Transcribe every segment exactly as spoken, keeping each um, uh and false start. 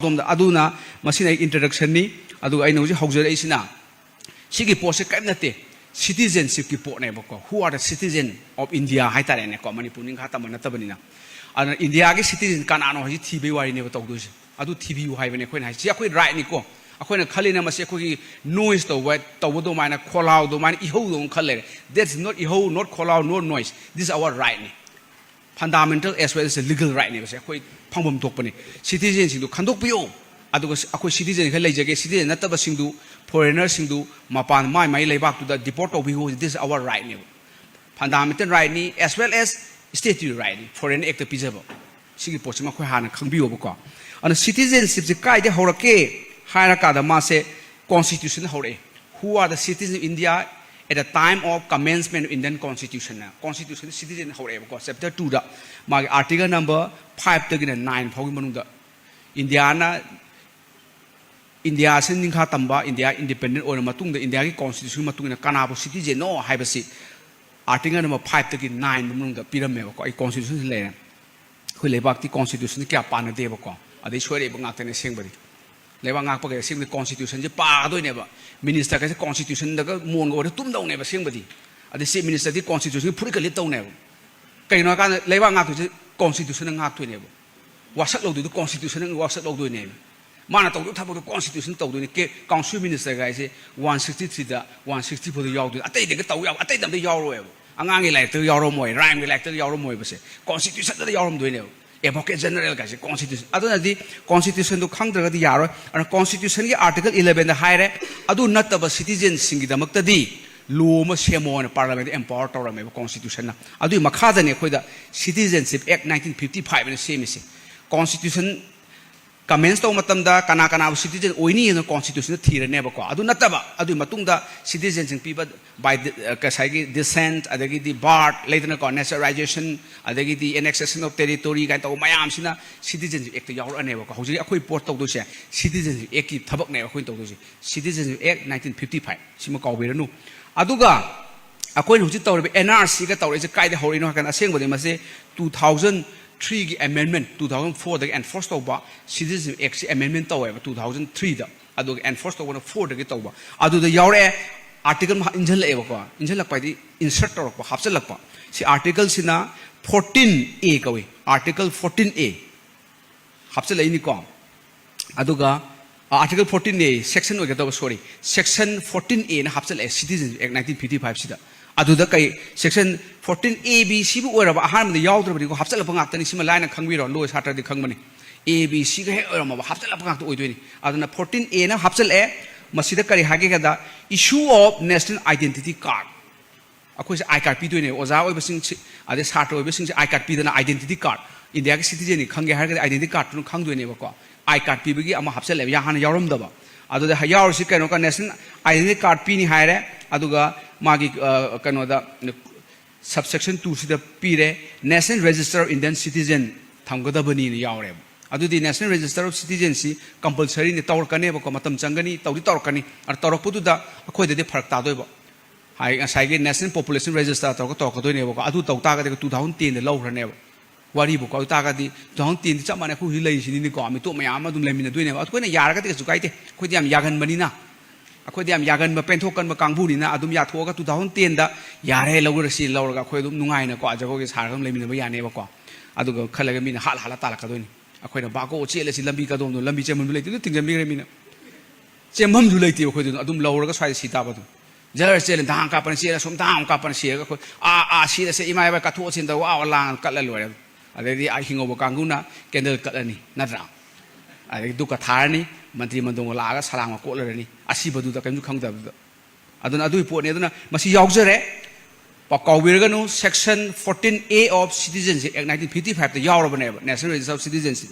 ꯑꯗꯣꯝꯗ꯫ ꯑꯗꯨꯅ ꯃꯁꯤꯅ ꯑꯩ introductionꯅꯤ꯫ ꯑꯗꯨꯒ ꯑꯩꯅ ꯍꯧꯖꯤꯛ ꯍꯧꯖꯔꯛꯏꯁꯤꯅ ꯁꯤꯒꯤ ꯄꯣꯠꯁꯦ ꯀꯔꯤꯝ ꯅꯠꯇꯦ, citizenshipꯀꯤ ꯄꯣꯠꯅꯦꯕꯀꯣ꯫ Who are the citizen of India ꯍꯥꯏꯇꯥꯔꯦꯅꯦꯀꯣ, ꯃꯅꯤꯄꯨꯔ ꯅꯤꯡꯈꯥ ꯇꯝꯕ ꯅꯠꯇꯕꯅꯤꯅ꯫ ꯑꯗꯨꯅ ꯏꯟꯗꯤꯌꯥꯒꯤ citizen ꯀꯅꯥꯅꯣ ꯍꯥꯏꯁꯤ ꯊꯤꯕꯒꯤ ꯋꯥꯔꯤꯅꯦꯕ ꯇꯧꯗꯣꯏꯁꯦ꯫ ꯑꯗꯨ ꯊꯤꯕꯤꯌꯨ ꯍꯥꯏꯕꯅꯦ ꯑꯩꯈꯣꯏꯅ ꯍꯥꯏꯁꯦ꯫ ꯁꯤ ꯑꯩꯈꯣꯏ rightꯅꯤꯀꯣ꯫ ꯑꯩꯈꯣꯏꯅ ꯈꯜꯂꯤꯅ ꯃꯁꯤ ꯑꯩꯈꯣꯏꯒꯤ noise ꯇꯧꯕ, ꯇꯧꯕ ꯑꯗꯨꯃꯥꯏꯅ, ꯈꯣꯜꯂꯥꯎ ꯑꯗꯨꯃꯥꯏꯅ, ꯏꯍꯧꯗꯧꯅ ꯈꯜ ꯂꯩꯔꯦ꯫ That's not ꯏꯍꯧ, not ꯈꯣꯜꯂꯥꯎ, not noise. This is our rightꯅꯤ꯫ Fundamental as well as legal rightꯅꯦꯕꯁꯦ, ꯑꯩꯈꯣꯏ ꯐꯪꯐꯝ ꯊꯣꯛꯄꯅꯤ꯫ Citizenꯁꯤꯡꯗꯨ ꯈꯟꯗꯣꯛꯄꯤꯌꯨ꯫ ꯑꯗꯨꯒ ꯑꯩꯈꯣꯏ citizen ꯈꯔ ꯂꯩꯖꯒꯦ, citizen ꯅꯠꯇꯕꯁꯤꯡꯗꯨ, foreignerꯁꯤꯡꯗꯨ ꯃꯄꯥꯟ ꯃꯥꯏ ꯃꯥꯏ ꯂꯩꯕꯥꯛꯇꯨꯗ deport ꯇꯧꯕꯤꯌꯨ꯫ This is our rightꯅꯦꯕ꯫ Fundamental rightꯅꯤ, as well as statutory rightꯅꯤ, Foreign Actꯇ ꯄꯤꯖꯕ꯫ ꯁꯤꯒꯤ ꯄꯣꯠꯁꯤꯃ ꯑꯩꯈꯣꯏ ꯍꯥꯟꯅ ꯈꯪꯕꯤꯌꯣꯕꯀꯣ꯫ ꯑꯗꯨꯅ citizenshipꯁꯦ ꯀꯥꯏꯗꯩ ꯍꯧꯔꯛꯀꯦ ꯍꯥꯏꯔꯀꯥꯟꯗ ꯃꯥꯁꯦ Constitutionꯗ ꯍꯧꯔꯛꯑꯦ꯫ Who are the citizens of India at the time of commencement of Indian Constitution? Constitution citizen ꯍꯧꯔꯛꯑꯦꯕꯀꯣ, chapter twoꯗ꯫ ꯃꯥꯒꯤ article number fiveꯇꯒꯤꯅ nine ꯐꯥꯎꯒꯤ ꯃꯅꯨꯡꯗ ꯏꯟꯗꯤꯌꯥꯅ, ꯏꯟꯗꯤꯌꯥꯁꯤ ꯅꯤꯡꯈꯥ ꯇꯝꯕ, ꯏꯟꯗꯤꯌꯥ independent ꯑꯣꯏꯔ ꯃꯇꯨꯡꯗ ꯏꯟꯗꯤꯌꯥꯒꯤ Constitutionꯒꯤ ꯃꯇꯨꯡ ꯏꯟꯅ ꯀꯅꯥꯕꯨ citizenꯅꯣ ꯍꯥꯏꯕꯁꯤ article number fiveꯇꯒꯤ nine ꯐꯥꯎ ꯃꯅꯨꯡꯗ ꯄꯤꯔꯝꯃꯦꯕꯀꯣ꯫ ꯑꯩ Constitutionꯁꯤ ꯂꯩꯔꯦ꯫ ꯑꯩꯈꯣꯏ ꯂꯩꯕꯥꯛꯇꯤ Constitutionꯁꯤ ꯀꯌꯥ ꯄꯥꯟꯅꯗꯦꯕꯀꯣ꯫ ꯑꯗꯩ ꯁꯣꯏꯔꯛꯏꯕ ꯉꯥꯛꯇꯅꯦ ꯑꯁꯦꯡꯕꯗꯤ꯫ ꯂꯩꯕꯥꯛ ꯉꯥꯛꯄꯒꯤ ꯑꯁꯦꯡꯕꯗꯤ Constitutionꯁꯤ ꯄꯥꯒꯗꯣꯏꯅꯦꯕ꯫ Ministerꯈꯩꯁꯦ Constitutionꯗꯒ ꯃꯣꯟꯒ ꯑꯣꯏꯔ ꯇꯨꯝꯗꯧꯅꯦꯕ ꯑꯁꯦꯡꯕꯗꯤ꯫ ꯑꯗꯩ Chief Ministerꯗꯤ Constitutionꯒꯤ ꯐꯨꯔꯤꯠꯀ ꯂꯤꯠꯇꯧꯅꯦꯕ꯫ ꯀꯩꯅꯣ ꯍꯥꯏꯀꯥꯟꯗ ꯂꯩꯕꯥꯛ ꯉꯥꯛꯇꯣꯏꯁꯦ Constitutionꯅ ꯉꯥꯛꯇꯣꯏꯅꯦꯕ꯫ ꯋꯥꯁꯛ ꯂꯧꯗꯣꯏꯗꯣ Constitutionꯅ ꯋꯥꯁꯛ ꯂꯧꯗꯣꯏꯅꯦꯕ꯫ ꯃꯥꯅ ꯇꯧꯗꯣꯏ ꯊꯕꯛꯇꯣ Constitution ꯇꯧꯗꯣꯏꯅꯦ꯫ ꯀꯦ-, council ministerꯒꯥꯏꯁꯦ one sixty threeꯗ, one sixty fourꯗ ꯌꯥꯎꯗꯣꯏꯅꯦ꯫ ꯑꯇꯩꯗꯒ ꯇꯧ ꯌꯥꯕ, ꯑꯇꯩꯗ ꯑꯝꯇ ꯌꯥꯎꯔꯣꯏꯕ꯫ ꯑꯉꯥꯡꯒꯤ ꯂꯥꯏꯔꯤꯛꯇꯒ ꯌꯥꯎꯔꯝꯃꯣꯏ, rhymeꯒꯤ ꯂꯥꯏꯔꯤꯛꯇꯒ ꯌꯥꯎꯔꯝꯃꯣꯏꯕꯁꯦ꯫ Constitutionꯗ ꯌꯥꯎꯔꯝꯗꯣꯏꯅꯦꯕ꯫ Advocate Generalꯒꯥꯏꯁꯦ Constitution꯫ ꯑꯗꯨꯅꯗꯤ Constitutionꯗꯣ ꯈꯪꯗ꯭ꯔꯒꯗꯤ ꯌꯥꯔꯣꯏ꯫ ꯑꯗꯨꯅ Constitutionꯒꯤ article elevenꯗ ꯍꯥꯏꯔꯦ, ꯑꯗꯨ ꯅꯠꯇꯕ citizenꯁꯤꯡꯒꯤꯗꯃꯛꯇꯗꯤ law ꯑꯃ ꯁꯦꯝꯃꯣ ꯍꯥꯏꯅ Parliamentꯗ empower ꯇꯧꯔꯝꯃꯦꯕ Constitutionꯅ꯫ ꯑꯗꯨꯒꯤ ꯃꯈꯥꯗꯅꯤ ꯑꯩꯈꯣꯏꯗ Citizenship Act nineteen fifty five ꯍꯥꯏꯅ ꯁꯦꯝꯃꯤꯁꯦ꯫ Constitution commence ꯇꯧꯕ ꯃꯇꯝꯗ ꯀꯅꯥ ꯀꯅꯥꯕꯨ citizen ꯑꯣꯏꯅꯤ ꯍꯥꯏꯅ Constitutionꯗ ꯊꯤꯔꯅꯦꯕꯀꯣ꯫ ꯑꯗꯨ ꯅꯠꯇꯕ, ꯑꯗꯨꯒꯤ ꯃꯇꯨꯡꯗ citizenꯁꯤꯡ ꯄꯤꯕ by the, ꯑ, ꯉꯁꯥꯏꯒꯤ descent, ꯑꯗꯒꯤꯗꯤ birth ꯂꯩꯗꯅꯀꯣ, naturalization, ꯑꯗꯒꯤꯗꯤ annexation of territory ꯀꯥꯏꯅ ꯇꯧꯕ ꯃꯌꯥꯝꯁꯤꯅ Citizenship Actꯇ ꯌꯥꯎꯔꯛꯑꯅꯦꯕꯀꯣ꯫ ꯍꯧꯖꯤꯛ ꯑꯩꯈꯣꯏ vote ꯇꯧꯗꯣꯏꯁꯦ Citizenship Actꯀꯤ ꯊꯕꯛꯅꯦꯕ ꯑꯩꯈꯣꯏꯅ ꯇꯧꯗꯣꯏꯁꯦ꯫ Citizenship Act nineteen fifty five ꯁꯤꯃ ꯀꯥꯎꯕꯤꯔꯅꯨ꯫ ꯑꯗꯨꯒ ꯑꯩꯈꯣꯏꯅ ꯍꯧꯖꯤꯛ ꯇꯧꯔꯤꯕ NRCꯒ ꯇꯧꯔꯛꯏꯁꯦ ꯀꯥꯏꯗ ꯍꯧꯔꯛꯏꯅꯣ ꯍꯥꯏ ꯀꯥꯟꯗ, ꯑꯁꯦꯡꯕꯗꯤ ꯃꯁꯤ two thousand ꯊ꯭ꯔꯤꯒꯤ ꯑꯦꯃꯦꯟꯃꯦꯟ, ꯇꯨ ꯊꯥꯎꯖꯟ ꯐꯣꯔꯗꯒꯤ ꯑꯦꯟꯐꯣꯔꯁ ꯇꯧꯕ ꯁꯤꯇꯤꯖꯦꯟꯁꯤꯞ ꯑꯦꯛꯁꯤ ꯑꯦꯃꯦꯟꯃꯦꯟ ꯇꯧꯋꯦꯕ ꯇꯨ ꯊꯥꯎꯖꯟ ꯊ꯭ꯔꯤꯗ꯫ ꯑꯗꯨꯒ ꯑꯦꯟꯐꯣꯔꯁ ꯇꯧꯕꯅ ꯐꯣꯔꯗꯒꯤ ꯇꯧꯕ꯫ ꯑꯗꯨꯗ ꯌꯥꯎꯔꯛꯑꯦ, ꯑꯥꯔꯇꯤꯀꯜ ꯑꯃ ꯏꯟꯁꯤꯜꯂꯛꯑꯦꯕꯀꯣ꯫ ꯏꯟꯁꯤꯜꯂꯛꯄ ꯍꯥꯏꯗꯤ ꯏꯟꯁꯔꯠ ꯇꯧꯔꯛꯄ, ꯍꯥꯞꯆꯤꯜꯂꯛꯄ꯫ ꯁꯤ ꯑꯥꯔꯇꯤꯀꯜꯁꯤꯅ ꯐꯣꯔꯇꯤꯟ ꯑꯦ ꯀꯧꯏ, ꯑꯥꯔꯇꯤꯀꯜ ꯐꯣꯔꯇꯤꯟ ꯑꯦ ꯍꯥꯞꯆꯤꯜꯂꯛꯏꯅꯤꯀꯣ꯫ ꯑꯗꯨꯒ ꯑꯥꯔꯇꯤꯀꯜ ꯐꯣꯔꯇꯤꯟ ꯑꯦ ꯁꯦꯛꯁꯟ ꯑꯣꯏꯒꯗꯕ, ꯁꯣꯔꯤ, ꯁꯦꯛꯁꯟ ꯐꯣꯔꯇꯤꯟ ꯑꯦꯅ ꯍꯥꯞꯆꯤꯜꯂꯛꯑꯦ ꯁꯤꯇꯤꯖꯦꯟꯁꯤꯞ ꯑꯦꯛ ꯅꯥꯏꯟꯇꯤꯟ ꯐꯤꯐꯇꯤ ꯐꯥꯏꯚꯁꯤꯗ꯫ ꯑꯗꯨꯗ ꯀꯩ, ꯁꯦꯛꯁꯟ ꯐꯣꯔꯇꯤꯟ ꯑꯦ ꯕꯤ ꯁꯤꯕꯨ ꯑꯣꯏꯔꯕ ꯑꯍꯥꯟꯕꯗ ꯌꯥꯎꯗ꯭ꯔꯕꯅꯤꯀꯣ, ꯍꯥꯞꯆꯤꯜꯂꯛꯄ ꯉꯥꯛꯇꯅꯤ꯫ ꯁꯤꯃ ꯂꯥꯏꯅ ꯈꯪꯕꯤꯔꯣ, ꯂꯣ ꯁꯥꯇ꯭ꯔꯗꯤ ꯈꯪꯕꯅꯤ꯫ ꯑꯦ ꯕꯤ ꯁꯤꯒ ꯍꯦꯛ ꯑꯣꯏꯔꯝꯃꯕ ꯍꯥꯞꯆꯤꯜꯂꯛꯄ ꯉꯥꯛꯇ ꯑꯣꯏꯗꯣꯏꯅꯤ꯫ ꯑꯗꯨꯅ ꯐꯣꯔꯇꯤꯟ ꯑꯦꯅ ꯍꯥꯞꯆꯤꯜꯂꯛꯑꯦ꯫ ꯃꯁꯤꯗ ꯀꯔꯤ ꯍꯥꯏꯒꯦ ꯍꯥꯏꯗ, issue of national identity card꯫ ꯑꯩꯈꯣꯏꯁꯦ ꯑꯥꯏ ꯀꯥꯔꯗ ꯄꯤꯗꯣꯏꯅꯦꯕ꯫ ꯑꯣꯖꯥ ꯑꯣꯏꯕꯁꯤꯡ, ꯑꯗꯩ ꯁꯥꯇ꯭ꯔ ꯑꯣꯏꯕꯁꯤꯡꯁꯦ ꯑꯥꯏ ꯀꯥꯔꯗ ꯄꯤꯗꯅ, ꯑꯥꯏꯗꯦꯟꯇꯤꯇꯤ ꯀꯥꯔꯗ, ꯏꯟꯗꯤꯌꯥꯒꯤ ꯁꯤꯇꯤꯖꯦꯟꯅꯤ ꯈꯪꯒꯦ ꯍꯥꯏꯔꯒꯗꯤ ꯑꯥꯏꯗꯦꯟꯇꯤꯇꯤ ꯀꯥꯔꯗꯇꯨꯅ ꯈꯪꯗꯣꯏꯅꯦꯕꯀꯣ꯫ ꯑꯥꯏ ꯀꯥꯔꯗ ꯄꯤꯕꯒꯤ ꯑꯃ ꯍꯥꯞꯆꯤꯜꯂꯦꯕ, ꯌꯥ-, ꯍꯥꯟꯅ ꯌꯥꯎꯔꯝꯗꯕ꯫ ꯑꯗꯨꯗ ꯍ-, ꯌꯥꯎꯔꯤꯁꯤ ꯀꯩꯅꯣ, ꯀ-, ꯅꯦꯁꯅꯦꯜ ꯑꯥꯏꯗꯦꯟꯇꯤꯇꯤ ꯀꯥꯔꯗ ꯄꯤꯅꯤ ꯍꯥꯏꯔꯦ, ꯑꯗꯨꯒ ꯃꯥꯒꯤ, ꯑ, ꯀꯩꯅꯣꯗ, ꯁꯕꯁꯦꯛꯁꯟ ꯇꯨꯁꯤꯗ ꯄꯤꯔꯦ, National Register of Indian Citizen ꯊꯝꯒꯗꯕꯅꯤꯅ ꯌꯥꯎꯔꯦꯕ꯫ ꯑꯗꯨꯗꯤ National Register of Citizenꯁꯤ ꯀꯝꯄꯜꯁꯔꯤꯅꯤ, ꯇꯧꯔꯛꯀꯅꯦꯕꯀꯣ, ꯃꯇꯝ ꯆꯪꯒꯅꯤ, ꯇꯧꯗꯤ ꯇꯧꯔꯛꯀꯅꯤ꯫ ꯑꯗ ꯇꯧꯔꯛꯄꯗꯨꯗ ꯑꯩꯈꯣꯏꯗꯗꯤ ꯐꯔꯛ ꯇꯥꯗꯣꯏꯕ꯫ ꯍꯥꯏ-, ꯉꯁꯥꯏꯒꯤ National Population Register ꯇꯧꯔꯒ ꯇꯧꯔꯛꯀꯗꯣꯏꯅꯦꯕꯀꯣ꯫ ꯑꯗꯨ ꯇꯧ ꯇꯥꯔꯒꯗꯤ ꯇꯨ ꯊꯥꯎꯖꯟ ꯇꯦꯟꯗ ꯂꯧꯈ꯭ꯔꯅꯦꯕ꯫ ꯋꯥꯔꯤꯕꯨꯀꯣ꯫ ꯑꯗꯨ ꯇꯥꯔꯒꯗꯤ ꯇꯨ ꯊꯥꯎꯖꯟ ꯇꯦꯟꯗꯤ ꯆꯞ ꯃꯥꯟꯅꯩ, ꯑꯩꯈꯣꯏ ꯍꯧꯖꯤꯛ ꯂꯩꯔꯤꯁꯤꯅꯤꯅꯦꯀꯣ꯫ ꯃꯤꯇꯣꯞ ꯃꯌꯥꯝ ꯑꯃ ꯑꯗꯨꯝ ꯂꯩꯃꯤꯟꯅꯗꯣꯏꯅꯦꯕ꯫ ꯑꯩꯈꯣꯏꯅ ꯌꯥꯔꯒꯗꯤ ꯀꯩꯁꯨ ꯀꯥꯏꯗꯦ, ꯑꯩꯈꯣꯏꯗꯤ ꯌꯥꯝ ꯌꯥꯒꯟꯕꯅꯤꯅ꯫ ꯑꯩꯈꯣꯏꯗꯤ ꯌꯥꯝ ꯌꯥꯒꯟꯕ, ꯄꯦꯟꯊꯣꯛꯀꯟꯕ ꯀꯥꯡꯕꯨꯅꯤꯅ ꯑꯗꯨꯝ ꯌꯥꯊꯣꯛꯑꯒ ꯇꯨ ꯊꯥꯎꯖꯟ ꯇꯦꯟꯗ ꯌꯥꯔꯦ, ꯂꯧꯔꯁꯤ, ꯂꯧꯔꯒ ꯑꯩꯈꯣꯏ ꯑꯗꯨꯝ ꯅꯨꯡꯉꯥꯏꯅꯀꯣ, ꯖꯒꯣꯏꯒ ꯁꯥꯔꯒ ꯑꯗꯨꯝ ꯂꯩꯃꯤꯟꯅꯕ ꯌꯥꯅꯦꯕꯀꯣ꯫ ꯑꯗꯨꯒ ꯈꯜꯂꯒ ꯃꯤꯅ ꯍꯥꯠ ꯍꯥꯠꯂ ꯇꯥꯜꯂꯛꯀꯗꯣꯏꯅꯤ꯫ ꯑꯩꯈꯣꯏꯅ ꯕꯥꯀꯣ ꯆꯦꯜꯂꯁꯤ, ꯂꯝꯕꯤ ꯀꯗꯣꯝꯗꯣ, ꯂꯝꯕꯤ ꯆꯦꯟꯐꯝꯁꯨ ꯂꯩꯇꯦ, ꯑꯗꯨ ꯊꯤꯡꯖꯤꯟꯕꯤꯈ꯭ꯔꯦ ꯃꯤꯅ꯫ ꯆꯦꯟꯐꯝꯁꯨ ꯂꯩꯇꯦꯕ ꯑꯩꯈꯣꯏꯗꯨ, ꯑꯗꯨꯝ ꯂꯧꯔꯒ ꯁ꯭ꯋꯥꯏꯗ ꯁꯤ ꯇꯥꯕ ꯑꯗꯨꯝ꯫ ꯖꯔ ꯆꯦꯜꯂꯦ, ꯗꯥꯡ ꯀꯥꯞꯄꯅ ꯆꯦꯜꯂ ꯁꯨꯝ ꯗꯥꯡ ꯀꯥꯞꯄꯅ ꯁꯤꯔꯒ ꯑꯩꯈꯣꯏ, "ꯑꯥ, ꯑꯥ, ꯁꯤꯔꯁꯦ, ꯏꯃꯥ ꯏꯕꯥ ꯀꯠꯊꯣꯛꯑꯁꯤꯅ" ꯇꯧꯔꯒ ꯋꯥ ꯋꯥ ꯂꯥꯡꯉ ꯀꯠꯂ ꯂꯣꯏꯔꯦ꯫ ꯑꯗꯩꯗꯤ ꯑꯥ ꯍꯤꯡꯍꯧꯕ ꯀꯥꯡꯕꯨꯅ ꯀꯦꯟꯗꯜ ꯀꯠꯂꯅꯤ, ꯅꯠꯇ꯭ꯔꯥ? ꯑꯗꯩ ꯙꯨꯞꯀ ꯊꯥꯔꯅꯤ, ꯃꯟꯇ꯭ꯔꯤ ꯃꯟꯗꯣꯡꯒ ꯂꯥꯛꯑꯒ ꯁꯂꯥꯝꯒ ꯀꯣꯠꯂꯔꯅꯤ, ꯑꯁꯤꯕꯗꯨꯗ ꯀꯔꯤꯝꯁꯨ ꯈꯪꯗꯕꯗꯨꯗ꯫ ꯑꯗꯨꯅ ꯑꯗꯨꯒꯤ ꯄꯣꯠꯅꯤ꯫ ꯑꯗꯨꯅ ꯃꯁꯤ ꯌꯥꯎꯖꯔꯦ꯫ ꯄ-, ꯀꯥꯎꯕꯤꯔꯒꯅꯨ, Section fourteen A of Citizenship Act nineteen fifty five ꯇ ꯌꯥꯎꯔꯕꯅꯦꯕ, National Register of Citizenship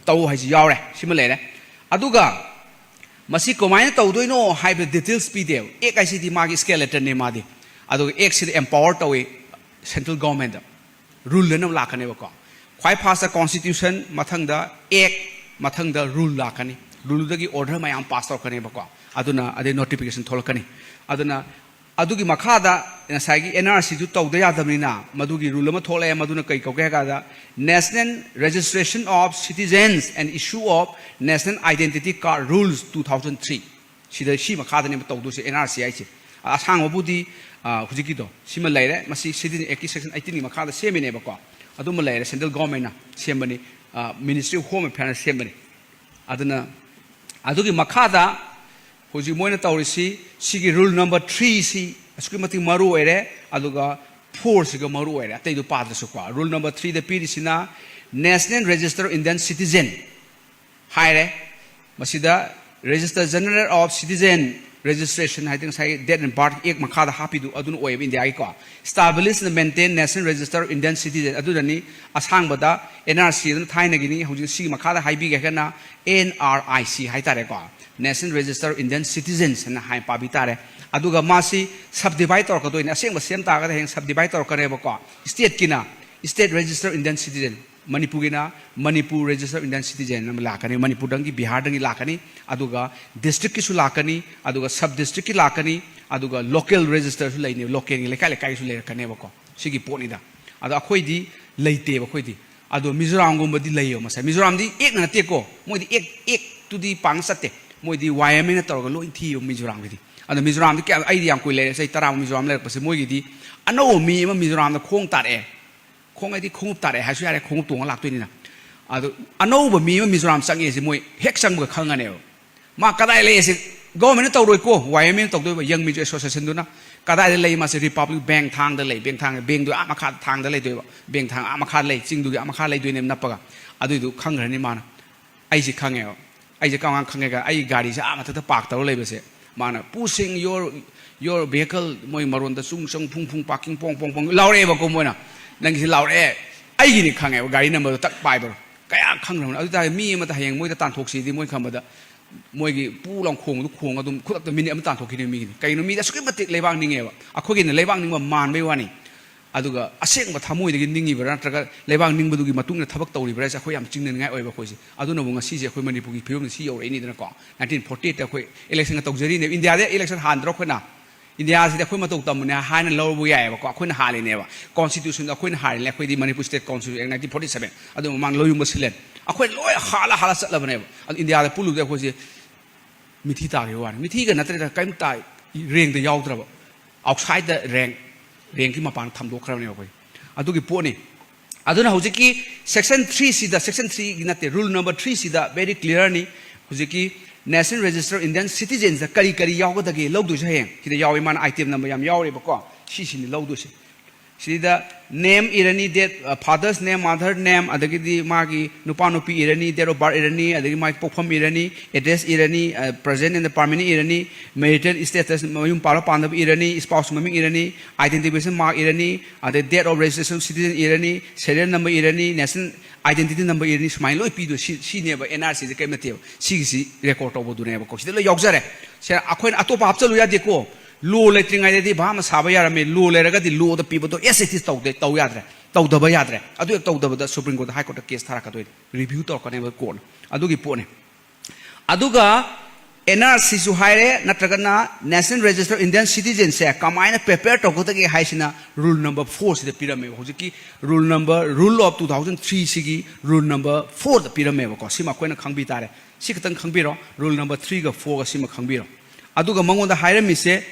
ꯇꯧ ꯍꯥꯏꯁꯤ ꯌꯥꯎꯔꯦ꯫ ꯁꯤꯃ ꯂꯩꯔꯦ꯫ ꯑꯗꯨꯒ ꯃꯁꯤ ꯀꯃꯥꯏꯅ ꯇꯧꯗꯣꯏꯅꯣ ꯍꯥꯏꯕ ꯗꯤꯇꯦꯜꯁ ꯄꯤꯗꯦꯕ꯫ ꯑꯦꯛ ꯍꯥꯏꯁꯤꯗꯤ ꯃꯥꯒꯤ skeleton ꯅꯦ ꯃꯥꯗꯤ꯫ ꯑꯗꯨꯒ ꯑꯦꯛꯁꯤꯗ ꯑꯦꯝꯄꯥꯋꯔ ꯇꯧꯏ ꯁꯦꯟꯇ꯭ꯔꯦꯜ ꯒꯣꯔꯃꯦꯟꯗ꯫ ꯔꯨꯜ ꯑꯅ ꯑꯃ ꯂꯥꯛꯀꯅꯦꯕꯀꯣ꯫ ꯈ꯭ꯋꯥꯏ ꯐꯥꯔꯁꯇ ꯀꯣꯟꯁꯇꯤꯇ꯭ꯌꯨꯁꯟ, ꯃꯊꯪꯗ ꯑꯦꯛ, ꯃꯊꯪꯗ ꯔꯨꯜ ꯂꯥꯛꯀꯅꯤ꯫ ꯔꯨꯜꯗꯨꯗꯒꯤ ꯑꯣꯔꯗꯔ ꯃꯌꯥꯝ ꯄꯥꯁ ꯇꯧꯔꯛꯀꯅꯦꯕꯀꯣ꯫ ꯑꯗꯨꯅ ꯑꯗꯩ ꯅꯣꯇꯤꯐꯤꯀꯦꯁꯟ ꯊꯣꯛꯂꯛꯀꯅꯤ꯫ ꯑꯗꯨꯅ ꯑꯗꯨꯒꯤ ꯃꯈꯥꯗ ꯉꯁꯥꯏꯒꯤ NRCꯗꯨ ꯇꯧꯗ ꯌꯥꯗꯕꯅꯤꯅ ꯃꯗꯨꯒꯤ rule ꯑꯃ ꯊꯣꯛꯂꯛꯑꯦ꯫ ꯃꯗꯨꯅ ꯀꯩ ꯀꯧꯒꯦ ꯍꯥꯏ ꯀꯥꯟꯗ National Registration of Citizens and Issue of National Identity Card Rules two thousand three꯫ ꯁꯤꯗ ꯁꯤ ꯃꯈꯥꯗꯅꯦꯕ ꯇꯧꯗꯣꯏꯁꯦ NRC ꯍꯥꯏꯁꯦ꯫ ꯑꯁꯥꯡꯕꯕꯨꯗꯤ, ꯑ, ꯍꯧꯖꯤꯛꯀꯤꯗꯣ ꯁꯤꯃ ꯂꯩꯔꯦ꯫ ꯃꯁꯤ Citizen Actꯀꯤ section eighteenꯒꯤ ꯃꯈꯥꯗ ꯁꯦꯝꯃꯤꯅꯦꯕꯀꯣ꯫ ꯑꯗꯨꯃ ꯂꯩꯔꯦ, central governmentꯅ ꯁꯦꯝꯕꯅꯤ, ꯑ, Ministry of Home Affairsꯅ ꯁꯦꯝꯕꯅꯤ꯫ ꯑꯗꯨꯅ ꯑꯗꯨꯒꯤ ꯃꯈꯥꯗ ꯍꯧꯖꯤꯛ ꯃꯣꯏꯅ ꯇꯧꯔꯤꯁꯤ, ꯁꯤꯒꯤ rule number threeꯁꯤ ꯑꯁꯨꯛꯀꯤ ꯃꯇꯤꯛ ꯃꯔꯨ ꯑꯣꯏꯔꯦ, ꯑꯗꯨꯒ fourꯁꯤꯒ ꯃꯔꯨ ꯑꯣꯏꯔꯦ, ꯑꯇꯩꯗꯨ ꯄꯥꯗ꯭ꯔꯁꯨꯀꯣ꯫ Rule number threeꯗ ꯄꯤꯔꯤꯁꯤꯅ National Register of Indian Citizen ꯍꯥꯏꯔꯦ꯫ ꯃꯁꯤꯗ Registrar General of Citizen Registration ꯍꯥꯏꯗꯤ ꯉꯁꯥꯏ Death and Birth Act ꯃꯈꯥꯗ ꯍꯥꯞꯄꯤꯗꯨ ꯑꯗꯨꯅ ꯑꯣꯏꯌꯦꯕ ꯏꯟꯗꯤꯌꯥꯒꯤꯀꯣ꯫ Establish and maintain National Register of Indian Citizen, ꯑꯗꯨꯗꯅꯤ ꯑꯁꯥꯡꯕꯗ NRC ꯑꯗꯨꯅ ꯊꯥꯏꯅꯒꯤꯅꯤ꯫ ꯍꯧꯖꯤꯛ ꯁꯤꯒꯤ ꯃꯈꯥꯗ ꯍꯥꯏꯕꯤꯒꯦ ꯍꯥꯏꯔꯒꯅ NRIC ꯍꯥꯏꯇꯥꯔꯦꯀꯣ, National Register of Indian Citizens ꯍꯥꯏꯅ ꯍꯥꯏ ꯄꯥꯕꯤ ꯇꯥꯔꯦ꯫ ꯑꯗꯨꯒ ꯃꯥꯁꯤ subdivide ꯇꯧꯔꯛꯀꯗꯣꯏꯅꯤ꯫ ꯑꯁꯦꯡꯕ ꯁꯦꯝ ꯇꯥꯔꯒꯗꯤ ꯍꯌꯦꯡ subdivide ꯇꯧꯔꯛꯀꯅꯦꯕꯀꯣ꯫ Stateꯀꯤꯅ State Register of Indian Citizen, ꯃꯅꯤꯄꯨꯔꯒꯤꯅ Manipur Register of Indian Citizen ꯑꯃ ꯂꯥꯛꯀꯅꯤ, ꯃꯅꯤꯄꯨꯔꯗꯒꯤ, ꯕꯤꯍꯥꯔꯗꯒꯤ ꯂꯥꯛꯀꯅꯤ, ꯑꯗꯨꯒ districtꯀꯤꯁꯨ ꯂꯥꯛꯀꯅꯤ, ꯑꯗꯨꯒ sub districtꯀꯤ ꯂꯥꯛꯀꯅꯤ, ꯑꯗꯨꯒ local registerꯁꯨ ꯂꯩꯅꯤ, localꯒꯤ ꯂꯩꯀꯥꯏ ꯂꯩꯀꯥꯏꯒꯤꯁꯨ ꯂꯩꯔꯛꯀꯅꯦꯕꯀꯣ꯫ ꯁꯤꯒꯤ ꯄꯣꯠꯅꯤꯗ꯫ ꯑꯗꯣ ꯑꯩꯈꯣꯏꯗꯤ ꯂꯩꯇꯦꯕ, ꯑꯩꯈꯣꯏꯗꯤ꯫ ꯑꯗꯣ ꯃꯤꯖꯣꯔꯥꯝꯒꯨꯝꯕꯗꯤ ꯂꯩꯌꯦꯕ ꯃꯁꯥꯏ꯫ ꯃꯤꯖꯣꯔꯥꯝꯗꯤ Actꯅ ꯅꯠꯇꯦꯀꯣ, ꯃꯣꯏꯗꯤ Act, Actꯇꯨꯗꯤ ꯄꯥꯡꯅ ꯆꯠꯇꯦ꯫ ꯃꯣꯏꯗꯤ YMAꯅ ꯇꯧꯔꯒ ꯂꯣꯏ ꯊꯤꯌꯦꯕ ꯃꯤꯖꯣꯔꯥꯝꯒꯤꯗꯤ꯫ ꯑꯗꯣ ꯃꯤꯖꯣꯔꯥꯝꯗꯤ ꯀꯌꯥ, ꯑꯩꯗꯤ ꯌꯥꯝ ꯀꯨꯏ ꯂꯩꯔꯦ, ꯆꯍꯤ ꯇꯔꯥꯃꯨꯛ ꯃꯤꯖꯣꯔꯥꯝ ꯂꯩꯔꯛꯄꯁꯦ꯫ ꯃꯣꯏꯒꯤꯗꯤ ꯑꯅꯧꯕ ꯃꯤ ꯑꯃ ꯃꯤꯖꯣꯔꯥꯝꯗ ꯈꯣꯡ ꯇꯥꯔꯛꯑꯦ, ꯈꯣꯡ ꯍꯥꯏꯗꯤ ꯈꯣꯡꯎꯞ ꯇꯥꯔꯛꯑꯦ ꯍꯥꯏꯁꯨ ꯌꯥꯔꯦ, ꯈꯣꯡꯎꯞ ꯇꯣꯡꯉ ꯂꯥꯛꯇꯣꯏꯅꯤꯅ꯫ ꯑꯗꯣ ꯑꯅꯧꯕ ꯃꯤ ꯑꯃ ꯃꯤꯖꯣꯔꯥꯝ ꯆꯪꯉꯛꯑꯦꯁꯦ ꯃꯣꯏ ꯍꯦꯛ ꯆꯪꯕꯒ ꯈꯪꯉꯅꯦꯕ꯫ ꯃꯥ ꯀꯗꯥꯏ ꯂꯩ ꯑꯁꯤ? Governmentꯅ ꯇꯧꯔꯣꯏꯀꯣ, YMAꯅ ꯇꯧꯗꯣꯏꯕ, Young Men's Associationꯗꯨꯅ꯫ ꯀꯗꯥꯏꯗ ꯂꯩ ꯃꯥꯁꯦ? Republic Bank ꯊꯥꯡꯗ ꯂꯩ, ꯕꯦꯡ ꯊꯥꯡ, ꯕꯦꯡꯗꯣ ꯑꯥ ꯃꯈꯥꯗ ꯊꯥꯡꯗ ꯂꯩꯗꯣꯏꯕ, ꯕꯦꯡ ꯊꯥꯡ ꯑꯥ ꯃꯈꯥ ꯂꯩ, ꯆꯤꯡꯗꯨꯒꯤ ꯑꯥ ꯃꯈꯥ ꯂꯩꯗꯣꯏꯅꯦꯕ ꯅꯞꯄꯒ꯫ ꯑꯗꯨꯏꯗꯨ ꯈꯪꯈ꯭ꯔꯅꯤ ꯃꯥꯅ꯫ ꯑꯩꯁꯦ ꯈꯪꯉꯦꯕ꯫ ꯑꯩꯁꯦ ꯀꯔꯝ ꯀꯥꯟꯗ ꯈꯪꯉꯦ ꯀꯥꯟꯗ, ꯑꯩ ꯒꯥꯔꯤꯁꯦ ꯑꯥ ꯃꯊꯛꯇ park ꯇꯧꯔ ꯂꯩꯕꯁꯦ, ꯃꯥꯅ, "Pushing your, your vehicle", ꯃꯣꯏ ꯃꯔꯣꯟꯗ ꯆꯨꯡ ꯆꯨꯡ ꯐꯨꯡ ꯐꯨꯡ parking ꯄꯣꯡ ꯄꯣꯡ ꯄꯣꯡ ꯂꯥꯎꯔꯛꯑꯦꯕꯀꯣ ꯃꯣꯏꯅ꯫ "ꯅꯪꯒꯤꯁꯦ ꯂꯥꯎꯔꯛꯑꯦ"꯫ ꯑꯩꯒꯤꯅꯤ ꯈꯪꯉꯦꯕ, ꯒꯥꯔꯤ numberꯗꯣ ꯇꯛ ꯄꯥꯏꯕ꯫ ꯀꯌꯥ ꯈꯪꯈ꯭ꯔꯕꯅꯣ? ꯑꯗꯨ ꯇꯥꯔꯗꯤ ꯃꯤ ꯑꯃꯗ ꯍꯌꯦꯡ ꯃꯣꯏꯗ ꯇꯥꯟꯊꯣꯛꯁꯤꯗꯤ ꯃꯣꯏ ꯈꯪꯕꯗ ꯃꯣꯏꯒꯤ ꯄꯨ ꯂꯥꯎ ꯈꯣꯡꯕꯗꯨ ꯈꯣꯡꯉ ꯑꯗꯨꯝ ꯈꯨꯗꯛꯇ minute ꯑꯃ ꯇꯥꯟꯊꯣꯛꯈꯤꯅꯦꯕ ꯃꯤꯒꯤꯗꯤ꯫ ꯀꯩꯅꯣ ꯃꯤꯗꯤ ꯑꯁꯨꯛꯀꯤ ꯃꯇꯤꯛ ꯂꯩꯕꯥꯛ ꯅꯤꯡꯉꯦꯕ꯫ ꯑꯩꯈꯣꯏꯒꯤꯅ ꯂꯩꯕꯥꯛ ꯅꯤꯡꯕ ꯃꯥꯟꯕꯩ ꯋꯥꯅꯤ꯫ ꯑꯗꯨꯒ ꯑꯁꯦꯡꯕ ꯊꯃꯣꯏꯗꯒꯤ ꯅꯤꯡꯉꯤꯕ꯭ꯔꯥ ꯅꯠꯇ꯭ꯔꯒ ꯂꯩꯕꯥꯛ ꯅꯤꯡꯕꯗꯨꯒꯤ ꯃꯇꯨꯡ ꯏꯟꯅ ꯊꯕꯛ ꯇꯧꯔꯤꯕ꯭ꯔꯥ ꯍꯥꯏꯁꯦ ꯑꯩꯈꯣꯏ ꯌꯥꯝ ꯆꯤꯡꯅꯅꯤꯡꯉꯥꯏ ꯑꯣꯏꯕ ꯑꯩꯈꯣꯏꯁꯦ꯫ ꯑꯗꯨꯅꯕꯨ ꯉꯁꯤꯁꯦ ꯑꯩꯈꯣꯏ ꯃꯅꯤꯄꯨꯔꯒꯤ ꯐꯤꯕꯝꯁꯤ ꯁꯤ ꯌꯧꯔꯛꯏꯅꯤꯗꯅꯀꯣ꯫ Nineteen forty eightꯇ ꯑꯩꯈꯣꯏ electionꯒ ꯇꯧꯖꯔꯤꯅꯦꯕ꯫ ꯏꯟꯗꯤꯌꯥꯗ election ꯍꯥꯟꯗ꯭ꯔꯣ ꯑꯩꯈꯣꯏꯅ? ꯏꯟꯗꯤꯌꯥꯁꯤꯗꯤ ꯑꯩꯈꯣꯏ ꯃꯇꯧ ꯇꯝꯕꯅꯦ ꯍꯥꯏꯅ ꯂꯧꯕ ꯌꯥꯏꯑꯕꯀꯣ꯫ ꯑꯩꯈꯣꯏꯅ ꯍꯥꯜꯂꯤꯅꯦꯕ, ꯀꯣꯟꯁꯇꯤꯇ꯭ꯌꯨꯁꯟꯗꯣ ꯑꯩꯈꯣꯏꯅ ꯍꯥꯜꯂꯤꯅꯦ꯫ ꯑꯩꯈꯣꯏꯗꯤ ꯃꯅꯤꯄꯨꯔ ꯁ꯭ꯇꯦꯠ ꯀꯣꯟꯁꯇꯤꯇ꯭ꯌꯨꯁꯟ ꯑꯦꯛ ꯅꯥꯏꯟꯇꯤꯟ ꯐꯣꯔꯇꯤ ꯁꯚꯦꯟ, ꯑꯗꯨ ꯃꯃꯥꯡ ꯂꯣꯏꯌꯨꯝꯕ ꯁꯤꯜꯂꯦ꯫ ꯑꯩꯈꯣꯏ ꯂꯣꯏ ꯍꯥꯜꯂ ꯍꯥꯜꯂ ꯆꯠꯂꯕꯅꯦꯕ꯫ ꯑꯗꯨ ꯏꯟꯗꯤꯌꯥꯗ ꯄꯨꯜꯂꯨꯕꯗ ꯑꯩꯈꯣꯏꯁꯦ ꯃꯤꯊꯤ ꯇꯥꯈꯤꯕ ꯋꯥꯅꯤ꯫ ꯃꯤꯊꯤꯒ ꯅꯠꯇ꯭ꯔꯦꯗ, ꯀꯔꯤꯝꯇ ꯔꯦꯡꯗ ꯌꯥꯎꯗ꯭ꯔꯕ, ꯑꯥꯎꯠꯁꯥꯏꯗ ꯗ ꯔꯦꯡ, ꯔꯦꯡꯒꯤ ꯃꯄꯥꯟꯗ ꯊꯝꯗꯣꯛꯈ꯭ꯔꯕꯅꯦꯕ ꯑꯩꯈꯣꯏ꯫ ꯑꯗꯨꯒꯤ ꯄꯣꯠꯅꯤ꯫ ꯑꯗꯨꯅ ꯍꯧꯖꯤꯛꯀꯤ ꯁꯦꯛꯁꯟ ꯊ꯭ꯔꯤꯁꯤꯗ, ꯁꯦꯛꯁꯟ ꯊ꯭ꯔꯤꯒꯤ ꯅꯠꯇꯦ, ꯔꯨꯜ ꯅꯝꯕꯔ ꯊ꯭ꯔꯤꯁꯤꯗ ꯚꯦꯔꯤ ꯀ꯭ꯂꯤꯌꯥꯔꯅꯤ꯫ ꯍꯧꯖꯤꯛꯀꯤ ꯅꯦꯁꯅꯦꯜ ꯔꯦꯖꯤꯁꯇꯔ ꯏꯟꯗꯤꯌꯟ ꯁꯤꯇꯤꯖꯦꯟꯁꯤꯗ ꯀꯔꯤ ꯀꯔꯤ ꯌꯥꯎꯒꯗꯒꯦ ꯂꯧꯗꯣꯏꯁꯦ? ꯍꯌꯦꯡ ꯁꯤꯗ ꯌꯥꯎꯋꯤ, ꯃꯥꯅ ꯑꯥꯏꯇꯦꯝ ꯅꯝꯕꯔ ꯌꯥꯝ ꯌꯥꯎꯔꯦꯕꯀꯣ꯫ ꯁꯤꯁꯤꯅꯤ ꯂꯧꯗꯣꯏꯁꯦ꯫ ꯁꯤꯗ ꯅꯦꯝ ꯏꯔꯅꯤ, date, father's name, mother name, ꯑꯗꯒꯤꯗꯤ ꯃꯥꯒꯤ ꯅꯨꯄꯥ ꯅꯨꯄꯤ ꯏꯔꯅꯤ, ꯗꯦꯠ ꯑꯣꯐ ꯕꯥꯔꯠ ꯏꯔꯅꯤ, ꯑꯗꯒꯤ ꯃꯥꯒꯤ ꯄꯣꯛꯐꯝ ꯏꯔꯅꯤ, ꯑꯦꯗ꯭ꯔꯦꯁ ꯏꯔꯅꯤ, ꯄ꯭ꯔꯖꯦꯟ ꯑꯦꯟ ꯄꯥꯔꯃꯤꯅꯦꯟ ꯏꯔꯅꯤ, ꯃꯦꯔꯤꯇꯦꯜ ꯏꯁꯇꯦꯇꯁ, ꯃꯌꯨꯝ ꯄꯥꯜꯂ ꯄꯥꯟꯗꯕ ꯏꯔꯅꯤ, ꯁ꯭ꯄꯥꯎꯁ ꯃꯃꯤꯡ ꯏꯔꯅꯤ, ꯑꯥꯏꯗꯦꯟꯇꯤꯐꯤꯀꯦꯁꯟ ꯃꯥꯔꯛ ꯏꯔꯅꯤ, ꯑꯗꯩ ꯗꯦꯠ ꯑꯣꯐ ꯔꯦꯖꯤꯁꯇ꯭ꯔꯦꯁꯟ ꯁꯤꯇꯤꯖꯦꯟ ꯏꯔꯅꯤ, ꯁꯦꯔꯤꯌꯦꯜ ꯅꯝꯕꯔ ꯏꯔꯅꯤ, ꯅꯦꯁꯅꯦꯜ ꯑꯥꯏꯗꯦꯟꯇꯤꯇꯤ ꯅꯝꯕꯔ ꯏꯔꯅꯤ, ꯁꯨꯃꯥꯏꯅ ꯂꯣꯏ ꯄꯤꯗꯣꯏ꯫ ꯁꯤ, ꯁꯤꯅꯦꯕ ꯑꯦꯟ ꯑꯥꯔ ꯁꯤꯁꯦ, ꯀꯔꯤꯝ ꯅꯠꯇꯦꯕ꯫ ꯁꯤꯒꯤꯁꯤ ꯔꯦꯀꯣꯔꯗ ꯇꯧꯕꯗꯨꯅꯦꯕꯀꯣ꯫ ꯁꯤꯗ ꯂꯣꯏ ꯌꯥꯎꯖꯔꯦ꯫ ꯁꯦ, ꯑꯩꯈꯣꯏꯅ ꯑꯇꯣꯞꯄ ꯍꯥꯞꯆꯜꯂꯨ ꯌꯥꯗꯦꯀꯣ꯫ ꯂꯣ ꯂꯩꯇ꯭ꯔꯤꯉꯩꯗꯗꯤ ꯚꯥꯞꯅ ꯁꯥꯕ ꯌꯥꯔꯝꯃꯦ꯫ ꯂꯣ ꯂꯩꯔꯒꯗꯤ ꯂꯣꯗ ꯄꯤꯕꯗꯣ ꯑꯦꯁ ꯏꯠ ꯏꯁ ꯇꯧꯗꯦ, ꯇꯧ ꯌꯥꯗ꯭ꯔꯦ꯫ ꯇꯧꯗꯕ ꯌꯥꯗ꯭ꯔꯦ꯫ ꯑꯗꯨ ꯍꯦꯛ ꯇꯧꯗꯕꯗ ꯁꯨꯄ꯭ꯔꯤꯝ ꯀꯣꯔꯠꯇ, ꯍꯥꯏ ꯀꯣꯔꯠꯇ ꯀꯦꯁ ꯊꯥꯔꯛꯀꯗꯣꯏꯅꯤ, ꯔꯤꯚ꯭ꯌꯨ ꯇꯧꯔꯛꯀꯅꯦꯕ ꯀꯣꯔꯠꯅ꯫ ꯑꯗꯨꯒꯤ ꯄꯣꯠꯅꯤ꯫ ꯑꯗꯨꯒ ꯑꯦꯟ ꯑꯥꯔ ꯁꯤꯁꯨ ꯍꯥꯏꯔꯦ, ꯅꯠꯇ꯭ꯔꯒꯅ ꯅꯦꯁꯅꯦꯜ ꯔꯦꯖꯤꯁꯇꯔ ꯏꯟꯗꯤꯌꯟ ꯁꯤꯇꯤꯖꯦꯟꯁꯦ ꯀꯃꯥꯏꯅ ꯄ꯭ꯔꯤꯄꯦꯌꯔ ꯇꯧꯒꯗꯒꯦ ꯍꯥꯏꯁꯤꯅ ꯔꯨꯜ ꯅꯝꯕꯔ ꯐꯣꯔꯁꯤꯗ ꯄꯤꯔꯝꯃꯦꯕ꯫ ꯍꯧꯖꯤꯛꯀꯤ rule number, rule of two thousand ꯊ꯭ꯔꯤꯁꯤꯒꯤ ꯔꯨꯜ ꯅꯝꯕꯔ ꯐꯣꯔꯗ ꯄꯤꯔꯝꯃꯦꯕꯀꯣ꯫ ꯁꯤꯃ ꯑꯩꯈꯣꯏꯅ ꯈꯪꯕꯤ ꯇꯥꯔꯦ꯫ ꯁꯤ ꯈꯛꯇꯪ ꯈꯪꯕꯤꯔꯣ, ꯔꯨꯜ ꯅꯝꯕꯔ ꯊ꯭ꯔꯤꯒ ꯐꯣꯔꯒ ꯁꯤꯃ ꯈꯪꯕꯤꯔꯣ꯫ ꯑꯗꯨꯒ ꯃꯉꯣꯟꯗ ꯍꯥꯏꯔꯝꯃꯤꯁꯦ,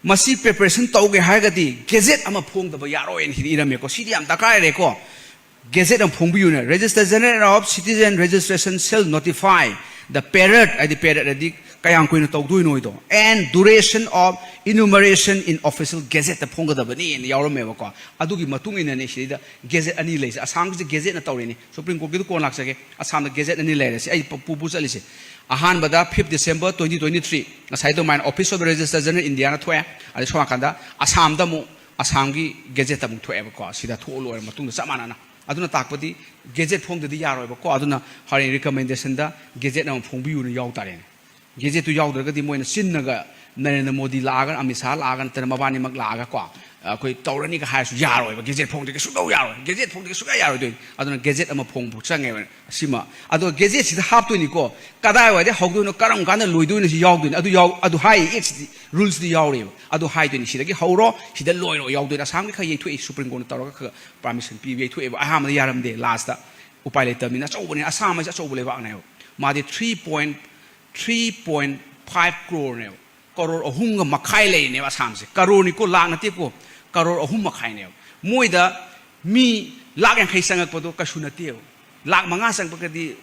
ꯃꯁꯤ ꯄ꯭ꯔꯤꯄꯦꯔꯦꯁꯟ ꯇꯧꯒꯦ ꯍꯥꯏꯔꯒꯗꯤ ꯒꯦꯖꯦꯠ ꯑꯃ ꯐꯣꯡꯗꯕ ꯌꯥꯔꯣꯏꯅ ꯁꯤꯗ ꯏꯔꯝꯃꯦꯀꯣ꯫ ꯁꯤꯗꯤ ꯌꯥꯝ ꯗꯔꯀꯥꯔ ꯂꯩꯔꯦꯀꯣ꯫ ꯒꯦꯖꯦꯠ ꯑꯃ ꯐꯣꯡꯕꯤꯌꯨꯅ, Registrar General of Citizen Registration shall notify the period, ꯍꯥꯏꯗꯤ ꯄꯦꯔꯦꯠ ꯍꯥꯏꯗꯤ ꯀꯌꯥꯝ ꯀꯨꯏꯅ ꯇꯧꯗꯣꯏꯅꯣꯗꯣ, and duration of enumeration in official gazette ꯇ ꯐꯣꯡꯒꯗꯕꯅꯤꯅ ꯌꯥꯎꯔꯝꯃꯦꯕꯀꯣ꯫ ꯑꯗꯨꯒꯤ ꯃꯇꯨꯡ ꯏꯟꯅꯅꯦ ꯁꯤꯗ ꯒꯦꯖꯦꯠ ꯑꯅꯤ ꯂꯩꯁꯦ꯫ ꯑꯁꯥꯝꯒꯤꯁꯦ ꯒꯦꯖꯦꯠꯅ ꯇꯧꯔꯤꯅꯤ, ꯁꯨꯄ꯭ꯔꯤꯝ ꯀꯣꯔꯠꯀꯤꯗꯨ ꯀꯣꯟ ꯂꯥꯛꯆꯒꯦ꯫ ꯑꯁꯥꯝꯗ ꯒꯦꯖꯦꯠ ꯑꯅꯤ ꯂꯩꯔꯦ꯫ ꯁꯤ ꯑꯩ ꯄꯨ-, ꯄꯨ-, ꯄꯨ ꯆꯠꯂꯤꯁꯦ꯫ ꯑꯍꯥꯟꯕꯗ fifth December twenty twenty three, ꯉꯁꯥꯏ ꯑꯗꯨꯃꯥꯏꯅ Office of Registrar General ꯏꯟꯗꯤꯌꯥꯅ ꯊꯣꯛꯑꯦ꯫ ꯑꯗꯩ ꯁꯣꯝ ꯅꯥꯀꯟꯗ ꯑꯁꯥꯝꯗ ꯑꯃꯨꯛ, ꯑꯁꯥꯝꯒꯤ ꯒꯦꯖꯦꯠꯇ ꯑꯃꯨꯛ ꯊꯣꯛꯑꯦꯕꯀꯣ꯫ ꯁꯤꯗ ꯊꯣꯛꯑ ꯂꯣꯏꯔ ꯃꯇꯨꯡꯗ ꯆꯞ ꯃꯥꯟꯅꯅ꯫ ꯑꯗꯨꯅ ꯇꯥꯛꯄꯗꯤ ꯒꯦꯖꯦꯠ ꯐꯣꯡꯗꯗꯤ ꯌꯥꯔꯣꯏꯕꯀꯣ꯫ ꯑꯗꯨꯅ ꯍꯣꯔꯦꯟ ꯔꯤꯀꯃꯦꯟꯗꯦꯁꯟꯗ ꯒꯦꯖꯦꯠ ꯑꯃ ꯐꯣꯡꯕꯤꯌꯨꯅ ꯌꯥꯎ ꯇꯥꯔꯦꯅꯦ꯫ ꯒꯦꯖꯦꯠꯇꯨ ꯌꯥꯎꯗ꯭ꯔꯒꯗꯤ ꯃꯣꯏꯅ ꯆꯤꯟꯅꯒ ꯅꯔꯦꯟꯗ꯭ꯔ ꯃꯣꯗꯤ ꯂꯥꯛꯑꯒ, ꯑꯃꯤꯠ ꯁꯥꯍ ꯂꯥꯛꯑꯒ, ꯅꯠꯇꯅ ꯃꯕꯥꯅꯤꯃꯛ ꯂꯥꯛꯑꯒꯀꯣ, ꯑꯩꯈꯣꯏ ꯇꯧꯔꯅꯤꯒ ꯍꯥꯏꯔꯁꯨ ꯌꯥꯔꯣꯏꯕ꯫ ꯒꯦꯖꯦꯠ ꯐꯣꯡꯗ꯭ꯔꯤꯒꯩ ꯁꯨꯡꯇꯧ ꯌꯥꯔꯣꯏ꯫ ꯒꯦꯖꯦꯠ ꯐꯣꯡꯗ꯭ꯔꯤꯒꯩ ꯁꯨꯡꯌꯥ ꯌꯥꯔꯣꯏꯗꯣꯏꯅꯤ꯫ ꯑꯗꯨꯅ ꯒꯦꯖꯦꯠ ꯑꯃ ꯐꯣꯡꯕ ꯆꯪꯉꯦꯕ꯫ ꯑꯁꯤꯃ ꯑꯗꯣ ꯒꯦꯖꯦꯠꯁꯤꯗ ꯍꯥꯞꯇꯣꯏꯅꯤꯀꯣ꯫ ꯀꯗꯥꯏꯋꯥꯏꯗ ꯍꯧꯗꯣꯏꯅꯣ, ꯀꯔꯝ ꯀꯥꯟꯗ ꯂꯣꯏꯗꯣꯏꯅꯣ, ꯁꯤ ꯌꯥꯎꯗꯣꯏꯅꯤ꯫ ꯑꯗꯨ ꯌꯥꯎ ꯑꯗꯨ ꯍꯥꯏ ꯑꯦꯛꯁꯤꯗꯤ, ꯔꯨꯜꯁꯇꯤ ꯌꯥꯎꯔꯤꯕ꯫ ꯑꯗꯨ ꯍꯥꯏꯗꯣꯏꯅꯤ, ꯁꯤꯗꯒꯤ ꯍꯧꯔꯣ, ꯁꯤꯗ ꯂꯣꯏꯔꯣ ꯌꯥꯎꯗꯣꯏꯅꯤ꯫ ꯑꯁꯥꯝꯒꯤ ꯈꯔ ꯌꯩꯊꯣꯛꯏ, ꯁꯨꯄ꯭ꯔꯤꯝ ꯀꯣꯔꯠꯅ ꯇꯧꯔꯒ ꯈꯔ ꯄꯥꯔꯃꯤꯁꯟ ꯄꯤꯕ ꯌꯩꯊꯣꯛꯑꯦꯕ꯫ ꯑꯍꯥꯟꯕꯗ ꯌꯥꯔꯝꯗꯦ, ꯂꯥꯁꯇ ꯎꯄꯥꯏ ꯂꯩꯇꯕꯅꯤꯅ꯫ ꯑꯆꯧꯕꯅꯤ, ꯑꯁꯥꯝ ꯍꯥꯏꯁꯦ ꯑꯆꯧꯕ ꯂꯩꯕꯥꯛꯅꯦꯕ꯫ ꯃꯥꯗꯤ three point three point five ꯀ꯭ꯔꯣꯔꯅꯦꯕ꯫ ꯀꯔꯣꯔ ꯑꯍꯨꯝꯒ ꯃꯈꯥꯏ ꯂꯩꯔꯤꯅꯦꯕ ꯑꯁꯥꯝꯁꯦ꯫ ꯀꯔꯣꯔꯅꯤꯀꯣ, ꯂꯥꯛ ꯅꯠꯇꯦꯀꯣ, ꯀꯔꯣꯔ ꯑꯍꯨꯝ ꯃꯈꯥꯏꯅꯦꯕ꯫ ꯃꯣꯏꯗ ꯃꯤ ꯂꯥꯛ ꯌꯥꯡꯈꯩ ꯆꯪꯉꯛꯄꯗꯣ ꯀꯩꯁꯨ ꯅꯠꯇꯦꯕ꯫ ꯂꯥꯛ ꯃꯉꯥ ꯆꯪꯉꯛꯄꯒꯗꯤ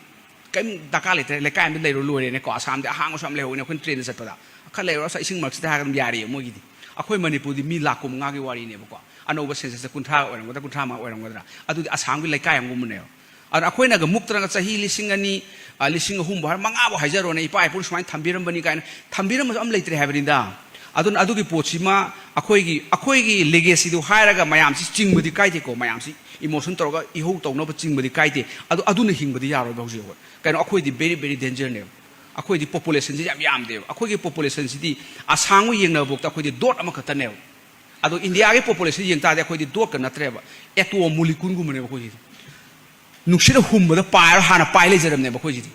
ꯀꯔꯤꯝ ꯗꯔꯀꯥꯔ ꯂꯩꯇ꯭ꯔꯦ, ꯂꯩꯀꯥꯏ ꯑꯃꯗ ꯂꯩꯔꯣ ꯂꯣꯏꯔꯦꯅꯦꯀꯣ꯫ ꯑꯁꯥꯝꯗꯤ ꯑꯍꯥꯡꯕꯁꯨ ꯌꯥꯝ ꯂꯩꯍꯧꯋꯤꯅꯦ, ꯑꯩꯈꯣꯏꯅ ꯇ꯭ꯔꯦꯟꯗ ꯆꯠꯄꯗ꯫ ꯈꯔ ꯂꯩꯔꯣ, ꯑꯁ, ꯏꯁꯤꯡ ꯃꯔꯛꯁꯤꯗ ꯍꯥꯏꯔꯒ ꯑꯗꯨꯝ ꯌꯥꯔꯤꯌꯦ ꯃꯣꯏꯒꯤꯗꯤ꯫ ꯑꯩꯈꯣꯏ ꯃꯅꯤꯄꯨꯔꯗꯤ ꯃꯤ ꯂꯥꯛ ꯀꯨꯟꯃꯉꯥꯒꯤ ꯋꯥꯔꯤꯅꯦꯕꯀꯣ꯫ ꯑꯅꯧꯕ ꯁꯦꯟꯁꯁꯇ ꯀꯨꯟꯊ꯭ꯔꯥ ꯑꯣꯏꯔꯝꯒꯗ꯭ꯔꯥ, ꯀꯨꯟꯊ꯭ꯔꯥ ꯃꯉꯥ ꯑꯣꯏꯔꯝꯒꯗ꯭ꯔꯥ, ꯑꯗꯨꯗꯤ ꯑꯁꯥꯝꯒꯤ ꯂꯩꯀꯥꯏ ꯑꯃꯒꯨꯝꯕꯅꯦꯕ꯫ ꯑꯗꯨꯅ ꯑꯩꯈꯣꯏꯅꯒ ꯃꯨꯛꯇꯅꯒ ꯆꯍꯤ ꯂꯤꯁꯤꯡ ꯑꯅꯤ, ꯑ, ꯂꯤꯁꯤꯡ ꯑꯍꯨꯝꯕꯨ ꯍꯥꯏꯔ, ꯃꯉꯥꯕꯨ ꯍꯥꯏꯖꯔꯣꯅꯦ, ꯏꯄꯥ ꯏꯄꯨꯅ ꯁꯨꯃꯥꯏꯅ ꯊꯝꯕꯤꯔꯝꯕꯅꯤ ꯀꯥꯏꯅ ꯊꯝꯕꯤꯔꯝꯕꯁꯨ ꯑꯝ ꯂꯩꯇ꯭ꯔꯦ ꯍꯥꯏꯕꯅꯤꯗ꯫ ꯑꯗꯨꯅ ꯑꯗꯨꯒꯤ ꯄꯣꯠꯁꯤꯃ ꯑꯩꯈꯣꯏꯒꯤ, ꯑꯩꯈꯣꯏꯒꯤ ꯂꯦꯒꯦꯁꯤꯗꯨ ꯍꯥꯏꯔꯒ ꯃꯌꯥꯝꯁꯤ ꯆꯤꯡꯕꯗꯤ ꯀꯥꯏꯗꯦꯀꯣ, ꯃꯌꯥꯝꯁꯤ ꯏꯃꯣꯁꯟ ꯇꯧꯔꯒ ꯏꯍꯧ ꯇꯧꯅꯕ ꯆꯤꯡꯕꯗꯤ ꯀꯥꯏꯗꯦ꯫ ꯑꯗꯨ, ꯑꯗꯨꯅ ꯍꯤꯡꯕꯗꯤ ꯌꯥꯔꯣꯏꯕ ꯍꯧꯖꯤꯛ ꯑꯩꯈꯣꯏ꯫ ꯀꯩꯅꯣ, ꯑꯩꯈꯣꯏꯗꯤ very, very dangerꯅꯦꯕ꯫ ꯑꯩꯈꯣꯏꯗꯤ ꯄꯣꯄꯨꯂꯦꯁꯟꯁꯦ ꯌꯥꯝ ꯌꯥꯝꯗꯦꯕ꯫ ꯑꯩꯈꯣꯏꯒꯤ ꯄꯣꯄꯨꯂꯦꯁꯟꯁꯤꯗꯤ ꯑꯁꯥꯝꯒ ꯌꯦꯡꯅꯕꯐꯥꯎꯗ ꯑꯩꯈꯣꯏꯗꯤ ꯗꯣꯠ ꯑꯃꯈꯛꯇꯅꯦꯕ꯫ ꯑꯗꯣ ꯏꯟꯗꯤꯌꯥꯒꯤ ꯄꯣꯄꯨꯂꯦꯁꯟ ꯌꯦꯡ ꯇꯥꯔꯗꯤ ꯑꯩꯈꯣꯏꯗꯤ ꯗꯣꯠꯀ ꯅꯠꯇ꯭ꯔꯦꯕ, ꯑꯦꯇꯣꯝ ꯃꯣꯂꯤꯀꯨꯟꯒꯨꯝꯕꯅꯦꯕ ꯑꯩꯈꯣꯏꯁꯤꯗꯤ꯫ ꯅꯨꯡꯁꯤꯠꯅ ꯍꯨꯝꯕꯗ ꯄꯥꯏꯔ ꯍꯥꯟꯅ ꯄꯥꯏ ꯂꯩꯖꯔꯕꯅꯦꯕ ꯑꯩꯈꯣꯏꯁꯤꯗꯤ꯫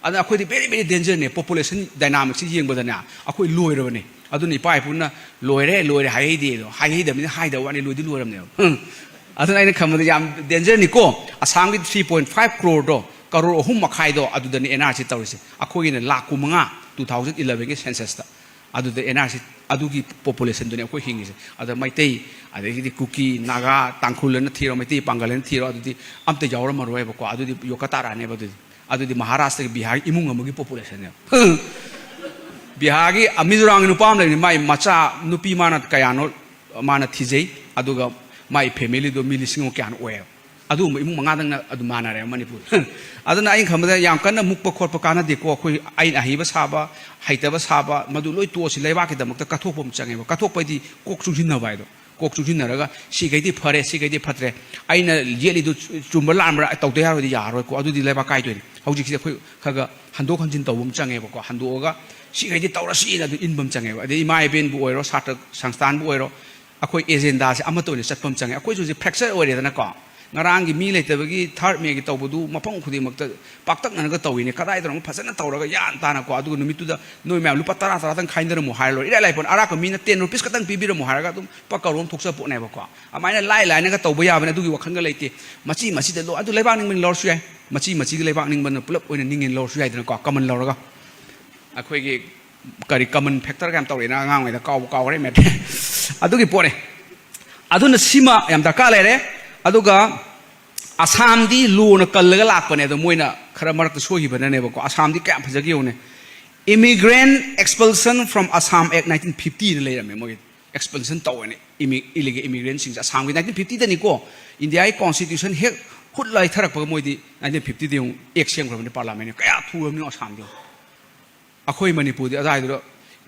ꯑꯗꯨꯅ ꯑꯩꯈꯣꯏꯗꯤ very, very dangerꯅꯦ꯫ ꯄꯣꯄꯨꯂꯦꯁꯟ ꯗꯥꯏꯅꯥꯃꯤꯛꯁꯤ ꯌꯦꯡꯕꯗꯅꯦ, ꯑꯩꯈꯣꯏ ꯂꯣꯏꯔꯕꯅꯦ꯫ ꯑꯗꯨꯅ ꯏꯄꯥ ꯏꯄꯨꯅ "ꯂꯣꯏꯔꯦ, ꯂꯣꯏꯔꯦ" ꯍꯥꯏꯍꯩꯗꯦ ꯑꯗꯣ꯫ ꯍꯥꯏꯍꯩꯗꯕꯅꯤꯅ ꯍꯥꯏꯗꯕ ꯋꯥꯅꯤ, ꯂꯣꯏꯗꯤ ꯂꯣꯏꯔꯕꯅꯦꯕ꯫ ꯎꯝ꯫ ꯑꯗꯨꯅ ꯑꯩꯅ ꯈꯟꯕꯗ ꯌꯥꯝ dangerꯅꯤꯀꯣ꯫ ꯑꯁꯥꯝꯒꯤ three point five crore ꯗꯣ, ꯀꯔꯣꯔ ꯑꯍꯨꯝ ꯃꯈꯥꯏꯗꯣ, ꯑꯗꯨꯗꯅꯦ ꯑꯦꯟ ꯑꯥꯔ ꯁꯤ ꯇꯧꯔꯤꯁꯦ꯫ ꯑꯩꯈꯣꯏꯒꯤꯅ ꯂꯥꯛ ꯀꯨꯟꯃꯉꯥ, two thousand elevenꯒꯤ censusꯇ꯫ ꯑꯗꯨꯗ ꯑꯦꯟ ꯑꯥꯔ ꯁꯤ, ꯑꯗꯨꯒꯤ ꯄꯣꯄꯨꯂꯦꯁꯟꯗꯨꯅꯦ ꯑꯩꯈꯣꯏ ꯍꯤꯡꯉꯤꯁꯦ꯫ ꯑꯗ ꯃꯩꯇꯩ, ꯑꯗꯒꯤꯗꯤ ꯀꯨꯀꯤ, ꯅꯥꯒꯥ, ꯇꯥꯡꯈꯨꯜ ꯍꯥꯏꯅ ꯊꯤꯔꯣ, ꯃꯩꯇꯩ ꯄꯥꯡꯒꯜ ꯍꯥꯏꯅ ꯊꯤꯔꯣ, ꯑꯗꯨꯗꯤ ꯑꯝꯇ ꯌꯥꯎꯔꯝꯃꯔꯣꯏꯕꯀꯣ꯫ ꯑꯗꯨꯗꯤ ꯌꯣꯛꯀ ꯇꯥꯔꯛꯑꯅꯦꯕ ꯑꯗꯨꯗꯤ꯫ ꯑꯗꯨꯗꯤ ꯃꯍꯥꯔꯥꯁꯇ꯭ꯔꯒꯤ ꯕꯤꯍꯥꯔꯒꯤ ꯏꯃꯨꯡ ꯑꯃꯒꯤ ꯄꯣꯄꯨꯂꯦꯁꯟꯅꯦꯕ꯫ ꯕꯤꯍꯥꯔꯒꯤ, ꯑ, ꯃꯤꯖꯣꯔꯥꯝꯒꯤ ꯅꯨꯄꯥ ꯑꯃ ꯂꯩꯕꯅꯤ, ꯃꯥꯏ ꯃꯆꯥ ꯅꯨꯄꯤ ꯃꯥꯅ ꯀꯌꯥꯅꯣ ꯃꯥꯅ ꯊꯤꯖꯩ, ꯑꯗꯨꯒ ꯃꯥꯏ ꯐꯦꯃꯤꯂꯤꯗꯣ ꯃꯤ ꯂꯤꯁꯤꯡ ꯑꯃ ꯀꯌꯥꯅꯣ ꯑꯣꯏꯌꯦꯕ꯫ ꯑꯗꯨꯒꯨꯝꯕ ꯏꯃꯨꯡ ꯃꯉꯥꯗꯪꯅ ꯑꯗꯨꯝ ꯃꯥꯟꯅꯔꯦ ꯃꯅꯤꯄꯨꯔ꯫ ꯑꯗꯨꯅ ꯑꯩꯅ ꯈꯟꯕꯗ ꯌꯥꯝ ꯀꯟꯅ ꯃꯨꯛꯄ ꯈꯣꯠꯄ ꯀꯥꯟꯅꯗꯦꯀꯣ꯫ ꯑꯩꯈꯣꯏ ꯑꯩꯅ ꯑꯍꯩꯕ ꯁꯥꯕ, ꯍꯩꯇꯕ ꯁꯥꯕ, ꯃꯗꯨ ꯂꯣꯏ ꯇꯣꯛꯑꯁꯤ꯫ ꯂꯩꯕꯥꯛꯀꯤꯗꯃꯛꯇ ꯀꯠꯊꯣꯛꯄ ꯑꯃ ꯆꯪꯉꯦꯕ꯫ ꯀꯠꯊꯣꯛꯄ ꯍꯥꯏꯗꯤ ꯀꯣꯛ ꯆꯨꯡꯁꯤꯟꯅꯕ ꯍꯥꯏꯗꯣ꯫ ꯀꯣꯛ ꯆꯨꯡꯁꯤꯟꯅꯔꯒ ꯁꯤꯈꯩꯗꯤ ꯐꯔꯦ, ꯁꯤꯈꯩꯗꯤ ꯐꯠꯇ꯭ꯔꯦ, ꯑꯩꯅ ꯌꯦꯠꯂꯤꯗꯨ ꯆꯨꯝꯕ ꯂꯥꯟꯕ꯭ꯔꯥ ꯇꯧꯗ ꯌꯥꯔꯣꯏꯗꯤ ꯌꯥꯔꯣꯏꯀꯣ꯫ ꯑꯗꯨꯗꯤ ꯂꯩꯕꯥꯛ ꯀꯥꯏꯗꯣꯏꯅꯤ꯫ ꯍꯧꯖꯤꯛꯁꯤꯗꯤ ꯑꯩꯈꯣꯏ ꯈꯔ ꯈꯔ ꯍꯟꯗꯣꯛ ꯍꯟꯖꯤꯟ ꯇꯧꯕ ꯑꯃ ꯆꯪꯉꯦꯕꯀꯣ꯫ ꯍꯟꯗꯣꯛꯑꯒ ꯁꯤꯈꯩꯗꯤ ꯇꯧꯔꯁꯤꯅ ꯑꯗꯨ ꯏꯟꯕ ꯑꯃ ꯆꯪꯉꯦꯕ꯫ ꯑꯗꯩ ꯏꯃꯥ ꯏꯕꯦꯟꯕꯨ ꯑꯣꯏꯔꯣ, ꯁꯥꯇ꯭ꯔ ꯁꯪꯁꯊꯥꯟꯕꯨ ꯑꯣꯏꯔꯣ, ꯑꯩꯈꯣꯏ ꯑꯦꯖꯦꯟꯗꯥꯁꯦ ꯑꯃꯠꯇ ꯑꯣꯏꯅ ꯆꯠꯄ ꯑꯃ ꯆꯪꯉꯦ꯫ ꯑꯩꯈꯣꯏꯁꯨ ꯍꯧꯖꯤꯛ ꯐ꯭ꯔꯦꯛꯆꯔ ꯑꯣꯏꯔꯦꯗꯅꯀꯣ꯫ ꯉꯔꯥꯡꯒꯤ ꯃꯤ ꯂꯩꯇꯕꯒꯤ ꯊꯥꯔꯠ ꯃꯦꯒꯤ ꯇꯧꯕꯗꯨ ꯃꯐꯝ ꯈꯨꯗꯤꯡꯃꯛꯇ ꯄꯥꯛꯇꯛꯅꯅꯒ ꯇꯧꯋꯤꯅꯦ꯫ ꯀꯗꯥꯏꯗꯅꯣ ꯐꯖꯅ ꯇꯧꯔꯒ ꯒ꯭ꯌꯥꯟ ꯇꯥꯅꯀꯣ꯫ ꯑꯗꯨꯒ ꯅꯨꯃꯤꯠꯇꯨꯗ ꯅꯣꯏ ꯃꯌꯥꯝ ꯂꯨꯄꯥ ꯇꯔꯥ ꯇꯔꯥꯗꯪ ꯈꯥꯏꯅꯔꯝꯃꯣ ꯍꯥꯏꯔ ꯂꯣꯏꯔꯦ꯫ ꯏꯔꯥꯏ ꯂꯥꯏ ꯄꯣꯠꯅꯤ꯫ ꯑꯔꯥꯛꯄ ꯃꯤꯅ ꯇꯦꯟ ꯔꯨꯄꯤꯁ ꯈꯛꯇꯪ ꯄꯤꯕꯤꯔꯝꯃꯣ ꯍꯥꯏꯔꯒ ꯑꯗꯨꯝ ꯂꯨꯄꯥ ꯀꯔꯣꯔ ꯑꯃ ꯊꯣꯛꯆ ꯄꯣꯠꯅꯦꯕꯀꯣ꯫ ꯑꯗꯨꯃꯥꯏꯅ ꯂꯥꯏ ꯂꯥꯏꯅꯒ ꯇꯧꯕ ꯌꯥꯕꯅꯤ꯫ ꯑꯗꯨꯒꯤ ꯋꯥꯈꯜꯒ ꯂꯩꯇꯦ꯫ ꯃꯆꯤ ꯃꯆꯤꯗ ꯂꯣ-, ꯑꯗꯨ ꯂꯩꯕꯥꯛ ꯅꯤꯡꯕꯅ ꯂꯧꯔꯁꯨ ꯌꯥꯏ꯫ ꯃꯆꯤ ꯃꯆꯤꯒ ꯂꯩꯕꯥꯛ ꯅꯤꯡꯕꯅ ꯄꯨꯂꯞ ꯑꯣꯏꯅ ꯅꯤꯡꯉꯦꯅ ꯂꯧꯔꯁꯨ ꯌꯥꯏꯗꯅꯀꯣ, ꯀꯃꯟ ꯂꯧꯔꯒ꯫ ꯑꯩꯈꯣꯏꯒꯤ ꯀꯔꯤ ꯀꯃꯟ ꯐꯦꯛꯇꯔꯒ ꯌꯥꯝ ꯇꯧꯔꯛꯑꯦꯅ ꯑꯉꯥꯡꯉꯩꯗ, ꯀꯥꯎꯕ ꯀꯥꯎꯈ꯭ꯔꯦ ꯃꯦꯠꯇꯦ꯫ ꯑꯗꯨꯒꯤ ꯄꯣꯠꯅꯦ꯫ ꯑꯗꯨꯅ ꯁꯤꯃ ꯌꯥꯝ ꯗꯔꯀꯥꯔ ꯂꯩꯔꯦ꯫ ꯑꯗꯨꯒ ꯑꯁꯥꯝꯗꯤ ꯂꯣꯅ ꯀꯜꯂꯒ ꯂꯥꯛꯄꯅꯦ, ꯑꯗꯣ ꯃꯣꯏꯅ ꯈꯔ ꯃꯔꯛꯇ ꯁꯣꯏꯈꯤꯕꯅꯅꯦꯕꯀꯣ꯫ ꯑꯁꯥꯝꯗꯤ ꯀꯌꯥꯝ ꯐꯖꯒꯦ ꯌꯦꯡꯉꯨꯅꯦ꯫ Immigrant Expulsion from Assam Act nineteen fifty ꯅ ꯂꯩꯔꯝꯃꯦ꯫ ꯃꯣꯏꯒꯤ ꯑꯦꯛꯁꯄꯜꯁꯟ ꯇꯧꯋꯦꯅꯦ ꯏꯃꯤ-, ꯏꯂꯤꯒꯦꯜ ꯏꯃꯤꯒ꯭ꯔꯦꯟꯁꯤꯡꯁꯦ꯫ ꯑꯁꯥꯝꯒꯤ nineteen fifty ꯗꯅꯤꯀꯣ꯫ ꯏꯟꯗꯤꯌꯥꯒꯤ ꯀꯣꯟꯁꯇꯤꯇ꯭ꯌꯨꯁꯟ ꯍꯦꯛ ꯍꯨꯠ ꯂꯥꯏꯊꯔꯛꯄꯒ ꯃꯣꯏꯗꯤ nineteen fifty ꯗ ꯑꯃꯨꯛ ꯑꯦꯛ ꯁꯦꯝꯈ꯭ꯔꯕꯅꯤ ꯄꯥꯔꯂꯥꯃꯦꯟꯅ꯫ ꯀꯌꯥ ꯊꯨꯔꯕꯅꯤꯅꯣ ꯑꯁꯥꯝꯗꯤ꯫ ꯑꯩꯈꯣꯏ ꯃꯅꯤꯄꯨꯔꯗꯤ ꯑꯗꯨꯋꯥꯏꯗꯨꯗ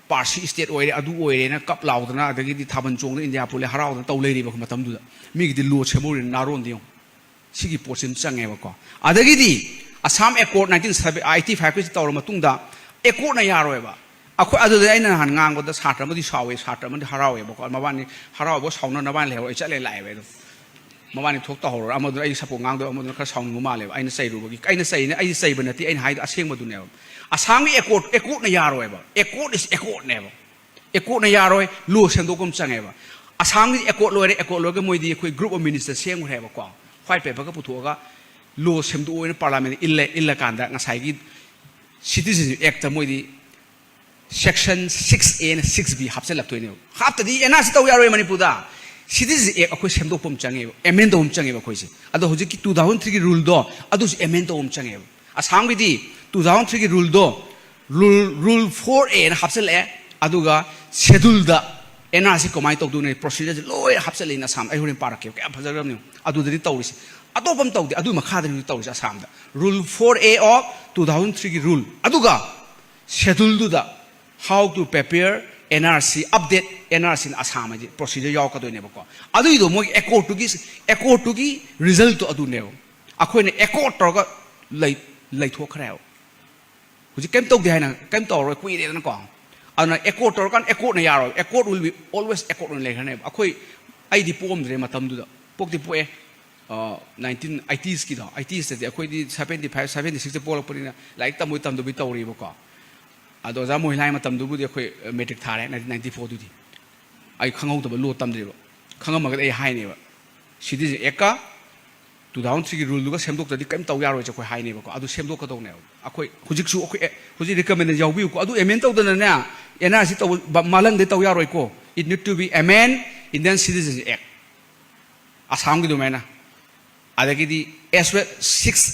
ꯄꯥꯔꯁꯤ ꯁ꯭ꯇꯦꯠ ꯑꯣꯏꯔꯦ, ꯑꯗꯨ ꯑꯣꯏꯔꯦꯅ ꯀꯞ ꯂꯥꯎꯗꯅ, ꯑꯗꯒꯤꯗꯤ ꯊꯥꯕꯜ ꯆꯣꯡꯗꯅ ꯏꯟꯗꯤꯌꯥ ꯄꯨꯂꯦ ꯍꯔꯥꯎꯗꯅ ꯇꯧ ꯂꯩꯔꯤꯕ ꯃꯇꯝꯗꯨꯗ꯫ ꯃꯤꯒꯤꯗꯤ ꯂꯣ ꯁꯦꯝꯍꯧꯔꯤꯅ ꯅꯥꯔꯣꯟꯗ ꯌꯦꯡꯉꯨ꯫ ꯁꯤꯒꯤ ꯄꯣꯠꯁꯤ ꯑꯃ ꯆꯪꯉꯦꯕꯀꯣ꯫ ꯑꯗꯒꯤꯗꯤ ꯑꯁꯥꯝ ꯑꯦꯀꯣꯔꯗ nineteen eighty five ꯀꯤꯁꯤ ꯇꯧꯔ ꯃꯇꯨꯡꯗ ꯑꯦꯀꯣꯔꯗꯅ ꯌꯥꯔꯣꯏꯕ꯫ ꯑꯩꯈꯣꯏ ꯑꯗꯨꯗ ꯑꯩꯅ ꯅꯍꯥꯟ ꯉꯥꯡꯕꯗ ꯁꯥꯇ꯭ꯔ ꯑꯃꯗꯤ ꯁꯥꯎꯋꯦ, ꯁꯥꯇ꯭ꯔ ꯑꯃꯗꯤ ꯍꯔꯥꯎꯋꯦꯕꯀꯣ꯫ ꯃꯕꯥꯅꯤ ꯍꯔꯥꯎꯕ ꯁꯥꯎꯅ ꯅꯕꯥꯅꯤ ꯂꯩꯍꯧꯔꯣ, ꯑꯩ ꯆꯠꯂꯦ ꯂꯥꯛꯑꯦꯕ ꯑꯩ ꯑꯗꯨꯝ꯫ ꯃꯕꯥꯅꯤ ꯊꯣꯛ ꯇꯧꯍꯧꯔꯣ꯫ ꯑꯃꯗꯨꯅ ꯑꯩꯒꯤ ꯁꯞꯄꯣꯔꯠ ꯉꯥꯡꯗꯣꯏ, ꯑꯃꯗꯨꯅ ꯈꯔ ꯁꯥꯎꯅꯤꯡꯕ ꯃꯥꯜꯂꯦꯕ꯫ ꯑꯩꯅ ꯆꯩꯔꯨꯕꯒꯤ, ꯑꯩꯅ ꯆꯩꯅ, ꯑꯩ ꯆꯩꯕ ꯅꯠꯇꯦ, ꯑꯩꯅ ꯍꯥꯏꯗꯣ ꯑꯁꯦꯡꯕꯗꯨꯅꯦꯕ꯫ ꯑꯁꯥꯝꯒꯤ ꯑꯦꯀꯣꯔꯗ, ꯑꯦꯀꯣꯔꯗꯅ ꯌꯥꯔꯣꯏꯕ꯫ ꯑꯦꯀꯣꯔꯗ is ꯑꯦꯀꯣꯔꯗꯅꯦꯕ꯫ ꯑꯦꯀꯣꯔꯗꯅ ꯌꯥꯔꯣꯏ, ꯂꯣ ꯁꯦꯝꯗꯣꯛꯄ ꯑꯃ ꯆꯪꯉꯦꯕ꯫ ꯑꯁꯥꯝꯒꯤ ꯑꯦꯀꯣꯔꯗ ꯂꯣꯏꯔꯦ, ꯑꯦꯀꯣꯔꯗ ꯂꯣꯏꯔꯒ ꯃꯣꯏꯗꯤ ꯑꯩꯈꯣꯏ ꯒ꯭ꯔꯨꯞ ꯑꯣꯐ ꯃꯤꯅꯤꯁꯇꯔ ꯁꯦꯝꯈ꯭ꯔꯦꯕꯀꯣ꯫ ꯋꯥꯏꯠ ꯄꯦꯄꯔꯒ ꯄꯨꯊꯣꯛꯑꯒ ꯂꯣ ꯁꯦꯝꯗꯣꯛꯑꯣꯅ ꯄꯥꯔꯂꯥꯃꯦꯟꯗ ꯏꯜꯂꯦ, ꯏꯜꯂꯀꯥꯟꯗ ꯉꯁꯥꯏꯒꯤ ꯁꯤꯇꯤꯖꯟꯁꯤꯞ ꯑꯦꯛꯇ ꯃꯣꯏꯗꯤ ꯁꯦꯛꯁꯟ six A ꯅ six B ꯍꯥꯞꯆꯤꯜꯂꯛꯇꯣꯏꯅꯦꯕ꯫ ꯍꯥꯞꯇꯗꯤ ꯑꯦꯟ ꯑꯥꯔ ꯁꯤ ꯇꯧ ꯌꯥꯔꯣꯏ ꯃꯅꯤꯄꯨꯔꯗ꯫ ꯁꯤꯇꯤꯖꯟꯁꯤꯞ ꯑꯦꯛ ꯑꯩꯈꯣꯏ ꯁꯦꯝꯗꯣꯛꯄ ꯑꯃ ꯆꯪꯉꯦꯕ, ꯑꯦꯃꯦꯟ ꯇꯧꯕ ꯑꯃ ꯆꯪꯉꯦꯕ ꯑꯩꯈꯣꯏꯁꯦ꯫ ꯑꯗꯣ ꯍꯧꯖꯤꯛꯀꯤ two thousand three ꯒꯤ ꯔꯨꯜꯗꯣ ꯑꯗꯨꯁꯨ ꯑꯦꯃꯦꯟ ꯇꯧꯕ ꯑꯃ ꯆꯪꯉꯦꯕ꯫ ꯑꯁꯥꯝꯒꯤꯗꯤ two thousand three ꯒꯤ ꯔꯨꯜꯗꯣ, ꯔꯨꯜ, ꯔꯨꯜ four A ꯅ ꯍꯥꯞꯆꯤꯜꯂꯛꯑꯦ, ꯑꯗꯨꯒ ꯁꯦꯗꯨꯜꯗ ꯑꯦꯟ ꯑꯥꯔ ꯁꯤ ꯀꯃꯥꯏꯅ ꯇꯧꯗꯣꯏꯅꯣ, ꯄ꯭ꯔꯣꯁꯤꯖꯔꯁꯦ ꯂꯣꯏ ꯍꯥꯞꯆꯤꯜꯂꯛꯏꯅ ꯑꯁꯥꯝ꯫ ꯑꯩ ꯍꯣꯔꯦꯟ ꯄꯥꯔꯛꯀꯦ, ꯀꯌꯥꯝ ꯐꯖꯈ꯭ꯔꯕꯅꯣ꯫ ꯑꯗꯨꯗꯗꯤ ꯇꯧꯔꯤꯁꯦ꯫ ꯑꯇꯣꯞꯄ ꯑꯃ ꯇꯧꯗꯦ, ꯑꯗꯨꯒꯤ ꯃꯈꯥꯗꯅꯤ ꯍꯧꯖꯤꯛ ꯇꯧꯔꯤꯁꯦ ꯑꯁꯥꯝꯗ꯫ Rule four A of two thousand three ꯒꯤ ꯔꯨꯜ, ꯑꯗꯨꯒ ꯁꯦꯗꯨꯜꯗꯨꯗ how to prepare N R C, update N R C ꯅ ꯑꯁꯥꯝ ꯍꯥꯏꯁꯦ ꯄ꯭ꯔꯣꯁꯤꯖꯔ ꯌꯥꯎꯔꯛꯀꯗꯣꯏꯅꯦꯕꯀꯣ꯫ ꯑꯗꯨꯏꯗꯣ ꯃꯣꯏꯒꯤ ꯑꯦꯀꯣꯔꯗꯇꯨꯒꯤ, ꯑꯦꯀꯣꯔꯗꯇꯨꯒꯤ ꯔꯤꯖꯜꯠꯇꯣ ꯑꯗꯨꯅꯦꯕ꯫ ꯑꯩꯈꯣꯏꯅ ꯑꯦꯀꯣꯔꯗ ꯇꯧꯔꯒ ꯂꯩ-, ꯂꯩꯊꯣꯛꯈ꯭ꯔꯦꯕ꯫ ꯍꯧꯖꯤꯛ ꯀꯩꯝ ꯇꯧꯗꯦ ꯍꯥꯏꯅ ꯀꯩꯝ ꯇꯧꯔꯔꯣꯏ, ꯀꯨꯏꯔꯦꯗꯅꯀꯣ꯫ ꯑꯗꯨꯅ ꯑꯦꯀꯣꯔꯠ ꯇꯧꯔꯀꯥꯟꯗ ꯑꯦꯀꯣꯔꯠꯅ ꯌꯥꯔꯣꯏ꯫ ꯑꯦꯀꯣꯔꯠ ꯋꯤꯜ ꯕꯤ ꯑꯣꯜꯋꯦꯁ ꯑꯦꯀꯣꯔꯠ ꯑꯣꯏꯅ ꯂꯩꯈ꯭ꯔꯅꯦꯕ꯫ ꯑꯩꯈꯣꯏ, ꯑꯩꯗꯤ ꯄꯣꯛꯑꯝꯗ꯭ꯔꯦ ꯃꯇꯝꯗꯨꯗ꯫ ꯄꯣꯛꯇꯤ ꯄꯣꯛꯑꯦ, ꯅꯥꯏꯟꯇꯤꯟ ꯑꯩꯇꯤꯁꯀꯤꯗꯣ, ꯑꯩꯇꯤꯁꯇꯗꯤ ꯑꯩꯈꯣꯏꯗꯤ ꯁꯕꯦꯟꯇꯤ ꯐꯥꯏꯚ ꯁꯕꯦꯟꯇꯤ ꯁꯤꯛꯁꯇ ꯄꯣꯛꯂꯛꯄꯅꯤꯅ ꯂꯥꯏꯔꯤꯛ ꯇꯝꯕꯣꯏ ꯇꯝꯗꯕꯣꯏ ꯇꯧꯔꯤꯕꯀꯣ꯫ ꯑꯗꯣ ꯑꯣꯖꯥ ꯃꯣꯍꯤꯂꯥꯏ ꯃꯇꯝꯗꯨꯕꯨꯗꯤ ꯑꯩꯈꯣꯏ ꯃꯦꯇ꯭ꯔꯤꯛ ꯊꯥꯔꯦ, ꯅꯥꯏꯟꯇꯤꯟ ꯅꯥꯏꯟꯇꯤ ꯐꯣꯔꯗꯨꯗꯤ꯫ ꯑꯩ ꯈꯪꯍꯧꯗꯕ, ꯂꯣ ꯇꯝꯗ꯭ꯔꯤꯕ꯫ ꯈꯪꯉꯝꯃꯒꯗꯤ ꯑꯩ ꯍꯥꯏꯅꯦꯕ, ꯁꯤꯇꯤꯖꯦꯟ ꯑꯦꯛꯀ ꯇꯨ ꯊꯥꯎꯖꯟ ꯊ꯭ꯔꯤꯒꯤ ꯔꯨꯜꯗꯨꯒ ꯁꯦꯝꯗꯣꯛꯇ꯭ꯔꯗꯤ ꯀꯔꯤꯝ ꯇꯧ ꯌꯥꯔꯣꯏꯁꯦ ꯑꯩꯈꯣꯏ ꯍꯥꯏꯅꯦꯕꯀꯣ꯫ ꯑꯗꯨ ꯁꯦꯝꯗꯣꯛꯀꯗꯧꯅꯦꯕ꯫ ꯑꯩꯈꯣꯏ ꯍꯧꯖꯤꯛꯁꯨ ꯑꯩꯈꯣꯏ, ꯑꯦ, ꯍꯧꯖꯤꯛ ꯔꯤꯀꯃꯦꯟꯗꯦꯁꯟ ꯌꯥꯎꯕꯤꯌꯨꯀꯣ꯫ ꯑꯗꯨ ꯑꯦꯃꯦꯟ ꯇꯧꯗꯅꯅꯦ, ꯑꯦꯟ ꯑꯥꯔ ꯁꯤ ꯇꯧꯕ ꯃꯥꯂꯪꯗ ꯇꯧ ꯌꯥꯔꯣꯏꯀꯣ꯫ It need to be amend Indian Citizenship Act, ꯑꯁꯥꯝꯒꯤ ꯑꯗꯨꯃꯥꯏꯅ꯫ ꯑꯗꯒꯤꯗꯤ as well, six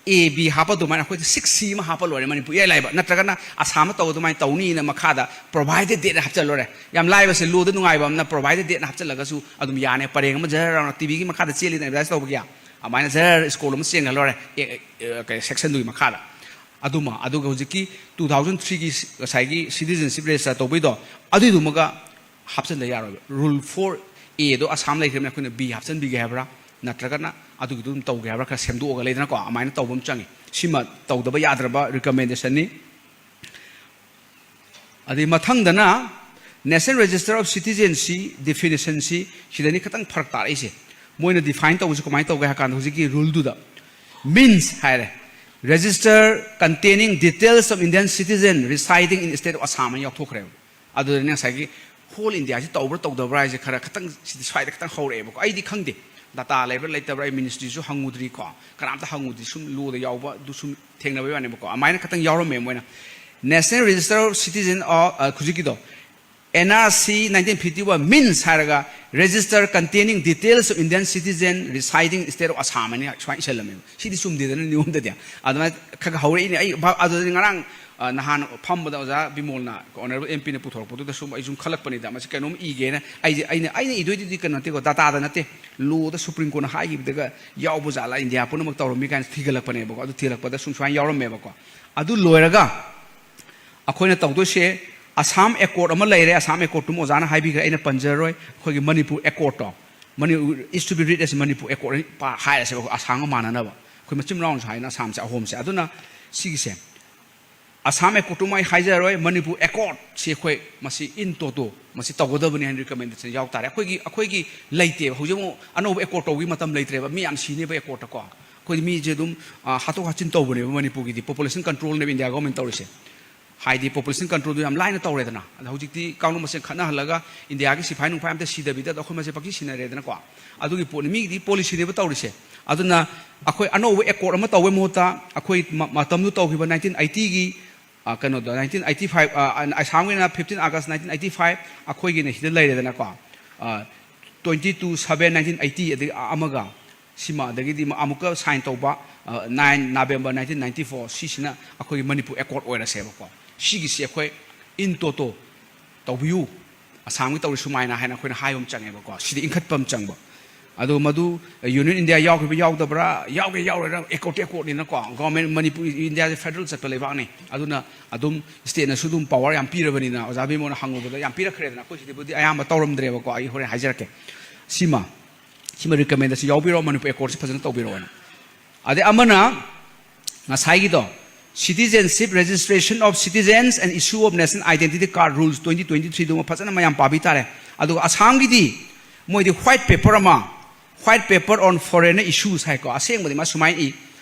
A B ꯍꯥꯞꯄ ꯑꯗꯨꯃꯥꯏꯅ ꯑꯩꯈꯣꯏꯗꯤ ꯁꯤꯛꯁ ꯁꯤ ꯑꯃ ꯍꯥꯞꯄ ꯂꯣꯏꯔꯦ꯫ ꯃꯅꯤꯄꯨꯔ ꯏꯔꯥꯏ ꯂꯥꯏꯕ꯫ ꯅꯠꯇ꯭ꯔꯒꯅ ꯑꯁꯥꯝꯅ ꯇꯧꯕ ꯑꯗꯨꯃꯥꯏꯅ ꯇꯧꯅꯤꯅ ꯃꯈꯥꯗ ꯄ꯭ꯔꯣꯚꯥꯏꯗꯦꯠ ꯗꯦꯠ ꯍꯥꯞꯆꯜꯂꯣꯏꯔꯦ꯫ ꯌꯥꯝ ꯂꯥꯏꯕꯁꯦ, ꯂꯣꯗ ꯅꯨꯡꯉꯥꯏꯕ ꯑꯃꯅ ꯄ꯭ꯔꯣꯚꯥꯏꯗꯦꯠ ꯗꯦꯠ ꯍꯥꯞꯆꯜꯂꯒꯁꯨ ꯑꯗꯨꯝ ꯌꯥꯅꯦ꯫ ꯄꯔꯦꯡ ꯑꯃ ꯖꯔ ꯇꯤ ꯚꯤꯒꯤ ꯃꯈꯥꯗ ꯆꯦꯜꯂꯤꯗꯅ ꯑꯦꯗꯚꯔꯇꯥꯏꯁ ꯇꯧꯕꯒꯤ, ꯑꯗꯨꯃꯥꯏꯅ ꯖꯔ ꯁ꯭ꯀꯣꯜ ꯑꯃ ꯆꯦꯟꯈ꯭ꯔ ꯂꯣꯏꯔꯦ, ꯑꯦ, ꯑꯦ, ꯀꯩ, ꯁꯦꯛꯁꯟꯗꯨꯒꯤ ꯃꯈꯥꯗ꯫ ꯑꯗꯨꯃ, ꯑꯗꯨꯒ ꯍꯧꯖꯤꯛꯀꯤ ꯇꯨ ꯊꯥꯎꯖꯟ ꯊ꯭ꯔꯤꯒꯤ ꯉꯁꯥꯏꯒꯤ ꯁꯤꯇꯤꯖꯦꯟꯁꯤꯞ ꯔꯦꯖꯤꯁꯇꯔ ꯇꯧꯕꯩꯗꯣ, ꯑꯗꯨꯏꯗꯨꯃꯒ ꯍꯥꯞꯆꯤꯟꯗ ꯌꯥꯔꯣꯏꯕ꯫ ꯔꯨꯜ ꯐꯣꯔ ꯑꯦꯗꯣ ꯑꯁꯥꯝ ꯂꯩꯈ꯭ꯔꯕꯅꯤꯅ ꯑꯩꯈꯣꯏꯅ ꯕꯤ ꯍꯥꯞꯆꯤꯟꯕꯤꯒꯦ ꯍꯥꯏꯕ꯭ꯔꯥ, ꯅꯠꯇ꯭ꯔꯒꯅ ꯑꯗꯨꯒꯤꯗꯨ ꯑꯗꯨꯝ ꯇꯧꯒꯦ ꯍꯥꯏꯕ꯭ꯔꯥ, ꯈꯔ ꯁꯦꯝꯗꯣꯛꯑꯒ ꯂꯩꯗꯅꯀꯣ, ꯑꯗꯨꯃꯥꯏꯅ ꯇꯧꯕ ꯑꯃ ꯆꯪꯉꯤ꯫ ꯁꯤꯃ ꯇꯧꯗꯕ ꯌꯥꯗ꯭ꯔꯕ ꯔꯤꯀꯃꯦꯟꯗꯦꯁꯟꯅꯤ꯫ ꯑꯗꯩ ꯃꯊꯪꯗꯅ National Register of Citizenship ꯗꯤꯐꯤꯅꯤꯁꯟꯁꯤ, ꯁꯤꯗꯅꯤ ꯈꯤꯇꯪ ꯐꯔꯛ ꯇꯥꯔꯛꯏꯁꯦ꯫ ꯃꯣꯏꯅ ꯗꯤꯐꯥꯏꯟ ꯇꯧꯕꯁꯤ ꯀꯃꯥꯏꯅ ꯇꯧꯒꯦ ꯍꯥꯏ ꯀꯥꯟꯗ, ꯍꯧꯖꯤꯛꯀꯤ ꯔꯨꯜꯗꯨꯗ ꯃꯤꯟꯁ ꯍꯥꯏꯔꯦ, "Register containing details of Indian citizen residing in state of Assam" ꯍꯥꯏꯅ ꯌꯥꯎꯊꯣꯛꯈ꯭ꯔꯦꯕ꯫ ꯑꯗꯨꯗꯅꯦ ꯉꯁꯥꯏꯒꯤ ꯍꯣꯜ ꯏꯟꯗꯤꯌꯥꯁꯤ ꯇꯧꯕ꯭ꯔꯥ ꯇꯧꯗꯕ꯭ꯔꯥ ꯍꯥꯏꯁꯦ ꯈꯔ ꯈꯤꯇꯪ ꯁꯤꯗꯤ ꯁ꯭ꯋꯥꯏꯗ ꯈꯤꯇꯪ ꯍꯧꯔꯛꯑꯦꯕꯀꯣ꯫ ꯑꯩꯗꯤ ꯈꯪꯗꯦ, ꯗꯇꯥ ꯂꯩꯕ꯭ꯔꯥ ꯂꯩꯇꯕ꯭ꯔꯥ, ꯑꯩ ꯃꯤꯅꯤꯁꯇ꯭ꯔꯤꯁꯨ ꯍꯪꯉꯨꯗ꯭ꯔꯤꯀꯣ, ꯀꯅꯥꯝꯇ ꯍꯪꯉꯨꯗ꯭ꯔꯤ꯫ ꯁꯨꯝ ꯂꯣꯗ ꯌꯥꯎꯕ ꯑꯗꯨ ꯁꯨꯝ ꯊꯦꯡꯅꯕꯩ ꯋꯥꯅꯦꯕꯀꯣ꯫ ꯑꯗꯨꯃꯥꯏꯅ ꯈꯤꯇꯪ ꯌꯥꯎꯔꯝꯃꯦ ꯃꯣꯏꯅ꯫ National Register of Citizen of, ꯑ, ꯍꯧꯖꯤꯛꯀꯤꯗꯣ, "N R C nineteen fifty-one means" ꯍꯥꯏꯔꯒ "Register containing details of Indian citizen residing in state of Assam" ꯍꯥꯏꯅ ꯁꯨꯃꯥꯏꯅ ꯏꯁꯜꯂꯝꯃꯦꯕ꯫ ꯁꯤꯗꯤ ꯆꯨꯝꯗꯦꯗꯅ ꯅꯤꯌꯣꯝꯗꯗꯤ꯫ ꯑꯗꯨꯃꯥꯏꯅ ꯈꯔ ꯈꯔ ꯍꯧꯔꯛꯏꯅꯦ꯫ ꯑꯩ ꯚꯥꯞ, ꯑꯗꯨꯗꯤ ꯉꯔꯥꯡ, ꯑ, ꯅꯍꯥꯟ ꯐꯝꯕꯗ ꯑꯣꯖꯥ ꯕꯤꯃꯣꯜꯅ, ꯑꯣꯅꯔꯦꯕꯜ ꯑꯦꯝ ꯄꯤꯅ ꯄꯨꯊꯣꯔꯛꯄꯗꯨꯗ ꯁꯨꯝ ꯑꯩ ꯁꯨꯝ ꯈꯜꯂꯛꯄꯅꯤꯗ, ꯃꯁꯤ ꯀꯩꯅꯣꯝ ꯏꯒꯦꯅ꯫ ꯑꯩꯁꯦ, ꯑꯩꯅ, ꯑꯩꯅ ꯏꯗꯣꯏꯗꯨꯗꯤ ꯀꯩꯅꯣ ꯅꯠꯇꯦꯀꯣ, ꯗꯇꯥꯗ ꯅꯠꯇꯦ, ꯂꯣꯗ ꯁꯨꯄ꯭ꯔꯤꯝ ꯀꯣꯔꯠꯅ ꯍꯥꯏꯈꯤꯕꯗꯒ ꯌꯥꯎꯕ ꯖꯥꯠꯂꯥ, ꯏꯟꯗꯤꯌꯥ ꯄꯨꯝꯅꯃꯛ ꯇꯧꯔꯝꯃꯤ ꯀꯥꯏꯅ ꯊꯤꯒꯠꯂꯛꯄꯅꯦꯕꯀꯣ꯫ ꯑꯗꯨ ꯊꯤꯒꯠꯂꯛꯄꯗ ꯁꯨꯝ ꯁꯨꯃꯥꯏꯅ ꯌꯥꯎꯔꯝꯃꯦꯕꯀꯣ꯫ ꯑꯗꯨ ꯂꯣꯏꯔꯒ ꯑꯩꯈꯣꯏꯅ ꯇꯧꯗꯣꯏꯁꯦ, ꯑꯁꯥꯝ ꯑꯦꯀꯣꯔꯠ ꯑꯃ ꯂꯩꯔꯦ, ꯑꯁꯥꯝ ꯑꯦꯀꯣꯔꯠꯇꯨꯃ ꯑꯣꯖꯥꯅ ꯍꯥꯏꯕꯤꯈ꯭ꯔꯦ, ꯑꯩꯅ ꯄꯟꯖꯔꯔꯣꯏ꯫ ꯑꯩꯈꯣꯏꯒꯤ Manipur ꯑꯦꯀꯣꯔꯠꯇꯣ, Manipur is to be read as Manipur Accord ꯍꯥꯏꯔꯁꯦꯕ, ꯑꯩꯈꯣꯏ ꯑꯁꯥꯝꯒ ꯃꯥꯟꯅꯅꯕ꯫ ꯑꯩꯈꯣꯏ ꯃꯆꯤꯟ ꯃꯅꯥꯎꯅꯁꯨ ꯍꯥꯏꯅ ꯑꯁꯥꯝꯁꯦ ꯑꯍꯣꯝꯁꯦ꯫ ꯑꯗꯨꯅ ꯁꯤꯒꯤꯁꯦ, ꯑꯁꯥꯝ ꯑꯦꯀꯣꯔꯗꯇꯨꯃ ꯑꯩ ꯍꯥꯏꯖꯔꯔꯣꯏ, ꯃꯅꯤꯄꯨꯔ ꯑꯦꯀꯣꯔꯗꯁꯤ ꯑꯩꯈꯣꯏ ꯃꯁꯤ in toto ꯃꯁꯤ ꯇꯧꯒꯗꯕꯅꯤ ꯍꯥꯏꯅ ꯔꯤꯀꯃꯦꯟꯗꯦꯁꯟ ꯌꯥꯎ ꯇꯥꯔꯦ꯫ ꯑꯩꯈꯣꯏꯒꯤ, ꯑꯩꯈꯣꯏꯒꯤ ꯂꯩꯇꯦꯕ, ꯍꯧꯖꯤꯛ ꯑꯃꯨꯛ ꯑꯅꯧꯕ ꯑꯦꯀꯣꯔꯗ ꯇꯧꯕꯒꯤ ꯃꯇꯝ ꯂꯩꯇ꯭ꯔꯦꯕ, ꯃꯤ ꯌꯥꯝ ꯁꯤꯅꯦꯕ ꯑꯦꯀꯣꯔꯗꯇꯀꯣ꯫ ꯑꯩꯈꯣꯏꯗꯤ ꯃꯤꯁꯦ ꯑꯗꯨꯝ, ꯑ, ꯍꯥꯠꯇꯣꯛ ꯍꯥꯠꯆꯤꯟ ꯇꯧꯕꯅꯦꯕ ꯃꯅꯤꯄꯨꯔꯒꯤꯗꯤ, ꯄꯣꯄꯨꯂꯦꯁꯟ ꯀꯟꯇ꯭ꯔꯣꯜꯅꯦꯕ ꯏꯟꯗꯤꯌꯥ ꯒꯣꯔꯃꯦꯟ ꯇꯧꯔꯤꯁꯦ꯫ ꯍꯥꯏꯗꯤ ꯄꯣꯄꯨꯂꯦꯁꯟ ꯀꯟꯇ꯭ꯔꯣꯜꯗꯨ ꯌꯥꯝ ꯂꯥꯏꯅ ꯇꯧꯔꯦꯗꯅ꯫ ꯑꯗ ꯍꯧꯖꯤꯛꯇꯤ ꯀꯥꯡꯂꯨꯞ ꯃꯁꯦꯟ ꯈꯠꯅꯍꯜꯂꯒ ꯏꯟꯗꯤꯌꯥꯒꯤ ꯁꯤꯐꯥꯏ ꯅꯨꯡꯐꯥꯏ ꯑꯝꯇ ꯁꯤꯗꯕꯤꯗ ꯑꯩꯈꯣꯏ ꯃꯁꯦꯟ ꯄꯪꯁꯤ ꯁꯤꯟꯅꯔꯦꯗꯅꯀꯣ꯫ ꯑꯗꯨꯒꯤ ꯄꯣꯠꯅꯤ, ꯃꯤꯒꯤꯗꯤ ꯄꯣꯂꯤꯁꯤꯅꯦꯕ ꯇꯧꯔꯤꯁꯦ꯫ ꯑꯗꯨꯅ ꯑꯩꯈꯣꯏ ꯑꯅꯧꯕ ꯑꯦꯀꯣꯔꯗ ꯑꯃ ꯇꯧꯕꯩ ꯃꯍꯨꯠꯇ ꯑꯩꯈꯣꯏ ꯃ-, ꯃꯇꯝꯗꯨ ꯇꯧꯈꯤꯕ ꯅꯥꯏꯟꯇꯤꯟ ꯑꯩꯠꯇꯤꯒꯤ, ꯑ, ꯀꯩꯅꯣꯗꯣ, ꯅꯥꯏꯟꯇꯤꯟ ꯑꯩꯠꯇꯤ ꯐꯥꯏꯚ, ꯑ, ꯑ, ꯑꯁꯥꯝꯒꯤꯅ fifteen August nineteen eighty five, ꯑꯩꯈꯣꯏꯒꯤꯅ ꯁꯤꯗ ꯂꯩꯔꯦꯗꯅꯀꯣ, ꯑ, twenty two seven nineteen eighty, ꯑꯗꯒꯤ ꯑꯃꯒ ꯁꯤꯃ, ꯑꯗꯒꯤꯗꯤ ꯑꯃꯨꯛꯀ ꯁꯥꯏꯟ ꯇꯧꯕ, ꯑ, nine November nineteen ninety four, ꯁꯤꯁꯤꯅ ꯑꯩꯈꯣꯏꯒꯤ ꯃꯅꯤꯄꯨꯔ ꯑꯦꯀꯣꯔꯗ ꯑꯣꯏꯔꯁꯦꯕꯀꯣ꯫ ꯁꯤꯒꯤꯁꯤ ꯑꯩꯈꯣꯏ in toto ꯇꯧꯕꯤꯌꯨ, ꯑꯁꯥꯝꯒꯤ ꯇꯧꯔꯤ ꯁꯨꯃꯥꯏꯅ ꯍꯥꯏꯅ ꯑꯩꯈꯣꯏꯅ ꯍꯥꯏꯕ ꯑꯃ ꯆꯪꯉꯦꯕꯀꯣ꯫ ꯁꯤꯗꯤ ꯏꯟꯈꯠꯄ ꯑꯃ ꯆꯪꯕ꯫ ꯑꯗꯣ ꯃꯗꯨ ꯌꯨꯅꯤꯌꯟ ꯏꯟꯗꯤꯌꯥ ꯌꯥꯎꯈꯤꯕ ꯌꯥꯎꯗꯕ꯭ꯔꯥ? ꯌꯥꯎꯒꯦ ꯌꯥꯎꯔꯣꯏꯔꯥ, ꯑꯦꯀꯣꯔꯗꯇꯤ ꯑꯦꯀꯣꯔꯗꯅꯤꯅꯀꯣ꯫ ꯒꯣꯔꯃꯦꯟ, ꯃꯅꯤꯄꯨꯔ, ꯏꯟꯗꯤꯌꯥꯁꯦ ꯐꯦꯗꯔꯦꯜ ꯆꯠꯄ ꯂꯩꯕꯥꯛꯅꯤ꯫ ꯑꯗꯨꯅ ꯑꯗꯨꯝ ꯁ꯭ꯇꯦꯠꯅꯁꯨ ꯑꯗꯨꯝ ꯄꯋꯥꯔ ꯌꯥꯝ ꯄꯤꯔꯕꯅꯤꯅ, ꯑꯣꯖꯥ ꯕꯤꯃꯣꯅ ꯍꯪꯉꯨꯕꯗ ꯌꯥꯝ ꯄꯤꯔꯛꯈ꯭ꯔꯦꯗꯅ꯫ ꯑꯩꯈꯣꯏ ꯁꯤꯗꯕꯨꯗꯤ ꯑꯌꯥꯝꯕ ꯇꯧꯔꯝꯗ꯭ꯔꯦꯕꯀꯣ꯫ ꯑꯩ ꯍꯣꯔꯦꯟ ꯍꯥꯏꯖꯔꯛꯀꯦ꯫ ꯁꯤꯃ, ꯁꯤꯃ ꯔꯤꯀꯃꯦꯟꯗꯦꯁꯟ ꯌꯥꯎꯕꯤꯔꯣ, ꯃꯅꯤꯄꯨꯔ ꯑꯦꯀꯣꯔꯗꯁꯤ ꯐꯖꯅ ꯇꯧꯕꯤꯔꯛꯑꯣꯅ꯫ ꯑꯗꯩ ꯑꯃꯅ ꯉꯁꯥꯏꯒꯤꯗꯣ, Citizenship, Registration of Citizens and Issue of National Identity Card Rules twenty twenty three ꯗꯨꯃ ꯐꯖꯅ ꯃꯌꯥꯝ ꯄꯥꯕꯤ ꯇꯥꯔꯦ꯫ ꯑꯗꯨꯒ ꯑꯁꯥꯝꯒꯤꯗꯤ ꯃꯣꯏꯗꯤ white paper ꯑꯃ, White Paper on Foreigner Issues ꯍꯥꯏꯀꯣ꯫ ꯑꯁꯦꯡꯕꯗꯤ ꯃꯥ ꯁꯨꯃꯥꯏꯅ E,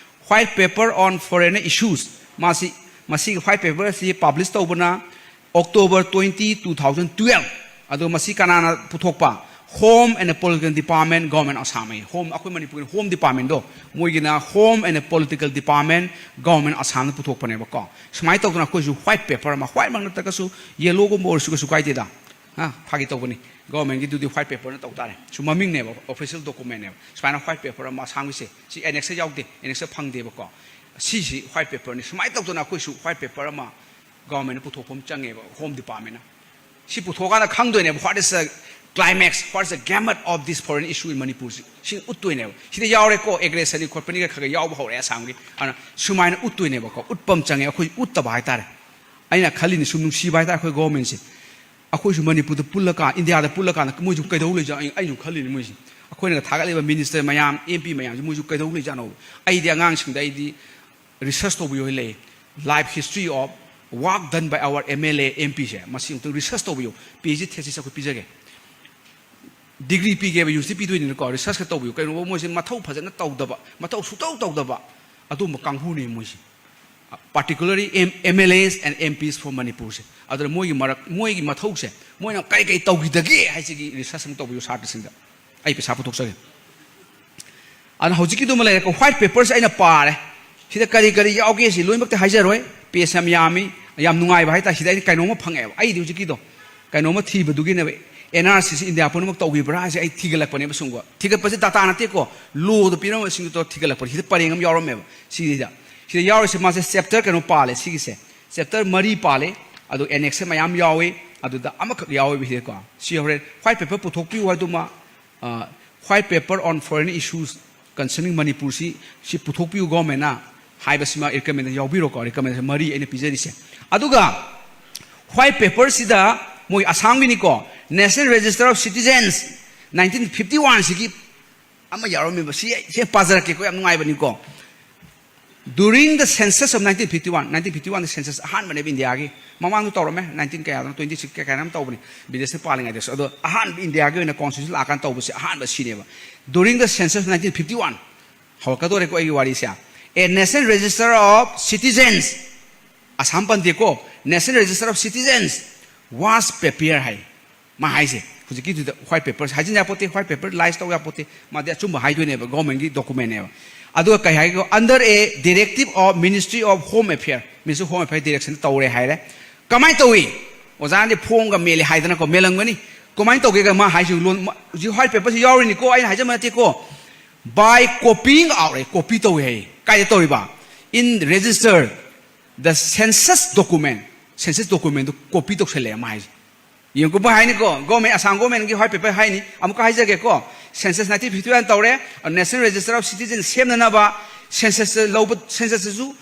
White Paper on Foreigner Issues꯫ ꯃꯥꯁꯤ, ꯃꯁꯤꯒꯤ white paper ꯑꯁꯤ ꯄꯕ꯭ꯂꯤꯁ ꯇꯧꯕꯅ October twenty, two thousand twelve꯫ ꯑꯗꯣ ꯃꯁꯤ ꯀꯅꯥꯅ ꯄꯨꯊꯣꯛꯄ? Home and Political Department, Government Assam high. Home, ꯑꯩꯈꯣꯏ ꯃꯅꯤꯄꯨꯔꯒꯤ ꯍꯣꯝ ꯗꯤꯄꯥꯔꯠꯃꯦꯟꯗꯣ, ꯃꯣꯏꯒꯤꯅ Home and Political Department, Government Assamꯅ ꯄꯨꯊꯣꯛꯄꯅꯦꯕꯀꯣ꯫ ꯁꯨꯃꯥꯏꯅ ꯇꯧꯗꯅ ꯑꯩꯈꯣꯏꯁꯨ white paper ꯑꯃ, white ꯃꯛ ꯅꯠꯇ꯭ꯔꯒꯁꯨ ꯌꯦꯂꯣꯒꯨꯝꯕ ꯑꯣꯏꯔꯁꯨ ꯀꯩꯁꯨ ꯀꯥꯏꯗꯦꯗ꯫ ꯍꯥ, ꯐꯥꯒꯤ ꯇꯧꯕꯅꯤ꯫ ꯒꯣꯔꯃꯦꯟꯒꯤꯗꯨꯗꯤ white paperꯅ ꯇꯧ ꯇꯥꯔꯦ꯫ ꯁꯨꯝ ꯃꯃꯤꯡꯅꯦꯕ, ꯑꯣꯐꯤꯁꯤꯌꯦꯜ ꯗꯣꯀꯨꯃꯦꯟꯅꯦꯕ꯫ ꯁꯨꯃꯥꯏꯅ white paper ꯑꯃ ꯑꯁꯥꯝꯒꯤꯁꯦ, ꯁꯤ ꯑꯦꯅꯦꯛꯁꯇ ꯌꯥꯎꯗꯦ, ꯑꯦꯅꯦꯛꯁꯇ ꯐꯪꯗꯦꯕꯀꯣ꯫ ꯁꯤꯁꯤ white paperꯅꯤ꯫ ꯁꯨꯃꯥꯏꯅ ꯇꯧꯗꯅ ꯑꯩꯈꯣꯏꯁꯨ white paper ꯑꯃ ꯒꯣꯔꯃꯦꯟꯅ ꯄꯨꯊꯣꯛꯄ ꯑꯃ ꯆꯪꯉꯦꯕ, ꯍꯣꯝ ꯗꯤꯄꯥꯔꯠꯃꯦꯟꯅ꯫ ꯁꯤ ꯄꯨꯊꯣꯛꯑꯀꯥꯟꯗ ꯈꯪꯗꯣꯏꯅꯦꯕ, what is the climax, what is the gamut of this foreign issue in Manipur ꯁꯤ, ꯁꯤ ꯎꯠꯇꯣꯏꯅꯦꯕ꯫ ꯁꯤꯗ ꯌꯥꯎꯔꯦꯀꯣ, ꯑꯦꯒ꯭ꯔꯦꯁꯟꯒꯤ ꯈꯣꯠꯄꯅꯤꯒ ꯈꯔ ꯈꯔ ꯌꯥꯎꯕ ꯍꯧꯔꯛꯑꯦ ꯑꯁꯥꯝꯒꯤ꯫ ꯑꯗꯨꯅ ꯁꯨꯃꯥꯏꯅ ꯎꯠꯇꯣꯏꯅꯦꯕꯀꯣ, ꯎꯠꯄ ꯑꯃ ꯆꯪꯉꯦ꯫ ꯑꯩꯈꯣꯏ ꯎꯠꯇꯕ ꯍꯥꯏꯇꯥꯔꯦ꯫ ꯑꯩꯅ ꯈꯜꯂꯤꯅꯤ, ꯁꯨꯝ ꯅꯨꯡꯁꯤꯕ ꯍꯥꯏꯇꯥꯔꯦ ꯑꯩꯈꯣꯏ ꯒꯣꯔꯃꯦꯟꯁꯦ꯫ ꯑꯩꯈꯣꯏꯁꯨ ꯃꯅꯤꯄꯨꯔꯗ ꯄꯨꯜꯂꯀꯥꯟ, ꯏꯟꯗꯤꯌꯥꯗ ꯄꯨꯜꯂꯀꯥꯟꯗ ꯃꯣꯏꯁꯨ ꯀꯩꯗꯧ ꯂꯩꯖꯥꯠꯅꯣ? ꯑꯩ, ꯑꯩꯁꯨ ꯈꯜꯂꯤꯅꯤ ꯃꯣꯏꯁꯦ꯫ ꯑꯩꯈꯣꯏꯅꯒ ꯊꯥꯒꯠꯂꯤꯕ ꯃꯤꯅꯤꯁꯇꯔ ꯃꯌꯥꯝ, ꯑꯦꯝ ꯄꯤ ꯃꯌꯥꯝꯁꯦ ꯃꯣꯏꯁꯨ ꯀꯩꯗꯧ ꯂꯩꯖꯥꯠꯅꯣ? ꯑꯩꯗꯤ ꯑꯉꯥꯡꯁꯤꯡꯗ ꯑꯩꯗꯤ ꯔꯤꯁꯔꯁ ꯇꯧꯕꯤꯌꯣ ꯍꯥꯏ ꯂꯩ꯫ life history of work done by our M L A, M P ꯁꯦ, ꯃꯁꯤ ꯑꯃꯨꯛꯇꯪ research ꯇꯧꯕꯤꯌꯨ꯫ P H D thesis ꯑꯩꯈꯣꯏ ꯄꯤꯖꯒꯦ꯫ Degree ꯄꯤꯒꯦꯕ, university ꯄꯤꯗꯣꯏꯅꯤꯅꯀꯣ, research ꯈꯔ ꯇꯧꯕꯤꯌꯨ꯫ ꯀꯩꯅꯣꯕ, ꯃꯣꯏꯁꯦ ꯃꯊꯧ ꯐꯖꯅ ꯇꯧꯗꯕ, ꯃꯊꯧ ꯁꯨꯡꯇꯧ ꯇꯧꯗꯕ ꯑꯗꯨꯒꯨꯝꯕ ꯀꯥꯡꯕꯨꯅꯦ ꯃꯣꯏꯁꯦ꯫ Particularly M-, M L As and M Ps for ꯃꯅꯤꯄꯨꯔꯁꯦ꯫ ꯑꯗꯨꯅ ꯃꯣꯏꯒꯤ ꯃꯔꯛ, ꯃꯣꯏꯒꯤ ꯃꯊꯧꯁꯦ, ꯃꯣꯏꯅ ꯀꯔꯤ ꯀꯔꯤ ꯇꯧꯈꯤꯗꯒꯦ ꯍꯥꯏꯁꯤꯒꯤ research ꯑꯃ ꯇꯧꯕꯤꯌꯨ ꯁꯥꯇ꯭ꯔꯁꯤꯡꯗ꯫ ꯑꯩ ꯄꯩꯁꯥ ꯄꯨꯊꯣꯛꯆꯒꯦ꯫ ꯑꯗꯨꯅ ꯍꯧꯖꯤꯛꯀꯤꯗꯨꯃ ꯂꯩꯔꯦꯀꯣ, white paper ꯁꯦ ꯑꯩꯅ ꯄꯥꯔꯦ꯫ ꯁꯤꯗ ꯀꯔꯤ ꯀꯔꯤ ꯌꯥꯎꯒꯦ ꯁꯤ ꯂꯣꯏꯅꯃꯛꯇꯤ ꯍꯥꯏꯖꯔꯣꯏ, page ꯌꯥꯝ ꯌꯥꯝꯃꯤ, ꯌꯥꯝ ꯅꯨꯡꯉꯥꯏꯕ ꯍꯥꯏꯇꯥꯔꯦ꯫ ꯁꯤꯗ ꯑꯩꯅ ꯀꯩꯅꯣꯝꯃ ꯐꯪꯉꯛꯑꯦꯕ, ꯑꯩꯗꯤ ꯍꯧꯖꯤꯛꯀꯤꯗꯣ ꯀꯩꯅꯣꯝꯃ ꯊꯤꯕꯗꯨꯒꯤꯅꯦꯕ꯫ N R C ꯁꯤ ꯏꯟꯗꯤꯌꯥ ꯄꯨꯝꯅꯃꯛ ꯇꯧꯈꯤꯕ꯭ꯔꯥ ꯍꯥꯏꯁꯦ ꯑꯩ ꯊꯤꯒꯠꯂꯛꯄꯅꯦꯕ꯫ ꯁꯨꯝꯀꯣ, ꯊꯤꯒꯠꯄꯁꯦ data ꯅꯠꯇꯦꯀꯣ, law ꯗ ꯄꯤꯔꯝꯕꯁꯤꯡꯗꯣ ꯊꯤꯒꯠꯂꯛꯄꯅꯦ꯫ ꯁꯤꯗ ꯄꯔꯦꯡ ꯑꯃ ꯌꯥꯎꯔꯝꯃꯦꯕ꯫ ꯁꯤꯗ, ꯁꯤꯗ ꯌꯥꯎꯔꯤꯁꯦ, ꯃꯥꯁꯦ chapter ꯀꯩꯅꯣ ꯄꯥꯜꯂꯦ꯫ ꯁꯤꯒꯤꯁꯦ chapter ꯃꯔꯤ ꯄꯥꯜꯂꯦ꯫ ꯑꯗꯨ annex ꯃꯌꯥꯝ ꯌꯥꯎꯏ, ꯑꯗꯨꯗ ꯑꯃꯈꯛ ꯌꯥꯎꯋꯦꯕ ꯁꯤꯗꯀꯣ꯫ ꯁꯤ ꯍꯣꯔꯦꯟ white paper ꯄꯨꯊꯣꯛꯄꯤꯌꯨ ꯍꯥꯏꯗꯨꯃ, ꯑ, white paper on foreign issues concerning ꯃꯅꯤꯄꯨꯔꯁꯤ, ꯁꯤ ꯄꯨꯊꯣꯛꯄꯤꯌꯨ government ꯅ ꯍꯥꯏꯕꯁꯤꯃ recommend ꯌꯥꯎꯕꯤꯔꯣꯀꯣ꯫ Recommend ꯃꯔꯤ ꯑꯩꯅ ꯄꯤꯖꯔꯤꯁꯦ꯫ ꯑꯗꯨꯒ white paper ꯁꯤꯗ ꯃꯣꯏ ꯑꯁꯥꯝꯒꯤꯅꯤꯀꯣ, National Register of Citizens nineteen fifty one ꯁꯤꯒꯤ ꯑꯃ ꯌꯥꯎꯔꯝꯃꯦꯕ꯫ ꯁꯤ, ꯁꯤ ꯄꯥꯖꯔꯛꯀꯦꯀꯣ, ꯌꯥꯝ ꯅꯨꯡꯉꯥꯏꯕꯅꯤꯀꯣ꯫ During the census of nineteen fifty one, nineteen fifty one the census ꯑꯍꯥꯟꯕꯅꯦꯕ ꯏꯟꯗꯤꯌꯥꯒꯤ꯫ ꯃꯃꯥꯡꯗ ꯇꯧꯔꯝꯃꯦ, nineteen ꯀꯌꯥꯗꯅꯣ, twenty six ꯀꯌꯥ ꯀꯌꯥꯅꯣ ꯑꯃ ꯇꯧꯕꯅꯤ, ꯕ꯭ꯔꯤꯇꯤꯁꯅ ꯄꯥꯜꯂꯤꯉꯩꯗꯁꯨ꯫ ꯑꯗꯣ ꯑꯍꯥꯟꯕ ꯏꯟꯗꯤꯌꯥꯒꯤ ꯑꯣꯏꯅ constitution ꯂꯥꯛꯑꯀꯥꯟꯗ ꯇꯧꯕꯁꯦ ꯑꯍꯥꯟꯕ ꯁꯤꯅꯦꯕ꯫ During the census nineteen fifty one, ꯍꯧꯔꯛꯀꯗꯧꯔꯦꯀꯣ ꯑꯩꯒꯤ ꯋꯥꯔꯤꯁꯦ꯫ A national register of citizens, Assam ꯄꯟꯗꯦꯀꯣ, National Register of Citizens was prepared ꯍꯥꯏ꯫ ꯃꯥ ꯍꯥꯏꯁꯦ, ꯍꯧꯖꯤꯛꯀꯤꯗꯨꯗ white paper ꯍꯥꯏꯖꯤꯟ ꯌꯥꯄꯣꯠꯇꯦ, white paper ꯂꯥꯏꯁ ꯇꯧ ꯌꯥꯄꯣꯠꯇꯦ, ꯃꯥꯗꯤ ꯑꯆꯨꯝꯕ ꯍꯥꯏꯗꯣꯏꯅꯦꯕ, government ꯀꯤ document ꯅꯦꯕ꯫ ꯑꯗꯨꯒ ꯀꯩ ꯍꯥꯏꯒꯦ, under a directive of Ministry of Home Affairs, Ministry of Home Affairs direction ꯇꯧꯔꯦ ꯍꯥꯏꯔꯦ꯫ ꯀꯃꯥꯏꯅ ꯇꯧꯏ? ꯑꯣꯖꯥꯅꯗꯤ ꯐꯣꯝꯒ ꯃꯦꯜꯂꯦ ꯍꯥꯏꯗꯅꯀꯣ, ꯃꯦꯜꯂꯝꯒꯅꯤ꯫ ꯀꯃꯥꯏꯅ ꯇꯧꯒꯦꯒ ꯃꯥ ꯍꯥꯏꯁꯤ, ꯂꯣꯟ, ꯃ-, ꯍꯧꯖꯤꯛ white paper ꯁꯤ ꯌꯥꯎꯔꯤꯅꯤꯀꯣ, ꯑꯩꯅ ꯍꯥꯏꯖꯕ ꯅꯠꯇꯦꯀꯣ꯫ By copying out, copy ꯇꯧꯏ ꯍꯥꯏꯌꯦ꯫ ꯀꯥꯏꯗ ꯇꯧꯔꯤꯕ? In register, the census document, census document do copy ꯇꯧꯁꯜꯂꯛꯑꯦ ꯃꯥ ꯍꯥꯏꯁꯦ꯫ ꯌꯦꯡꯉꯨꯀꯣ, ꯃꯣꯏ ꯍꯥꯏꯅꯤꯀꯣ, government, ꯑꯁꯥꯝ government ꯀꯤ white paper ꯍꯥꯏꯅꯤ꯫ ꯑꯃꯨꯛꯀ ꯍꯥꯏꯖꯒꯦꯀꯣ, census nineteen fifty one ꯇꯧꯔꯦ, National Register of Citizens ꯁꯦꯝꯅꯅꯕ census ꯂꯧꯕ, census ꯁꯨ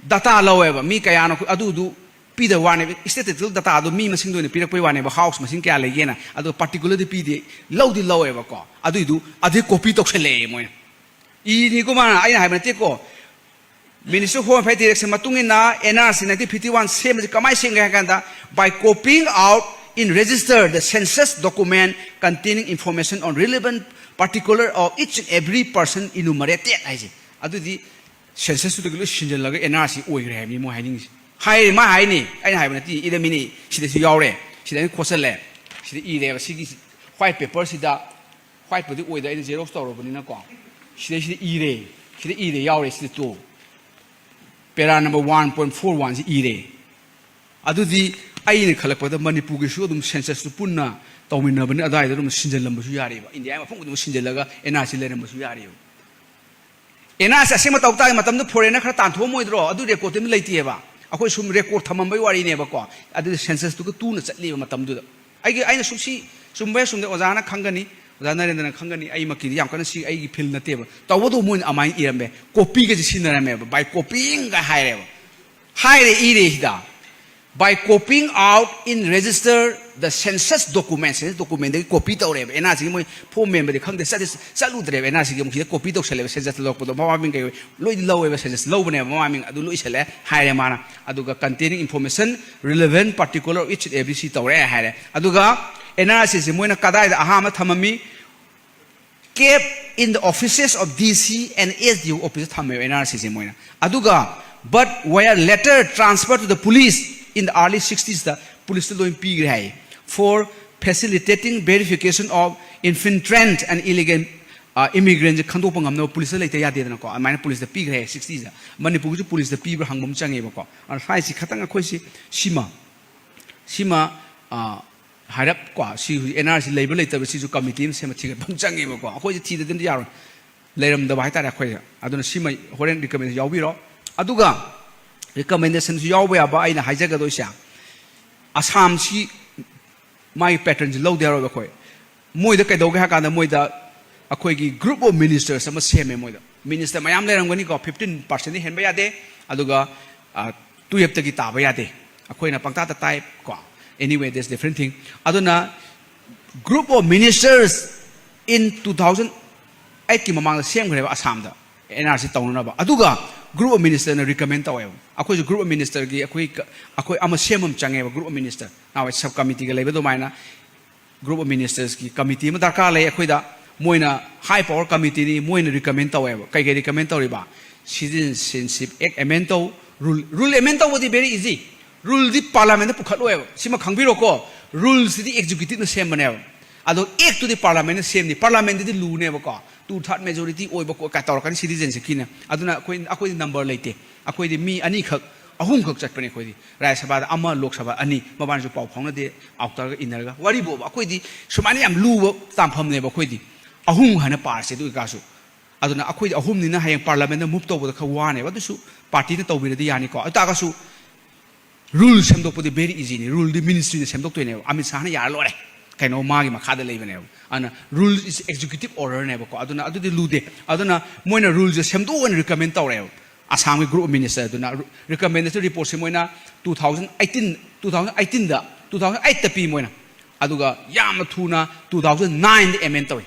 data ꯂꯧꯋꯦꯕ, ꯃꯤ ꯀꯌꯥꯅꯣ ꯑꯗꯨꯗꯨ ꯄꯤꯗꯕ ꯋꯥꯅꯦꯕ, statistical data ꯗꯨ ꯃꯤ ꯃꯁꯤꯡꯗ ꯑꯣꯏꯅ ꯄꯤꯔꯛꯄꯩ ꯋꯥꯅꯦꯕ, house ꯃꯁꯤꯡ ꯀꯌꯥ ꯂꯩꯒꯦꯅ, ꯑꯗꯣ particular ꯗꯤ ꯄꯤꯗꯦ, ꯂꯧꯗꯤ ꯂꯧꯋꯦꯕꯀꯣ, ꯑꯗꯨꯏꯗꯨ ꯑꯗꯩ copy ꯇꯧꯁꯜꯂꯛꯑꯦ ꯃꯣꯏꯅ꯫ ꯏꯅꯤꯀꯣ ꯃꯥꯅ, ꯑꯩꯅ ꯍꯥꯏꯕ ꯅꯠꯇꯦꯀꯣ, Ministry of Home Affairs direction ꯃꯇꯨꯡ ꯏꯟꯅ N R C nineteen fifty-one ꯁꯦꯝꯕꯁꯤ ꯀꯃꯥꯏꯅ ꯁꯦꯝꯒꯦ ꯍꯥꯏ ꯀꯥꯟꯗ, by copying out in register the census document containing information on relevant particular of each and every person enumerated ꯍꯥꯏꯁꯦ꯫ ꯑꯗꯨꯗꯤ census ꯇꯨꯗꯒꯤ ꯂꯣꯏ ꯁꯤꯟꯖꯜꯂꯒ N R C ꯑꯣꯏꯈ꯭ꯔꯦ ꯍꯥꯏꯕꯅꯤ ꯃꯣꯏ ꯍꯥꯏꯅꯤꯡꯉꯤꯁꯦ꯫ ꯍꯥꯏ, ꯃꯥ ꯍꯥꯏꯅꯤ, ꯑꯩꯅ ꯍꯥꯏꯕ ꯅꯠꯇꯦ, ꯏꯔꯝꯃꯤꯅꯤ, ꯁꯤꯗꯁꯨ ꯌꯥꯎꯔꯦ, ꯁꯤꯗ ꯑꯩꯅ ꯈꯣꯠꯆꯜꯂꯦ, ꯁꯤꯗ ꯏꯔꯦꯕ, ꯁꯤꯒꯤ white paper ꯁꯤꯗ, white ꯄꯨꯗꯤ ꯑꯣꯏꯗ, ꯑꯩꯅ xerox ꯇꯧꯔꯕꯅꯤꯅꯀꯣ, ꯁꯤꯗꯩꯁꯤꯗ ꯏꯔꯦ, ꯁꯤꯗ ꯏꯔꯦ, ꯌꯥꯎꯔꯦ, ꯁꯤꯗ two, para number one point four one ꯁꯤ ꯏꯔꯦ꯫ ꯑꯗꯨꯗꯤ ꯑꯩꯅ ꯈꯜꯂꯛꯄꯗ ꯃꯅꯤꯄꯨꯔꯒꯤꯁꯨ ꯑꯗꯨꯝ census ꯇꯨ ꯄꯨꯟꯅ ꯇꯧꯃꯤꯟꯅꯕꯅꯤ, ꯑꯗꯨꯋꯥꯏꯗ ꯑꯗꯨꯝ ꯁꯤꯟꯖꯜꯂꯝꯕꯁꯨ ꯌꯥꯔꯦꯕ, ꯏꯟꯗꯤꯌꯥ ꯃꯐꯝ ꯈꯨꯗꯤꯡꯃꯛ ꯁꯤꯟꯖꯜꯂꯒ N R C ꯂꯩꯔꯝꯕꯁꯨ ꯌꯥꯔꯦꯕ꯫ N R C ꯑꯁꯦꯡꯕ ꯇꯧ ꯇꯥꯔꯗꯤ ꯃꯇꯝꯗꯨ foreigner ꯈꯔ ꯇꯥꯟꯊꯣꯛꯑꯝꯃꯣꯏꯗ꯭ꯔꯣ? ꯑꯗꯨ record ꯇꯨ ꯑꯗꯨꯝ ꯂꯩꯇꯦꯕ꯫ ꯑꯩꯈꯣꯏ ꯁꯨꯝ record ꯊꯝꯃꯝꯕꯩ ꯋꯥꯔꯤꯅꯦꯕꯀꯣ꯫ ꯑꯗꯨꯗꯤ census ꯇꯨꯒ ꯇꯨꯅ ꯆꯠꯂꯤꯕ ꯃꯇꯝꯗꯨꯗ꯫ ꯑꯩꯒꯤ, ꯑꯩꯅ ꯁꯨꯝ ꯁꯤ ꯆꯨꯝꯕ ꯌꯥꯏ, ꯆꯨꯝꯗꯦ, ꯑꯣꯖꯥꯅ ꯈꯪꯒꯅꯤ, ꯑꯣꯖꯥ ꯅꯔꯦꯟꯗ꯭ꯔꯅ ꯈꯪꯒꯅꯤ, ꯑꯩꯃꯛꯀꯤꯗꯤ ꯌꯥꯝ ꯀꯟꯅ ꯁꯤ ꯑꯩꯒꯤ field ꯅꯠꯇꯦꯕ꯫ ꯇꯧꯕꯇꯕꯨ ꯃꯣꯏꯅ ꯑꯗꯨꯃꯥꯏꯅ ꯏꯔꯝꯃꯦ, copy ꯒꯁꯦ ꯁꯤꯖꯤꯟꯅꯔꯝꯃꯦꯕ, by copying ꯒ ꯍꯥꯏꯔꯦꯕ꯫ ꯍꯥꯏꯔꯦ, ꯏꯔꯦ ꯁꯤꯗ꯫ By copying out in register the census document, census document ꯗꯒꯤ copy ꯇꯧꯔꯦꯕ꯫ N R C ꯒꯤ ꯃꯣꯏ form ꯃꯦꯟꯕꯗꯤ ꯈꯪꯗꯦ, ꯆꯠꯇꯤ ꯆꯠꯂꯨꯗ꯭ꯔꯦꯕ꯫ N R C ꯒꯤ ꯑꯃꯨꯛ ꯁꯤꯗ copy ꯇꯧꯁꯜꯂꯦꯕ, census ꯂꯧꯔꯛꯄꯗꯣ ꯃꯃꯥ ꯃꯤꯡ ꯀꯩ ꯂꯣꯏ ꯂꯧꯋꯦꯕ, census ꯂꯧꯕꯅꯦꯕ ꯃꯃꯥ ꯃꯤꯡ ꯑꯗꯨ ꯂꯣꯏ ꯏꯁꯜꯂꯦ ꯍꯥꯏꯔꯦ ꯃꯥꯅ꯫ ꯑꯗꯨꯒ containing information relevant particular each and every ꯁꯤ ꯇꯧꯔꯦ ꯍꯥꯏꯔꯦ꯫ ꯑꯗꯨꯒ N R C ꯁꯦ ꯃꯣꯏꯅ ꯀꯗꯥꯏꯗ ꯑꯍꯥꯟꯕ ꯊꯝꯃꯝꯃꯤ? Kept in the offices of D C and S D O office ꯊꯝꯃꯦꯕ N R C ꯁꯦ ꯃꯣꯏꯅ꯫ ꯑꯗꯨꯒ but were later transferred to the police in the early sixties the police ꯇ ꯂꯣꯏ ꯄꯤꯈ꯭ꯔꯦ ꯍꯥꯏ, for facilitating verification of infiltrant and illegal, uh, immigrant ꯁꯦ ꯈꯪꯗꯣꯛꯄ ꯉꯝꯅꯕ police ꯇ ꯂꯩꯇ ꯌꯥꯗꯦꯗꯅꯀꯣ꯫ ꯑꯗꯨꯃꯥꯏꯅ police ꯇ ꯄꯤꯈ꯭ꯔꯦ ꯍꯥꯏ sixties ꯗ꯫ ꯃꯅꯤꯄꯨꯔꯒꯤꯁꯨ police ꯇ ꯄꯤꯕ꯭ꯔꯥ ꯍꯪꯕ ꯑꯃ ꯆꯪꯉꯦꯕꯀꯣ꯫ ꯑꯗꯨꯅ ꯁ꯭ꯋꯥꯏꯁꯤ ꯈꯇꯪ ꯑꯩꯈꯣꯏꯁꯤ ꯁꯤꯃ, ꯁꯤꯃ, ꯑ, ꯍꯥꯏꯔꯞ ꯀꯣ, ꯁꯤ ꯍꯧꯖꯤꯛ N R C ꯂꯩꯕ ꯂꯩꯇꯕ ꯁꯤꯁꯨ committee ꯑꯃ ꯁꯦꯝꯕ ꯊꯤꯒꯠꯄ ꯑꯃ ꯆꯪꯉꯦꯕꯀꯣ꯫ ꯑꯩꯈꯣꯏꯁꯦ ꯊꯤꯗꯗꯤ ꯑꯝꯇ ꯌꯥꯔꯣꯏ, ꯂꯩꯔꯝꯗꯕ ꯍꯥꯏꯇꯥꯔꯦ ꯑꯩꯈꯣꯏꯁꯦ꯫ ꯑꯗꯨꯅ ꯁꯤꯃ ꯍꯣꯔꯦꯟ recommendation ꯌꯥꯎꯕꯤꯔꯣ꯫ ꯑꯗꯨꯒ recommendation ꯁꯨ ꯌꯥꯎꯕ ꯌꯥꯕ ꯑꯩꯅ ꯍꯥꯏꯖꯒꯗꯣꯏꯁꯦ, ꯑꯁꯥꯝꯁꯤ ꯃꯥꯒꯤ pattern ꯁꯤ ꯂꯧꯗ ꯌꯥꯔꯣꯏꯕ ꯑꯩꯈꯣꯏ꯫ ꯃꯣꯏꯗ ꯀꯩꯗꯧꯒꯦ ꯍꯥꯏ ꯀꯥꯟꯗ ꯃꯣꯏꯗ ꯑꯩꯈꯣꯏꯒꯤ group of ministers ꯑꯃ ꯁꯦꯝꯃꯦ ꯃꯣꯏꯗ꯫ Minister ꯃꯌꯥꯝ ꯂꯩꯔꯝꯒꯅꯤꯀꯣ, fifteen percent ꯗꯤ ꯍꯦꯟꯕ ꯌꯥꯗꯦ, ꯑꯗꯨꯒ, ꯑ, twelve ꯇꯒꯤ ꯇꯥꯕ ꯌꯥꯗꯦ꯫ ꯑꯩꯈꯣꯏꯅ ꯄꯪꯇꯥꯗ ꯇꯥꯏ ꯀꯣ꯫ Anyway, that's different thing. ꯑꯗꯨꯅ group of ministers in two thousand eight ꯀꯤ ꯃꯃꯥꯡꯗ ꯁꯦꯝꯈ꯭ꯔꯦꯕ ꯑꯁꯥꯝꯗ N R C ꯇꯧꯅꯅꯕ꯫ ꯑꯗꯨꯒ Group of Ministerꯅ recommend ꯇꯧꯋꯦꯕ꯫ ꯑꯩꯈꯣꯏꯁꯨ Group of Ministerꯒꯤ ꯑꯩꯈꯣꯏ ꯀ- ꯑꯩꯈꯣꯏ ꯑꯃ ꯁꯦꯝꯕ ꯑꯃ ꯆꯪꯉꯦꯕ꯫ Group of Minister ꯅꯍꯥꯟꯋꯥꯏ sub committeeꯒ ꯂꯩꯕ ꯑꯗꯨꯃꯥꯏꯅ Group of Ministersꯀꯤ committee ꯑꯃ ꯗꯔꯀꯥꯔ ꯂꯩ ꯑꯩꯈꯣꯏꯗ꯫ ꯃꯣꯏꯅ high power committeeꯅꯤ, ꯃꯣꯏꯅ recommend ꯇꯧꯋꯦꯕ꯫ ꯀꯩ ꯀꯩ recommend ꯇꯧꯔꯤꯕ? Citizenship Act amend ꯇꯧ꯫ Rule, rule amend ꯇꯧꯕꯗꯤ very easy꯫ Ruleꯗꯤ Parliamentꯇ ꯄꯨꯈꯠꯂꯣꯏꯕ꯫ ꯁꯤꯃ ꯈꯪꯕꯤꯔꯣꯀꯣ꯫ Ruleꯁꯤꯗꯤ Executiveꯅ ꯁꯦꯝꯕꯅꯦꯕ꯫ ꯑꯗꯣ Actꯇꯨꯗꯤ Parliamentꯅ ꯁꯦꯝꯅꯤ꯫ Parliamentꯇꯗꯤ ꯂꯨꯅꯦꯕꯀꯣ꯫ Two third majority ꯑꯣꯏꯕ ꯀꯣ- ꯀꯥꯏ ꯇꯧꯔꯛꯀꯅꯤ citizenshipꯀꯤꯅ꯫ ꯑꯗꯨꯅ ꯑꯩꯈꯣꯏ, ꯑꯩꯈꯣꯏꯗꯤ number ꯂꯩꯇꯦ꯫ ꯑꯩꯈꯣꯏꯗꯤ ꯃꯤ ꯑꯅꯤꯈꯛ, ꯑꯍꯨꯝꯈꯛ ꯆꯠꯄꯅꯦ ꯑꯩꯈꯣꯏꯗꯤ꯫ ꯔꯥꯖ꯭ꯌ ꯁꯚꯥꯗ ꯑꯃ, ꯂꯣꯛ ꯁꯚꯥ ꯑꯅꯤ, ꯃꯕꯥꯅꯤꯁꯨ ꯄꯥꯎ ꯐꯥꯎꯅꯗꯦ, outerꯒ innerꯒ꯫ ꯋꯥꯔꯤꯕꯣꯕ, ꯑꯩꯈꯣꯏꯗꯤ ꯁꯨꯃꯥꯏꯅ ꯌꯥꯝ ꯂꯨꯕ ꯇꯥꯟꯐꯝꯅꯦꯕ ꯑꯩꯈꯣꯏꯗꯤ꯫ ꯑꯍꯨꯝ ꯍꯥꯏꯅ ꯄꯥꯔꯁꯦ ꯑꯗꯨ ꯑꯣꯏꯇꯥꯔꯁꯨ꯫ ꯑꯗꯨꯅ ꯑꯩꯈꯣꯏꯗꯤ ꯑꯍꯨꯝꯅꯤꯅ ꯍꯌꯦꯡ Parliamentꯇ move ꯇꯧꯕꯗ ꯈꯔ ꯋꯥꯅꯦꯕ꯫ ꯑꯗꯨꯁꯨ partyꯅ ꯇꯧꯕꯤꯔꯗꯤ ꯌꯥꯅꯤꯀꯣ꯫ ꯑꯗꯨ ꯇꯥꯔꯒꯁꯨ rule ꯁꯦꯝꯗꯣꯛꯄꯗꯤ very easyꯅꯤ꯫ Ruleꯗꯤ ministryꯅ ꯁꯦꯝꯗꯣꯛꯇꯣꯏꯅꯦꯕ꯫ ꯑꯃꯤꯠ ꯁꯥꯍꯅ ꯌꯥꯔ ꯂꯣꯏꯔꯦ꯫ ꯀꯩꯅꯣ ꯃꯥꯒꯤ ꯃꯈꯥꯗ ꯂꯩꯕꯅꯦꯕ꯫ ꯑꯗꯨꯅ rule is executive orderꯅꯦꯕꯀꯣ꯫ ꯑꯗꯨꯅ ꯑꯗꯨꯗꯤ ꯂꯨꯗꯦ꯫ ꯑꯗꯨꯅ ꯃꯣꯏꯅ ruleꯁꯦ ꯁꯦꯝꯗꯣꯛꯑꯣꯅ recommend ꯇꯧꯔꯛꯑꯦꯕ꯫ ꯑꯁꯥꯝꯒꯤ Group of Minister ꯑꯗꯨꯅ recommendation reportꯁꯦ ꯃꯣꯏꯅ two thousand eighteen, two thousand eighteenꯗ, two thousand eightꯇ ꯄꯤ ꯃꯣꯏꯅ꯫ ꯑꯗꯨꯒ ꯌꯥꯝꯅ ꯊꯨꯅ two thousand nineꯗ amend ꯇꯧꯏ꯫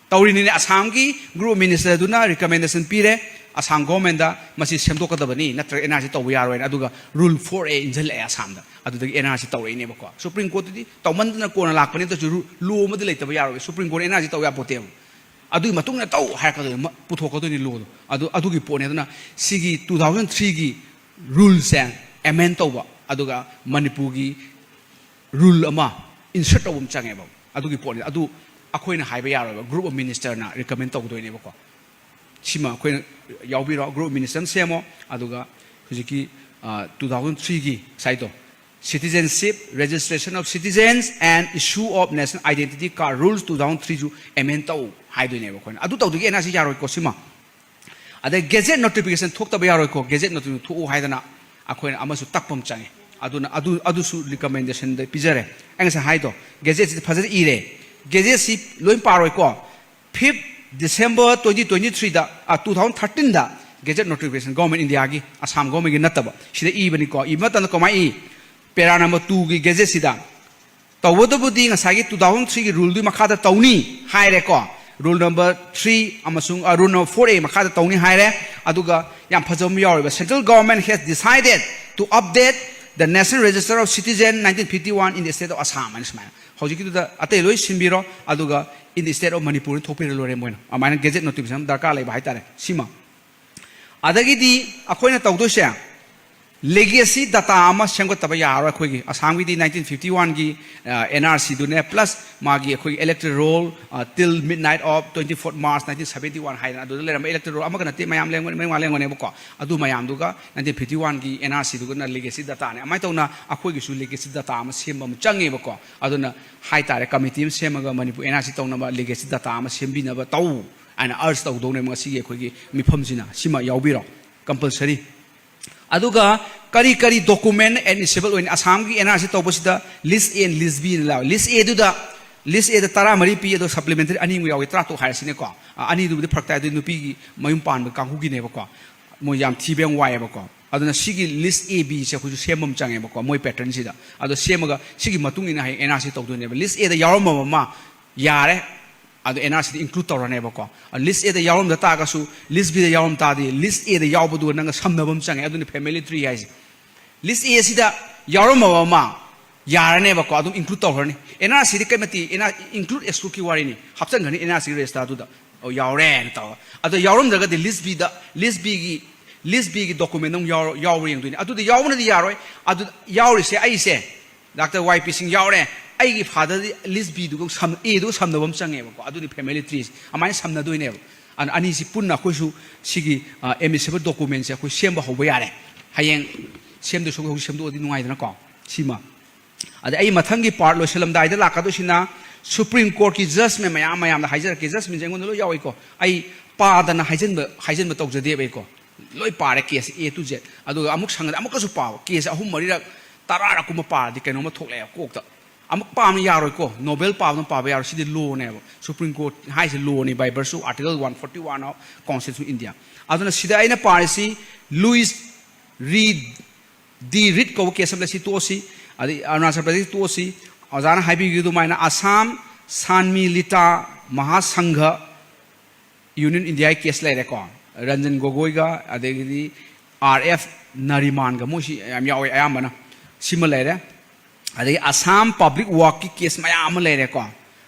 ꯇꯧꯔꯤꯅꯤꯅꯦ꯫ ꯑꯁꯥꯝꯒꯤ Group of Ministerꯗꯨꯅ recommendation ꯄꯤꯔꯦ ꯑꯁꯥꯝ governmentꯇ, ꯃꯁꯤ ꯁꯦꯝꯗꯣꯛꯀꯗꯕꯅꯤ, ꯅꯠꯇ꯭ꯔꯒ NRC ꯇꯧꯕ ꯌꯥꯔꯣꯏꯅ꯫ ꯑꯗꯨꯒ Rule four A ꯏꯟꯁꯤꯜꯂꯛꯑꯦ ꯑꯁꯥꯝꯗ꯫ ꯑꯗꯨꯗꯒꯤ NRC ꯇꯧꯔꯛꯏꯅꯦꯕꯀꯣ꯫ Supreme Courtꯇꯗꯤ ꯇꯧꯃꯟꯗꯅ ꯀꯣꯟꯅ ꯂꯥꯛꯄꯅꯦ꯫ ꯑꯗꯨꯁꯨ ru- law ꯑꯃꯗꯤ ꯂꯩꯇꯕ ꯌꯥꯔꯣꯏ꯫ Supreme Court NRC ꯇꯧ ꯌꯥꯄꯣꯠꯇꯦꯕ꯫ ꯑꯗꯨꯒꯤ ꯃꯇꯨꯡꯗ ꯇꯧ ꯍꯥꯏꯔꯛꯀꯗꯣꯏꯅꯤ, ꯃ- ꯄꯨꯊꯣꯛꯀꯗꯣꯏꯅꯤ lawꯗꯣ꯫ ꯑꯗꯨ, ꯑꯗꯨꯒꯤ ꯄꯣꯠꯅꯤ꯫ ꯑꯗꯨꯅ ꯁꯤꯒꯤ two thousand threeꯒꯤ ruleꯁꯦ amend ꯇꯧꯕ, ꯑꯗꯨꯒ ꯃꯅꯤꯄꯨꯔꯒꯤ rule ꯑꯃ insert ꯇꯧꯕ ꯑꯃ ꯆꯪꯉꯦꯕ꯫ ꯑꯗꯨꯒꯤ ꯄꯣꯠꯅꯤ꯫ ꯑꯗꯨ ꯑꯩꯈꯣꯏꯅ ꯍꯥꯏꯕ ꯌꯥꯔꯣꯏꯕ꯫ Group of Ministerꯅ recommend ꯇꯧꯗꯣꯏꯅꯦꯕꯀꯣ꯫ ꯁꯤꯃ ꯑꯩꯈꯣꯏꯅ ꯌꯥꯎꯕꯤꯔꯣ꯫ Group of Minister ꯑꯃ ꯁꯦꯝꯃꯣ꯫ ꯑꯗꯨꯒ ꯍꯧꯖꯤꯛꯀꯤ, ꯑ, two thousand threeꯒꯤ ꯉꯁꯥꯏꯗꯣ, Citizenship, Registration of Citizens and Issue of National Identity Card Rules two thousand threeꯁꯨ amend ꯇꯧ ꯍꯥꯏꯗꯣꯏꯅꯦꯕ ꯑꯩꯈꯣꯏꯅ꯫ ꯑꯗꯨ ꯇꯧꯗ꯭ꯔꯗꯤ NRC ꯌꯥꯔꯣꯏꯀꯣ ꯁꯤꯃ꯫ ꯑꯗꯩ gazette notification ꯊꯣꯛꯇꯕ ꯌꯥꯔꯣꯏꯀꯣ꯫ Gazette notification ꯊꯣꯛꯎ ꯍꯥꯏꯗꯅ ꯑꯩꯈꯣꯏꯅ ꯑꯃꯁꯨ ꯇꯛꯄ ꯑꯃ ꯆꯪꯉꯦ꯫ ꯑꯗꯨꯅ ꯑꯗꯨ, ꯑꯗꯨꯁꯨ recommendationꯗ ꯄꯤꯖꯔꯦ꯫ ꯑꯩ ꯉꯁꯥꯏ ꯍꯥꯏꯗꯣ, gazetteꯁꯤꯗꯤ ꯐꯖꯅ ꯏꯔꯦ꯫ Gazetteꯁꯤ ꯂꯣꯏ ꯄꯥꯔꯣꯏꯀꯣ꯫ Fifth December twenty twenty-threeꯗ, ꯑ, two thousand thirteenꯗ gazette notification, Government Indiaꯒꯤ, Assam governmentꯒꯤ ꯅꯠꯇꯕ, ꯁꯤꯗ ꯏꯕꯅꯤꯀꯣ꯫ ꯏꯕ ꯃꯇꯝꯗ ꯀꯃꯥꯏꯅ ꯏ? Para number twoꯒꯤ gazetteꯁꯤꯗ ꯇꯧꯕꯇꯕꯨꯗꯤ ꯉꯁꯥꯏꯒꯤ two thousand threeꯒꯤ ruleꯗꯨꯒꯤ ꯃꯈꯥꯗ ꯇꯧꯅꯤ ꯍꯥꯏꯔꯦꯀꯣ꯫ Rule number three ꯑꯃꯁꯨꯡ, ꯑ, rule number four A ꯃꯈꯥꯗ ꯇꯧꯅꯤ ꯍꯥꯏꯔꯦ꯫ ꯑꯗꯨꯒ ꯌꯥꯝ ꯐꯖꯕ ꯑꯃ ꯌꯥꯎꯔꯤꯕ, "Central government has decided to update the National Register of Citizen nineteen fifty-one in the state of Assam" ꯍꯥꯏꯅ ꯁꯨꯃꯥꯏꯅ꯫ ꯍꯧꯖꯤꯛꯀꯤꯗꯨꯗ ꯑꯇꯩ ꯂꯣꯏ ꯁꯤꯟꯕꯤꯔꯣ, ꯑꯗꯨꯒ "in the state of Manipur" ꯊꯣꯛꯄꯤꯔ ꯂꯣꯏꯔꯦ꯫ ꯃꯣꯏꯅ ꯑꯗꯨꯃꯥꯏꯅ gazette notification ꯑꯃ ꯗꯔꯀꯥꯔ ꯂꯩꯕ ꯍꯥꯏꯇꯥꯔꯦ꯫ ꯁꯤꯃ ꯑꯗꯒꯤꯗꯤ ꯑꯩꯈꯣꯏꯅ ꯇꯧꯗꯣꯏꯁꯦ, legacy data ꯑꯃ ꯁꯦꯝꯒꯠꯇꯕ ꯌꯥꯔꯔꯣꯏ꯫ ꯑꯩꯈꯣꯏꯒꯤ ꯑꯁꯥꯝꯒꯤꯗꯤ nineteen fifty-one ꯒꯤ ꯑꯦꯟ ꯑꯥꯔ ꯁꯤꯗꯨꯅꯦ, plus ꯃꯥꯒꯤ ꯑꯩꯈꯣꯏꯒꯤ electoral roll, till midnight of twenty-fourth March nineteen seventy-one ꯍꯥꯏꯗꯅ ꯑꯗꯨꯗ ꯂꯩꯔꯝꯕ electoral roll ꯑꯃꯒ ꯅꯠꯇꯦ, ꯃꯌꯥꯝ ꯂꯩꯔꯝꯒꯅꯤ, ꯃꯌꯥꯝ ꯂꯩꯔꯝꯒꯅꯦꯕꯀꯣ꯫ ꯑꯗꯨ ꯃꯌꯥꯝꯗꯨꯒ nineteen fifty-one ꯒꯤ ꯑꯦꯟ ꯑꯥꯔ ꯁꯤꯗꯨꯒꯅ legacy data ꯅꯦ꯫ ꯑꯗꯨꯃꯥꯏꯅ ꯇꯧꯅ ꯑꯩꯈꯣꯏꯒꯤꯁꯨ legacy data ꯑꯃ ꯁꯦꯝꯕ ꯑꯃ ꯆꯪꯉꯦꯕꯀꯣ꯫ ꯑꯗꯨꯅ ꯍꯥꯏꯇꯥꯔꯦ, committee ꯑꯃ ꯁꯦꯝꯃꯒ ꯃꯅꯤꯄꯨꯔ ꯑꯦꯟ ꯑꯥꯔ ꯁꯤ ꯇꯧꯅꯕ legacy data ꯑꯃ ꯁꯦꯝꯕꯤꯅꯕ ꯇꯧ ꯍꯥꯏꯅ urge ꯇꯧꯗꯧꯅꯦꯕ ꯉꯁꯤꯒꯤ ꯑꯩꯈꯣꯏꯒꯤ ꯃꯤꯐꯝꯁꯤꯅ꯫ ꯁꯤꯃ ꯌꯥꯎꯕꯤꯔꯣ, compulsory꯫ ꯑꯗꯨꯒ ꯀꯔꯤ ꯀꯔꯤ document admissible ꯑꯣꯏꯅꯤ? ꯑꯁꯥꯝꯒꯤ ꯑꯦꯟ ꯑꯥꯔ ꯁꯤ ꯇꯧꯕꯁꯤꯗ list A and list B ꯅ ꯂꯥꯛꯑꯣ꯫ List A ꯗꯨꯗ, list A ꯗ ꯇꯔꯥꯃꯔꯤ ꯄꯤ, ꯑꯗꯣ supplementary ꯑꯅꯤꯃꯨꯛ ꯌꯥꯎꯏ, ꯇꯔꯥꯇꯔꯨꯛ ꯍꯥꯏꯔꯁꯤꯅꯦꯀꯣ꯫ ꯑ, ꯑꯅꯤꯗꯨꯕꯨꯗꯤ ꯐꯔꯛ ꯇꯥꯏ, ꯑꯗꯨ ꯅꯨꯄꯤꯒꯤ ꯃꯌꯨꯝ ꯄꯥꯟꯕ ꯀꯥꯡꯕꯨꯒꯤꯅꯦꯕꯀꯣ꯫ ꯃꯣꯏ ꯌꯥꯝ ꯊꯤꯕ ꯌꯥꯝ ꯋꯥꯏꯑꯦꯕꯀꯣ꯫ ꯑꯗꯨꯅ ꯁꯤꯒꯤ list A B ꯁꯦ ꯑꯩꯈꯣꯏꯁꯨ ꯁꯦꯝꯕ ꯑꯃ ꯆꯪꯉꯦꯕꯀꯣ, ꯃꯣꯏ pattern ꯁꯤꯗ꯫ ꯑꯗꯣ ꯁꯦꯝꯃꯒ ꯁꯤꯒꯤ ꯃꯇꯨꯡ ꯏꯟꯅ ꯍꯌꯦꯡ ꯑꯦꯟ ꯑꯥꯔ ꯁꯤ ꯇꯧꯗꯣꯏꯅꯦꯕ꯫ List A ꯗ ꯌꯥꯎꯔꯝꯃꯕ ꯑꯃ ꯌꯥꯔꯦ, ꯑꯗꯣ ꯑꯦꯟ ꯑꯥꯔ ꯁꯤꯗ include ꯇꯧꯔꯅꯦꯕꯀꯣ꯫ ꯑ, list A ꯗ ꯌꯥꯎꯔꯝꯗ ꯇꯥꯔꯒꯁꯨ list B ꯗ ꯌꯥꯎꯔꯝ ꯇꯥꯔꯗꯤ list A ꯗ ꯌꯥꯎꯕꯗꯨꯒ ꯅꯪꯒ ꯁꯝꯅꯕ ꯑꯃ ꯆꯪꯉꯦ, ꯑꯗꯨꯅ family tree ꯍꯥꯏꯁꯦ꯫ List A ꯁꯤꯗ ꯌꯥꯎꯔꯝꯃꯕ ꯑꯃ ꯌꯥꯔꯅꯦꯕꯀꯣ, ꯑꯗꯨꯝ include ꯇꯧꯈ꯭ꯔꯅꯤ꯫ ꯑꯦꯟ ꯑꯥꯔ ꯁꯤꯗꯤ ꯀꯩꯃꯇꯤ, ꯑꯦꯟ ꯑꯥꯔ, include exclude ꯀꯤ ꯋꯥꯔꯤꯅꯤ, ꯍꯥꯞꯆꯟꯈ꯭ꯔꯅꯤ ꯑꯦꯟ ꯑꯥꯔ ꯁꯤ register ꯗꯨꯗ꯫ ꯑꯣ, ꯌꯥꯎꯔꯦꯅ ꯇꯧꯔꯒ꯫ ꯑꯗꯣ ꯌꯥꯎꯔꯝꯗ꯭ꯔꯒꯗꯤ list B ꯗ, list B ꯒꯤ, list B ꯒꯤ document ꯑꯃꯨꯛ ꯌꯥꯎꯔ-, ꯌꯥꯎꯕ꯭ꯔꯥ ꯌꯦꯡꯗꯣꯏꯅꯤ꯫ ꯑꯗꯨꯗꯤ ꯌꯥꯎꯕꯅꯗꯤ ꯌꯥꯔꯣꯏ꯫ ꯑꯗꯨ ꯌꯥꯎꯔꯤꯁꯦ ꯑꯩꯁꯦ, ꯗꯥꯛꯇꯔ ꯋꯥꯏ ꯄꯤ ꯁꯤꯡ ꯌꯥꯎꯔꯦ, ꯑꯩꯒꯤ father ꯗꯤ list B ꯗꯨꯒ ꯁꯝ-, A ꯗꯨꯒ ꯁꯝꯅꯕ ꯑꯃ ꯆꯪꯉꯦꯕꯀꯣ꯫ ꯑꯗꯨꯅꯤ family tree ꯁꯦ꯫ ꯑꯗꯨꯃꯥꯏꯅ ꯁꯝꯅꯗꯣꯏꯅꯦꯕ꯫ ꯑꯗꯨꯅ ꯑꯅꯤꯁꯤ ꯄꯨꯟꯅ ꯑꯩꯈꯣꯏꯁꯨ ꯁꯤꯒꯤ, ꯑ, admissible document ꯁꯦ ꯑꯩꯈꯣꯏ ꯁꯦꯝꯕ ꯍꯧꯕ ꯌꯥꯔꯦ꯫ ꯍꯌꯦꯡ ꯁꯦꯝꯗꯣꯏ ꯁꯔꯨꯛ ꯍꯧꯖꯤꯛ ꯁꯦꯝꯗꯣꯛꯑꯗꯤ ꯅꯨꯡꯉꯥꯏꯗꯅꯀꯣ꯫ ꯁꯤꯃ꯫ ꯑꯗ ꯑꯩ ꯃꯊꯪꯒꯤ part ꯂꯣꯏꯁꯤꯜꯂꯝꯗꯥꯏꯗ ꯂꯥꯛꯀꯗꯣꯏꯁꯤꯅ Supreme Court ꯀꯤ judgment ꯃꯌꯥꯝ ꯃꯌꯥꯝꯗ ꯍꯥꯏꯖꯔꯛꯀꯦ꯫ Judgment ꯁꯦ ꯑꯩꯉꯣꯟꯗ ꯂꯣꯏ ꯌꯥꯎꯏꯀꯣ꯫ ꯑꯩ ꯄꯥꯗꯅ ꯍꯥꯏꯖꯟꯕ, ꯍꯥꯏꯖꯟꯕ ꯇꯧꯖꯗꯦꯕ ꯑꯩꯀꯣ꯫ ꯂꯣꯏ ꯄꯥꯔꯦ case A to Z꯫ ꯑꯗꯨꯒ ꯑꯃꯨꯛ ꯁꯪꯉꯗꯤ ꯑꯃꯨꯛꯀꯁꯨ ꯄꯥꯕ꯫ Case ꯑꯍꯨꯝ ꯃꯔꯤꯔꯛ, ꯇꯔꯥꯔꯛ ꯀꯨꯝꯕ ꯄꯥꯔꯗꯤ ꯀꯩꯅꯣꯝꯃ ꯊꯣꯛꯂꯛꯑꯦꯕ ꯀꯣꯛꯇ꯫ ꯑꯃꯨꯛ ꯄꯥꯕꯅ ꯌꯥꯔꯣꯏꯀꯣ꯫ Novel ꯄꯥꯕꯅ ꯄꯥꯕ ꯌꯥꯔꯣꯏ꯫ ꯁꯤꯗꯤ law ꯅꯦꯕ꯫ Supreme Court ꯍꯥꯏꯁꯦ law ꯅꯤ by virtue of Article one forty-one of Constitution of India꯫ ꯑꯗꯨꯅ ꯁꯤꯗ ꯑꯩꯅ ꯄꯥꯔꯤꯁꯤ Louis Reed, D Reed ꯀꯧꯕ case ꯑꯃ ꯂꯩ, ꯁꯤ ꯇꯣꯛꯑꯁꯤ꯫ ꯑꯗꯩ ꯑꯔꯨꯅꯥꯆꯜ ꯄ꯭ꯔꯗꯦꯁ ꯇꯣꯛꯑꯁꯤ꯫ ꯑꯣꯖꯥꯅ ꯍꯥꯏꯕꯤꯈꯤꯕ ꯑꯗꯨꯃꯥꯏꯅ ꯑꯁꯥꯝ ꯁꯥꯟꯃꯤ ꯂꯤꯇꯥ ꯃꯍꯥꯁꯪꯘ ꯌꯨꯅꯤꯌꯟ ꯏꯟꯗꯤꯌꯥꯒꯤ case ꯂꯩꯔꯦꯀꯣ꯫ ꯔꯟꯖꯟ ꯒꯣꯒꯣꯏꯒ, ꯑꯗꯒꯤꯗꯤ ꯑꯥꯔ ꯑꯦꯐ ꯅꯔꯤꯃꯥꯟꯒ, ꯃꯣꯏꯁꯤ ꯌꯥꯝ ꯌꯥꯎꯋꯦ ꯑꯌꯥꯝꯕꯅ꯫ ꯁꯤꯃ ꯂꯩꯔꯦ꯫ ꯑꯗꯒꯤ ꯑꯁꯥꯝ ꯄꯕ꯭ꯂꯤꯛ ꯋꯥꯔꯛꯀꯤ ꯀꯦꯁ ꯃꯌꯥꯝ ꯑꯃ ꯂꯩꯔꯦꯀꯣ꯫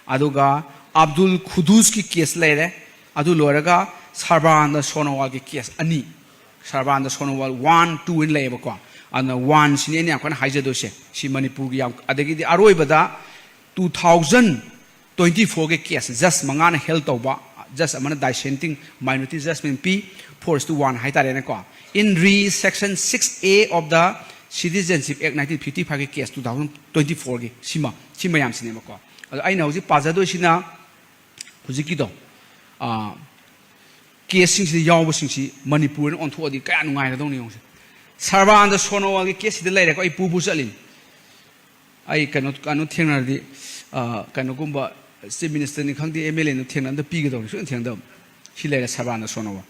ꯑꯗꯨꯒ ꯑꯕꯗꯨꯜ ꯈꯨꯗꯨꯁꯀꯤ ꯀꯦꯁ ꯂꯩꯔꯦ꯫ ꯑꯗꯨ ꯂꯣꯏꯔꯒ ꯁꯔꯕꯥꯅꯟꯗ ꯁꯣꯅꯣꯋꯥꯜꯒꯤ ꯀꯦꯁ ꯑꯅꯤ, ꯁꯔꯕꯥꯅꯟꯗ ꯁꯣꯅꯣꯋꯥꯜ ꯋꯥꯟ, ꯇꯨ ꯍꯥꯏꯅ ꯂꯩꯌꯦꯕꯀꯣ꯫ ꯑꯗꯨꯅ ꯋꯥꯟꯁꯤꯅꯤ ꯑꯩꯅ ꯌꯥꯝ ꯀꯟꯅ ꯍꯥꯏꯖꯗꯣꯏꯁꯦ꯫ ꯁꯤ ꯃꯅꯤꯄꯨꯔꯒꯤ ꯌꯥꯝ, ꯑꯗꯒꯤꯗꯤ ꯑꯔꯣꯏꯕꯗ ꯇꯨ ꯊꯥꯎꯖꯟ ꯇ꯭ꯋꯦꯟꯇꯤ ꯐꯣꯔꯒꯤ ꯀꯦꯁ ꯖꯁ ꯃꯉꯥꯅ ꯍꯦꯜ ꯇꯧꯕ, ꯖꯁ ꯑꯃꯅ ꯗꯥꯏꯁꯦꯟꯇꯤꯡ ꯃꯥꯏꯅꯣꯔꯤꯇꯤ ꯖꯁꯃꯦꯟ ꯄꯤ, four is to one ꯍꯥꯏꯇꯥꯔꯦꯅꯦꯀꯣ꯫ In re section six A of the Citizenship Act nineteen fifty fiveꯒꯤ ꯀꯦꯁ ꯇꯨ ꯊꯥꯎꯖꯟ ꯇ꯭ꯋꯦꯟꯇꯤ ꯐꯣꯔꯒꯤ ꯁꯤꯃ, ꯁꯤ ꯃꯌꯥꯝꯁꯤꯅꯦꯕꯀꯣ꯫ ꯑꯗꯣ ꯑꯩꯅ ꯍꯧꯖꯤꯛ ꯄꯥꯖꯗꯣꯏꯁꯤꯅ ꯍꯧꯖꯤꯛꯀꯤꯗꯣ, ꯑꯥ, ꯀꯦꯁꯁꯤꯡꯁꯤꯗ ꯌꯥꯎꯕꯁꯤꯡꯁꯤ ꯃꯅꯤꯄꯨꯔꯅ ꯑꯣꯟꯊꯣꯛꯑꯗꯤ ꯀꯌꯥ ꯅꯨꯡꯉꯥꯏꯒꯗꯧꯅꯤ ꯌꯦꯡꯉꯨꯁꯦ꯫ ꯁꯔꯕꯥꯅꯟꯗ ꯁꯣꯅꯣꯋꯥꯜꯒꯤ ꯀꯦꯁꯁꯤꯗ ꯂꯩꯔꯦꯀꯣ, ꯑꯩ ꯄꯨ ꯄꯨ ꯆꯠꯂꯤꯅꯤ꯫ ꯑꯩ ꯀꯩꯅꯣ, ꯀꯩꯅꯣ ꯊꯦꯡꯅꯔꯗꯤ, ꯑ, ꯀꯩꯅꯣꯒꯨꯝꯕ ꯆꯤꯐ ꯃꯤꯅꯤꯁꯇꯔꯅꯤ ꯈꯪꯗꯦ, ꯑꯦꯝ ꯑꯦꯜ ꯑꯦꯅ ꯊꯦꯡꯅꯕꯗ ꯄꯤꯒꯗꯧꯅꯤ, ꯁꯨꯡꯊꯦꯡ ꯊꯦꯡꯅꯗꯕ꯫ ꯁꯤ ꯂꯩꯔꯦ ꯁꯔꯕꯥꯅꯟꯗ ꯁꯣꯅꯣꯋꯥꯜ꯫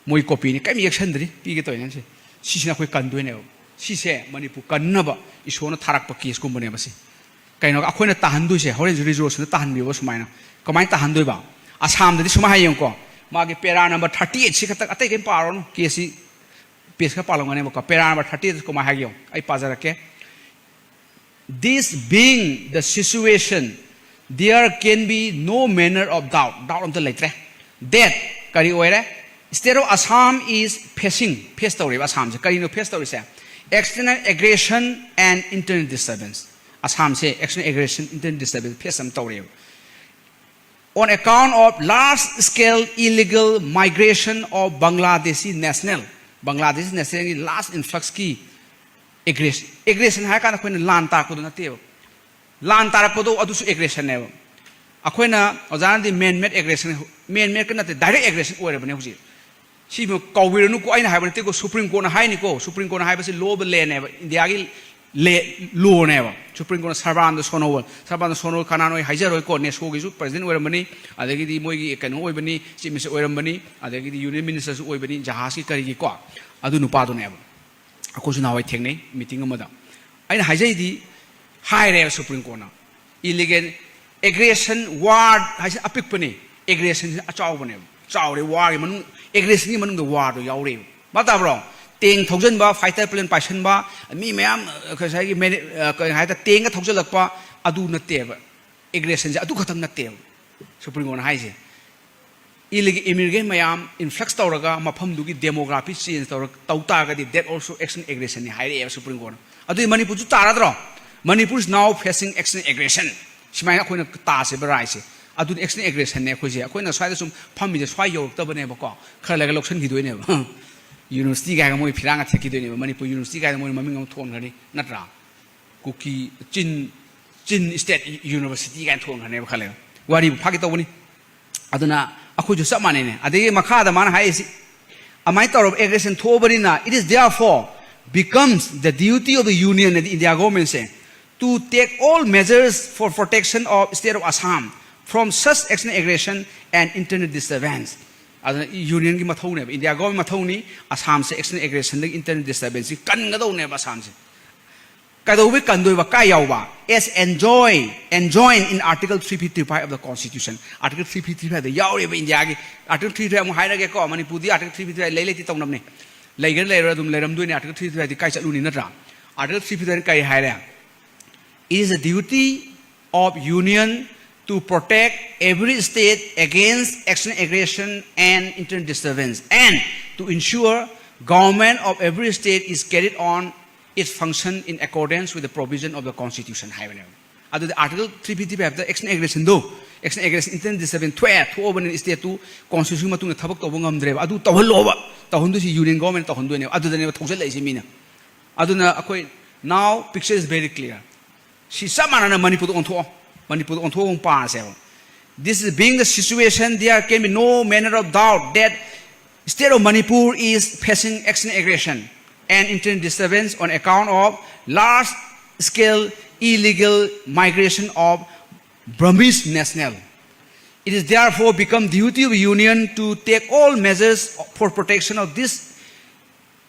ꯃꯣꯏ ꯀꯣꯄꯤꯅꯤ, ꯀꯔꯤꯝ ꯌꯦꯛꯁꯟꯗ꯭ꯔꯤ, ꯄꯤꯒꯦ ꯇꯧꯔꯤꯅꯦ ꯁꯤ꯫ ꯁꯤꯁꯤꯅ ꯑꯩꯈꯣꯏ ꯀꯟꯗꯣꯏꯅꯦꯕ꯫ ꯁꯤꯁꯦ ꯃꯅꯤꯄꯨꯔ ꯀꯟꯅꯕ ꯏꯁꯣꯔꯅ ꯊꯥꯔꯛꯄ ꯀꯦꯁꯀꯨꯝꯕꯅꯦꯕ ꯁꯤ꯫ ꯀꯩꯅꯣ ꯑꯩꯈꯣꯏꯅ ꯇꯥꯍꯟꯗꯣꯏꯁꯦ, ꯍꯣꯔꯦꯟꯁꯨ ꯔꯤꯖꯣꯔꯁꯤꯅ ꯇꯥꯍꯟꯕꯤꯌꯣꯕ ꯁꯨꯃꯥꯏꯅ꯫ ꯀꯃꯥꯏꯅ ꯇꯥꯍꯟꯗꯣꯏꯕ? ꯑꯁꯥꯝꯗꯗꯤ ꯁꯨꯃꯥꯏꯅ ꯍꯥꯏꯌꯦꯡꯀꯣ, ꯃꯥꯒꯤ ꯄꯦꯔꯥ ꯅꯝꯕꯔ ꯊꯥꯔꯇꯤ ꯑꯩꯠꯁꯤ ꯈꯛꯇ, ꯑꯇꯩ ꯀꯔꯤꯝ ꯄꯥꯔꯨꯔꯅꯨ, ꯀꯦꯁꯁꯤ ꯄꯦꯖ ꯈꯔ ꯄꯥꯜꯂꯝꯒꯅꯦꯕꯀꯣ꯫ ꯄꯦꯔꯥ ꯅꯝꯕꯔ ꯊꯥꯔꯇꯤ ꯑꯩꯠ ꯀꯃꯥꯏꯅ ꯍꯥꯏꯒꯦ ꯌꯦꯡꯉꯣ, ꯑꯩ ꯄꯥꯖꯔꯛꯀꯦ꯫ This being the situation, there can be no manner of doubt, doubt ꯑꯝꯇ ꯂꯩꯇ꯭ꯔꯦ, that ꯀꯔꯤ ꯑꯣꯏꯔꯦ, state of Assam is facing, face ꯇꯧꯔꯤꯕ ꯑꯁꯥꯝꯁꯦ꯫ ꯀꯔꯤꯅꯣ ꯐꯦꯁ ꯇꯧꯔꯤꯁꯦ? External aggression and internal disturbance꯫ ꯑꯁꯥꯝꯁꯦ external aggression, internal disturbance face ꯑꯃ ꯇꯧꯔꯤꯕ꯫ On account of large scale illegal migration of Bangladeshi national, ꯕꯪꯒ꯭ꯂꯥꯗꯦꯁꯤ ꯅꯦꯁꯅꯦꯜꯒꯤ large influxꯀꯤ aggression, aggression ꯍꯥꯏꯔ ꯀꯥꯟꯗ ꯑꯩꯈꯣꯏꯅ ꯂꯥꯟ ꯇꯥꯔꯛꯄꯗꯣ ꯅꯠꯇꯦꯕ꯫ ꯂꯥꯟ ꯇꯥꯔꯛꯄꯗꯣ ꯑꯗꯨꯁꯨ aggressionꯅꯦꯕ꯫ ꯑꯩꯈꯣꯏꯅ, ꯑꯣꯖꯥꯅꯗꯤ man made aggression, man madeꯀ ꯅꯠꯇꯦ, direct aggression ꯑꯣꯏꯔꯕꯅꯦ ꯍꯧꯖꯤꯛ꯫ ꯁꯤꯕꯨ ꯀꯧꯕꯤꯔꯅꯨꯀꯣ, ꯑꯩꯅ ꯍꯥꯏꯕ ꯅꯠꯇꯦꯀꯣ, ꯁꯨꯄ꯭ꯔꯤꯝ ꯀꯣꯔꯠꯅ ꯍꯥꯏꯅꯤꯀꯣ꯫ ꯁꯨꯄ꯭ꯔꯤꯝ ꯀꯣꯔꯠꯅ ꯍꯥꯏꯕꯁꯤ law of the landꯅꯦꯕ, ꯏꯟꯗꯤꯌꯥꯒꯤ ꯂꯣꯅꯦꯕ꯫ ꯁꯨꯄ꯭ꯔꯤꯝ ꯀꯣꯔꯠꯅ ꯁꯔꯕꯥꯅꯟꯗ ꯁꯣꯅꯣꯋꯥꯜ, ꯁꯔꯕꯥꯅꯟꯗ ꯁꯣꯅꯣꯋꯥꯜ ꯀꯅꯥꯅꯣ ꯑꯩ ꯍꯥꯏꯖꯔꯣꯏꯀꯣ, ꯅꯦꯁꯣꯒꯤꯁꯨ ꯄ꯭ꯔꯁꯤꯗꯦꯟ ꯑꯣꯏꯔꯝꯕꯅꯤ, ꯑꯗꯒꯤꯗꯤ ꯃꯣꯏꯒꯤ ꯀꯩꯅꯣ ꯑꯣꯏꯕꯅꯤ, ꯆꯤꯐ ꯃꯤꯅꯤꯁꯇꯔ ꯑꯣꯏꯔꯝꯕꯅꯤ, ꯑꯗꯒꯤꯗꯤ ꯌꯨꯅꯤꯌꯟ ꯃꯤꯅꯤꯁꯇꯔꯁꯨ ꯑꯣꯏꯕꯅꯤ, ꯖꯍꯥꯖꯀꯤ ꯀꯔꯤꯒꯤꯀꯣ, ꯑꯗꯨ ꯅꯨꯄꯥꯗꯨꯅꯦꯕ꯫ ꯑꯩꯈꯣꯏꯁꯨ ꯅꯍꯥꯟꯋꯥꯏ ꯊꯦꯡꯅꯩ ꯃꯤꯇꯤꯡ ꯑꯃꯗ꯫ ꯑꯩꯅ ꯍꯥꯏꯖꯩꯗꯤ, ꯍꯥꯏꯔꯦꯕ ꯁꯨꯄ꯭ꯔꯤꯝ ꯀꯣꯔꯠꯅ, illegal aggression, war ꯍꯥꯏꯁꯦ ꯑꯄꯤꯛꯄꯅꯤ, aggressionꯁꯤꯅ ꯑꯆꯥꯎꯕꯅꯦꯕ꯫ ꯆꯥꯎꯔꯦ, warꯒꯤ ꯃꯅꯨꯡ ꯑꯦꯒ꯭ꯔꯦꯁꯟꯒꯤ ꯃꯅꯨꯡꯗ ꯋꯥꯔꯗꯣ ꯌꯥꯎꯔꯦꯕ꯫ ꯚꯥꯞ ꯇꯥꯕ꯭ꯔꯣ? ꯇꯦꯡ ꯊꯧꯖꯤꯟꯕ, ꯐꯥꯏꯇꯔ ꯄ꯭ꯂꯦꯟ ꯄꯥꯏꯁꯟꯕ, ꯃꯤ ꯃꯌꯥꯝ, ꯑ, ꯉꯁꯥꯏꯒꯤ ꯃꯦꯅꯤ-, ꯑ, ꯀꯩ ꯍꯥꯏꯇꯥꯔꯦ, ꯇꯦꯡꯒ ꯊꯧꯖꯤꯜꯂꯛꯄ, ꯑꯗꯨ ꯅꯠꯇꯦꯕ꯫ ꯑꯦꯒ꯭ꯔꯦꯁꯟꯁꯦ ꯑꯗꯨ ꯈꯛꯇꯪ ꯅꯠꯇꯦꯕ ꯁꯨꯄ꯭ꯔꯤꯝ ꯀꯣꯔꯠꯅ ꯍꯥꯏꯁꯦ꯫ ꯏꯂꯤꯒꯦꯜ ꯏꯃꯤꯒ꯭ꯔꯦꯟ ꯃꯌꯥꯝ ꯏꯟꯐ꯭ꯂꯛꯁ ꯇꯧꯔꯒ ꯃꯐꯝꯗꯨꯒꯤ ꯗꯦꯃꯣꯒ꯭ꯔꯥꯐꯤ ꯆꯦꯟꯖ ꯇꯧꯔ ꯇꯧ ꯇꯥꯔꯒꯗꯤ, that also action aggressonꯅꯤ ꯍꯥꯏꯔꯛꯑꯦꯕ ꯁꯨꯄ꯭ꯔꯤꯝ ꯀꯣꯔꯠꯅ꯫ ꯑꯗꯨꯗꯤ ꯃꯅꯤꯄꯨꯔꯁꯨ ꯇꯥꯔꯗ꯭ꯔꯣ? Manipur is now facing action aggression꯫ ꯁꯨꯃꯥꯏꯅ ꯑꯩꯈꯣꯏꯅ ꯇꯥꯁꯦꯕ ꯔꯥꯏꯁꯦ꯫ ꯑꯗꯨꯗꯤ action aggressonꯅꯦ ꯑꯩꯈꯣꯏꯁꯦ꯫ ꯑꯩꯈꯣꯏꯅ ꯁ꯭ꯋꯥꯏꯗ ꯁꯨꯝ ꯐꯝꯃꯤꯁꯦ ꯁ꯭ꯋꯥꯏ ꯌꯧꯔꯛꯇꯕꯅꯦꯕꯀꯣ꯫ ꯈꯔ ꯂꯩꯔꯒ ꯂꯧꯁꯤꯟꯈꯤꯗꯣꯏꯅꯦꯕ꯫ ꯌꯨꯅꯤꯚꯔꯁꯤꯇꯤ ꯀꯥꯏꯅ ꯃꯣꯏ ꯐꯤꯔꯥꯡꯒ ꯊꯦꯠꯈꯤꯗꯣꯏꯅꯦꯕ꯫ ꯃꯅꯤꯄꯨꯔ ꯌꯨꯅꯤꯚꯔꯁꯤꯇꯤ ꯀꯥꯏꯅ ꯃꯣꯏ ꯃꯃꯤꯡ ꯑꯃ ꯊꯣꯟꯈ꯭ꯔꯅꯤ, ꯅꯠꯇ꯭ꯔꯥ? ꯀꯨꯀꯤ, ꯆꯤꯟ, ꯆꯤꯟ ꯁ꯭ꯇꯦꯠ ꯌꯨꯅꯤꯚꯔꯁꯤꯇꯤ ꯀꯥꯏꯅ ꯊꯣꯟꯈ꯭ꯔꯅꯦꯕ ꯈꯜꯂꯦꯕ꯫ ꯋꯥꯔꯤꯕꯨ ꯐꯥꯒꯦ ꯇꯧꯕꯅꯤ꯫ ꯑꯗꯨꯅ ꯑꯩꯈꯣꯏꯁꯨ ꯆꯞ ꯃꯥꯟꯅꯩꯅꯦ꯫ ꯑꯗꯒꯤ ꯃꯈꯥꯗ ꯃꯥꯅ ꯍꯥꯏꯔꯤꯁꯤ, ꯑꯗꯨꯃꯥꯏꯅ ꯇꯧꯔꯕ ꯑꯦꯒ꯭ꯔꯦꯁꯟ ꯊꯣꯛꯑꯕꯅꯤꯅ, it is therefore becomes the duty of the union, ꯍꯥꯏꯗꯤ India ꯒꯣꯚꯔꯟꯃꯦꯟꯁꯦ, to take all measures for protection of state of Assam from such external aggression and internal disturbance꯫ ꯑꯗꯨꯅ ꯌꯨꯅꯤꯌꯟꯒꯤ ꯃꯊꯧꯅꯦꯕ, ꯏꯟꯗꯤꯌꯥ ꯒꯣꯚꯔꯟꯃꯦꯟ ꯃꯊꯧꯅꯤ ꯑꯁꯥꯝꯁꯦ ꯑꯦꯛꯁꯇꯔꯅꯦꯜ ꯑꯦꯒ꯭ꯔꯦꯁꯟꯗꯒꯤ, ꯏꯟꯇꯔꯅꯦꯜ ꯗꯤꯁꯇꯔꯕꯦꯟꯁꯁꯤ ꯀꯟꯒꯗꯧꯅꯦꯕ ꯑꯁꯥꯝꯁꯦ꯫ ꯀꯩꯗꯧꯕꯩ ꯀꯟꯗꯣꯏꯕ? ꯀꯥꯏ ꯌꯥꯎꯕ? As enjoined, enjoined in Article three fifty-five of the Constitution꯫ Article three fifty-five ꯗ ꯌꯥꯎꯔꯤꯕ ꯏꯟꯗꯤꯌꯥꯒꯤ꯫ Article three fifty-five ꯑꯃꯨꯛ ꯍꯥꯏꯔꯒꯦꯀꯣ, ꯃꯅꯤꯄꯨꯔꯗꯤ Article three fifty-five ꯂꯩ ꯂꯩꯇꯦ ꯇꯧꯅꯕꯅꯦ꯫ ꯂꯩꯒꯦꯔꯥ ꯂꯩꯔꯣꯏꯔꯥ ꯑꯗꯨꯝ ꯂꯩꯔꯝꯗꯣꯏꯅꯦ꯫ Article three fifty-five ꯗꯤ ꯀꯥꯏ ꯆꯠꯂꯨꯅꯤ, ꯅꯠꯇ꯭ꯔꯥ? Article three fifty-five ꯀꯔꯤ ꯍꯥꯏꯔꯦ? It is the duty of union to protect every state against external aggression and internal disturbance, and to ensure government of every state is carried on its function in accordance with the provision of the Constitution ꯍꯥꯏꯕꯅꯦꯕ꯫ ꯑꯗꯨꯗꯤ Article three fifty-five ꯗ external aggression ꯗꯣ, external aggression, internal disturbance ꯊꯣꯛꯑꯦ, ꯊꯣꯛꯑꯕꯅꯤꯅ state two constitution ꯒꯤ ꯃꯇꯨꯡ ꯏꯟꯅ ꯊꯕꯛ ꯇꯧꯕ ꯉꯝꯗ꯭ꯔꯦꯕ꯫ ꯑꯗꯨ ꯇꯧꯍꯜꯂꯣꯕ, ꯇꯧꯍꯟꯗꯣꯏꯁꯤ union government ꯇꯧꯍꯟꯗꯣꯏꯅꯦꯕ꯫ ꯑꯗꯨꯗꯅꯦꯕ ꯊꯧꯖꯜꯂꯛꯏꯁꯦ ꯃꯤꯅ꯫ ꯑꯗꯨꯅ ꯑꯩꯈꯣꯏ, now picture is very clear꯫ ꯁꯤ ꯆꯞ ꯃꯥꯟꯅꯅ ꯃꯅꯤꯄꯨꯔꯗ ꯑꯣꯟꯊꯣꯛꯑꯣ꯫ ꯃꯅꯤꯄꯨꯔꯗ ꯑꯣꯟꯊꯣꯛꯑꯒ ꯑꯃꯨꯛ ꯄꯥꯔꯁꯦꯕ꯫ This is being the situation, there can be no manner of doubt that state of Manipur is facing external aggression and internal disturbance on account of large scale illegal migration of Burmese national. It is therefore become duty of union to take all measures for protection of this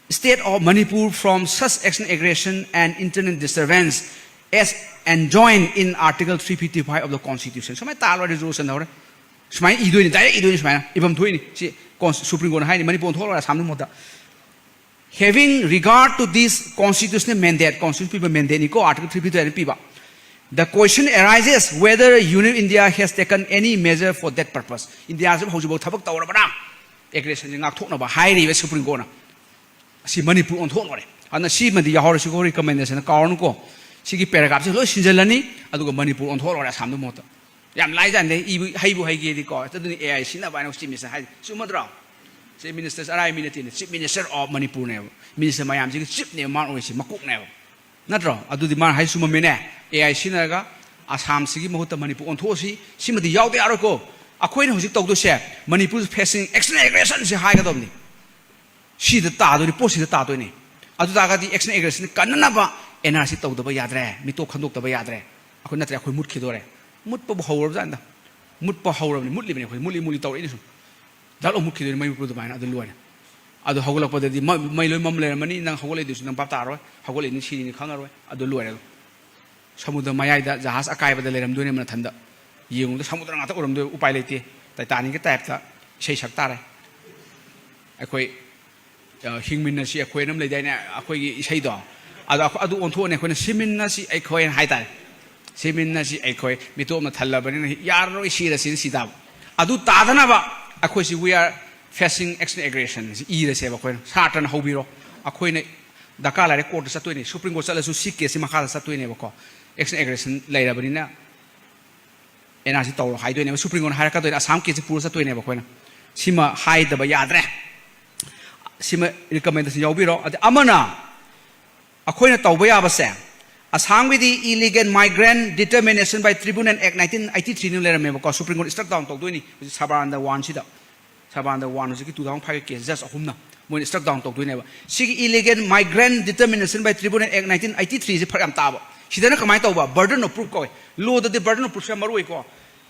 state of Manipur from such external aggression and internal disturbance as enjoined in Article three fifty-five of the Constitution. ꯁꯨꯃꯥꯏꯅ ꯇꯥꯔꯣ, resolution ꯍꯧꯔꯦ꯫ ꯁꯨꯃꯥꯏꯅ ꯏꯗꯣꯏꯅꯤ, direct ꯏꯗꯣꯏꯅꯤ ꯁꯨꯃꯥꯏꯅ꯫ ꯏꯐꯝ ꯊꯣꯛꯏꯅꯤ꯫ ꯁꯤ ꯀꯣꯟ-, supreme ꯀꯣꯔꯠꯅ ꯍꯥꯏꯅꯤ, ꯃꯅꯤꯄꯨꯔ ꯑꯣꯟꯊꯣꯛꯂꯣꯏꯔꯦ ꯑꯁꯥꯝꯗ ꯃꯍꯨꯠꯇ꯫ Having regard to this constitutional mandate, constitution ꯄꯤꯕ ꯃꯦꯟꯗꯦꯠꯅꯤꯀꯣ, ꯑꯥꯔꯇꯤꯀꯜ ꯊ꯭ꯔꯤ ꯐꯤꯐꯇꯤ ꯇꯨꯗ ꯄꯤꯕ꯫ The question arises whether Union India has taken any measure for that purpose. ꯏꯟꯗꯤꯌꯥꯁꯤꯕꯨ ꯍꯧꯖꯤꯛꯐꯥꯎ ꯊꯕꯛ ꯇꯧꯔꯕ꯭ꯔꯥ ꯑꯦꯒ꯭ꯔꯦꯁꯟꯁꯦ ꯉꯥꯛꯊꯣꯛꯅꯕ ꯍꯥꯏꯔꯤꯕ ꯁꯨꯄ꯭ꯔꯤꯝ ꯀꯣꯔꯠꯅ? ꯑꯁꯤ ꯃꯅꯤꯄꯨꯔ ꯑꯣꯟꯊꯣꯛꯂꯣꯔꯦ꯫ ꯑꯗꯨꯅ ꯁꯤꯃꯗꯤ ꯌꯥꯎꯍꯧꯔꯁꯤꯀꯣ, ꯔꯤꯀꯃꯦꯟꯗꯦꯁꯟ ꯀꯥꯎꯔꯅꯨꯀꯣ꯫ ꯁꯤꯒꯤ ꯄꯦꯔꯥꯒ꯭ꯔꯥꯐꯁꯦ ꯂꯣꯏ ꯁꯤꯟꯖꯜꯂꯅꯤ, ꯑꯗꯨꯒ ꯃꯅꯤꯄꯨꯔ ꯑꯣꯟꯊꯣꯛꯂꯣꯔꯦ ꯑꯁꯥꯝꯗ ꯃꯍꯨꯠꯇ꯫ ꯌꯥꯝ ꯂꯥꯏꯖꯥꯠꯅꯤ, ꯏꯕꯨ-, ꯍꯩꯕꯨ ꯍꯩꯒꯦꯗꯤꯀꯣ꯫ ꯑꯗꯨꯅꯤ ꯑꯦ ꯑꯥꯏ ꯁꯤꯖꯤꯟꯅꯕ ꯍꯥꯏꯅ ꯆꯤꯐ ꯃꯤꯅꯤꯁꯇꯔ ꯍꯥꯏ, ꯆꯨꯝꯃꯗ꯭ꯔꯣ? ꯆꯤꯐ ꯃꯤꯅꯤꯁꯇꯔ ꯑꯔꯥꯏꯕ ꯃꯤ ꯅꯠꯇꯦꯅꯦ, ꯆꯤꯐ ꯃꯤꯅꯤꯁꯇꯔ ꯑꯣꯐ ꯃꯅꯤꯄꯨꯔꯅꯦꯕ꯫ ꯃꯤꯅꯤꯁꯇꯔ ꯃꯌꯥꯝꯁꯤꯒꯤ ꯆꯤꯐꯅꯦꯕ ꯃꯥꯅ ꯑꯣꯏꯔꯤꯁꯦ, ꯃꯀꯣꯛꯅꯦꯕ꯫ ꯅꯠꯇ꯭ꯔꯣ? ꯑꯗꯨꯗꯤ ꯃꯥꯅ ꯍꯥꯏ ꯆꯨꯝꯃꯝꯃꯤꯅꯦ꯫ ꯑꯦ ꯑꯥꯏ ꯁꯤꯖꯤꯟꯅꯔꯒ ꯑꯁꯥꯝꯁꯤꯒꯤ ꯃꯍꯨꯠꯇ ꯃꯅꯤꯄꯨꯔ ꯑꯣꯟꯊꯣꯛꯑꯁꯤ, ꯁꯤꯃꯗꯤ ꯌꯥꯎꯗ ꯌꯥꯔꯣꯏꯀꯣ꯫ ꯑꯩꯈꯣꯏꯅ ꯍꯧꯖꯤꯛ ꯇꯧꯗꯣꯏꯁꯦ, ꯃꯅꯤꯄꯨꯔ facing external aggressionꯁꯦ ꯍꯥꯏꯒꯗꯕꯅꯤ꯫ ꯁꯤꯗ ꯇꯥꯗꯣꯏꯅꯤ, ꯄꯣꯠꯁꯤꯗ ꯇꯥꯗꯣꯏꯅꯤ꯫ ꯑꯗꯨ ꯇꯥꯔꯒꯗꯤ external aggression ꯀꯟꯅꯅꯕ ꯑꯦꯟ ꯑꯥꯔ ꯁꯤ ꯇꯧꯗꯕ ꯌꯥꯗ꯭ꯔꯦ, ꯃꯤꯇꯣꯞ ꯈꯟꯗꯣꯛꯇꯕ ꯌꯥꯗ꯭ꯔꯦ꯫ ꯑꯩꯈꯣꯏ ꯅꯠꯇ꯭ꯔꯦ, ꯑꯩꯈꯣꯏ ꯃꯨꯠꯈꯤꯗꯣꯔꯦ꯫ ꯃꯨꯠꯄꯕꯨ ꯍꯧꯔꯕꯖꯥꯠꯅꯤꯗ꯫ ꯃꯨꯠꯄ ꯍꯧꯔꯕꯅꯤ, ꯃꯨꯠꯂꯤꯕꯅꯤ ꯑꯩꯈꯣꯏ, ꯃꯨꯠꯂꯤ ꯃꯨꯠꯂꯤ ꯇꯧꯔꯛꯏꯅꯤ ꯁꯨꯝ꯫ ꯗꯛ ꯂꯥꯎ ꯃꯨꯠꯈꯤꯗꯣꯏꯅꯤ, ꯃꯩ ꯃꯨꯠꯄ ꯑꯗꯨꯃꯥꯏꯅ, ꯑꯗꯨ ꯂꯣꯏꯔꯦ꯫ ꯑꯗꯨ ꯍꯧꯒꯠꯂꯛꯄꯗꯗꯤ ꯃ-, ꯃꯩ ꯂꯣꯏ ꯃꯝ ꯂꯩꯔꯝꯃꯅꯤ, ꯅꯪ ꯍꯧꯒꯠꯂꯛꯏꯗꯨꯁꯨ ꯅꯪ ꯚꯥꯞ ꯇꯥꯔꯣꯏ, ꯍꯧꯒꯠꯂꯛꯏꯅꯤ ꯁꯤꯅꯤ ꯈꯪꯉꯔꯣꯏ, ꯑꯗꯨ ꯂꯣꯏꯔꯦ ꯑꯗꯨꯝ꯫ ꯁꯃꯨꯗ꯭ꯔ ꯃꯌꯥꯏꯗ ꯖꯍꯥꯖ ꯑꯀꯥꯏꯕꯗ ꯂꯩꯔꯝꯗꯣꯏꯅꯦ ꯃꯊꯟꯗ꯫ ꯌꯦꯡꯉꯨꯗ ꯁꯃꯨꯗ꯭ꯔ ꯉꯥꯛꯇ ꯎꯔꯝꯗꯣꯏ, ꯎꯄꯥꯏ ꯂꯩꯇꯦ꯫ ꯇꯥꯏꯇꯥꯅꯤꯛꯀꯤ ꯇꯥꯏꯞꯇ ꯏꯁꯩ ꯁꯛ ꯇꯥꯔꯦ꯫ ꯑꯩꯈꯣꯏ, ꯑ, ꯍꯤꯡꯃꯤꯟꯅꯁꯤ ꯑꯩꯈꯣꯏ ꯑꯗꯨꯝ ꯂꯩꯗꯥꯏꯅꯦ, ꯑꯩꯈꯣꯏꯒꯤ ꯏꯁꯩꯗꯣ꯫ ꯑꯗꯣ ꯑꯩꯈꯣꯏ ꯑꯗꯨ ꯑꯣꯟꯊꯣꯛꯑꯅꯤ, ꯑꯩꯈꯣꯏꯅ ꯁꯤꯃꯤꯟꯅꯁꯤ ꯑꯩꯈꯣꯏꯅ ꯍꯥꯏꯇꯥꯔꯦ꯫ ꯁꯤꯃꯤꯟꯅꯁꯤ ꯑꯩꯈꯣꯏ, ꯃꯤꯇꯣꯞꯅ ꯊꯜꯂꯕꯅꯤꯅ ꯌꯥꯔꯔꯣꯏ, ꯁꯤꯔꯁꯤꯅ ꯁꯤ ꯇꯥꯕ꯫ ꯑꯗꯨ ꯇꯥꯗꯅꯕ ꯑꯩꯈꯣꯏꯁꯤ we are facing external aggression ꯁꯤ ꯏꯔꯁꯦꯕ ꯑꯩꯈꯣꯏꯅ꯫ ꯁꯥꯇ꯭ꯔꯅ ꯍꯧꯕꯤꯔꯣ, ꯑꯩꯈꯣꯏꯅ ꯗꯔꯀꯥꯔ ꯂꯩꯔꯦ ꯀꯣꯔꯠꯇ ꯆꯠꯇꯣꯏꯅꯤ, ꯁꯨꯄ꯭ꯔꯤꯝ ꯀꯣꯔꯠ ꯆꯠꯂꯁꯨ ꯁꯤ ꯀꯦꯁꯁꯤ ꯃꯈꯥꯗ ꯆꯠꯇꯣꯏꯅꯦꯕꯀꯣ꯫ External aggression ꯂꯩꯔꯕꯅꯤꯅ ꯑꯦꯟ ꯑꯥꯔ ꯁꯤ ꯇꯧꯔꯣ ꯍꯥꯏꯗꯣꯏꯅꯦꯕ, ꯁꯨꯄ꯭ꯔꯤꯝ ꯀꯣꯔꯠꯅ ꯍꯥꯏꯔꯛꯀꯗꯣꯏꯅꯦ, ꯑꯁꯥꯝ ꯀꯦꯁꯁꯤ ꯄꯨꯔ ꯆꯠꯇꯣꯏꯅꯦꯕ ꯑꯩꯈꯣꯏꯅ꯫ ꯁꯤꯃ ꯍꯥꯏꯗꯕ ꯌꯥꯗ꯭ꯔꯦ꯫ ꯁꯤꯃ ꯔꯤꯀꯃꯦꯟꯗꯦꯁꯟ ꯌꯥꯎꯕꯤꯔꯣ꯫ ꯑꯗ ꯑꯃꯅ ꯑꯩꯈꯣꯏꯅ ꯇꯧꯕ ꯌꯥꯕꯁꯦ, ꯑꯁꯥꯝꯒꯤꯗꯤ Illegal Migrant Determination by Tribunal Act nineteen eighty three ꯅ ꯂꯩꯔꯝꯃꯦꯕꯀꯣ, ꯁꯨꯄ꯭ꯔꯤꯝ ꯀꯣꯔꯠ ꯁ꯭ꯇ꯭ꯔꯛ ꯗꯥꯎꯟ ꯇꯧꯗꯣꯏꯅꯤ ꯍꯧꯖꯤꯛ ꯁꯕꯥꯅꯟꯗ ꯋꯥꯟꯁꯤꯗ꯫ ꯁꯕꯥꯅꯟꯗ ꯋꯥꯟ ꯍꯧꯖꯤꯛꯀꯤ two thousand five ꯀꯤ ꯀꯦꯁ ꯖꯖ ꯑꯍꯨꯝꯅ ꯃꯣꯏꯅ ꯁ꯭ꯇ꯭ꯔꯛ ꯗꯥꯎꯟ ꯇꯧꯗꯣꯏꯅꯦꯕ꯫ ꯁꯤꯒꯤ Illegal Migrant Determination by Tribunal Act nineteen eighty three ꯁꯤ ꯐꯔꯛ ꯌꯥꯝ ꯇꯥꯕ꯫ ꯁꯤꯗꯅ ꯀꯃꯥꯏꯅ ꯇꯧꯕ? Burden of proof ꯀꯧꯋꯦ꯫ ꯂꯣꯗꯗꯤ burden of proof ꯁꯦ ꯌꯥꯝ ꯃꯔꯨ ꯑꯣꯏꯀꯣ꯫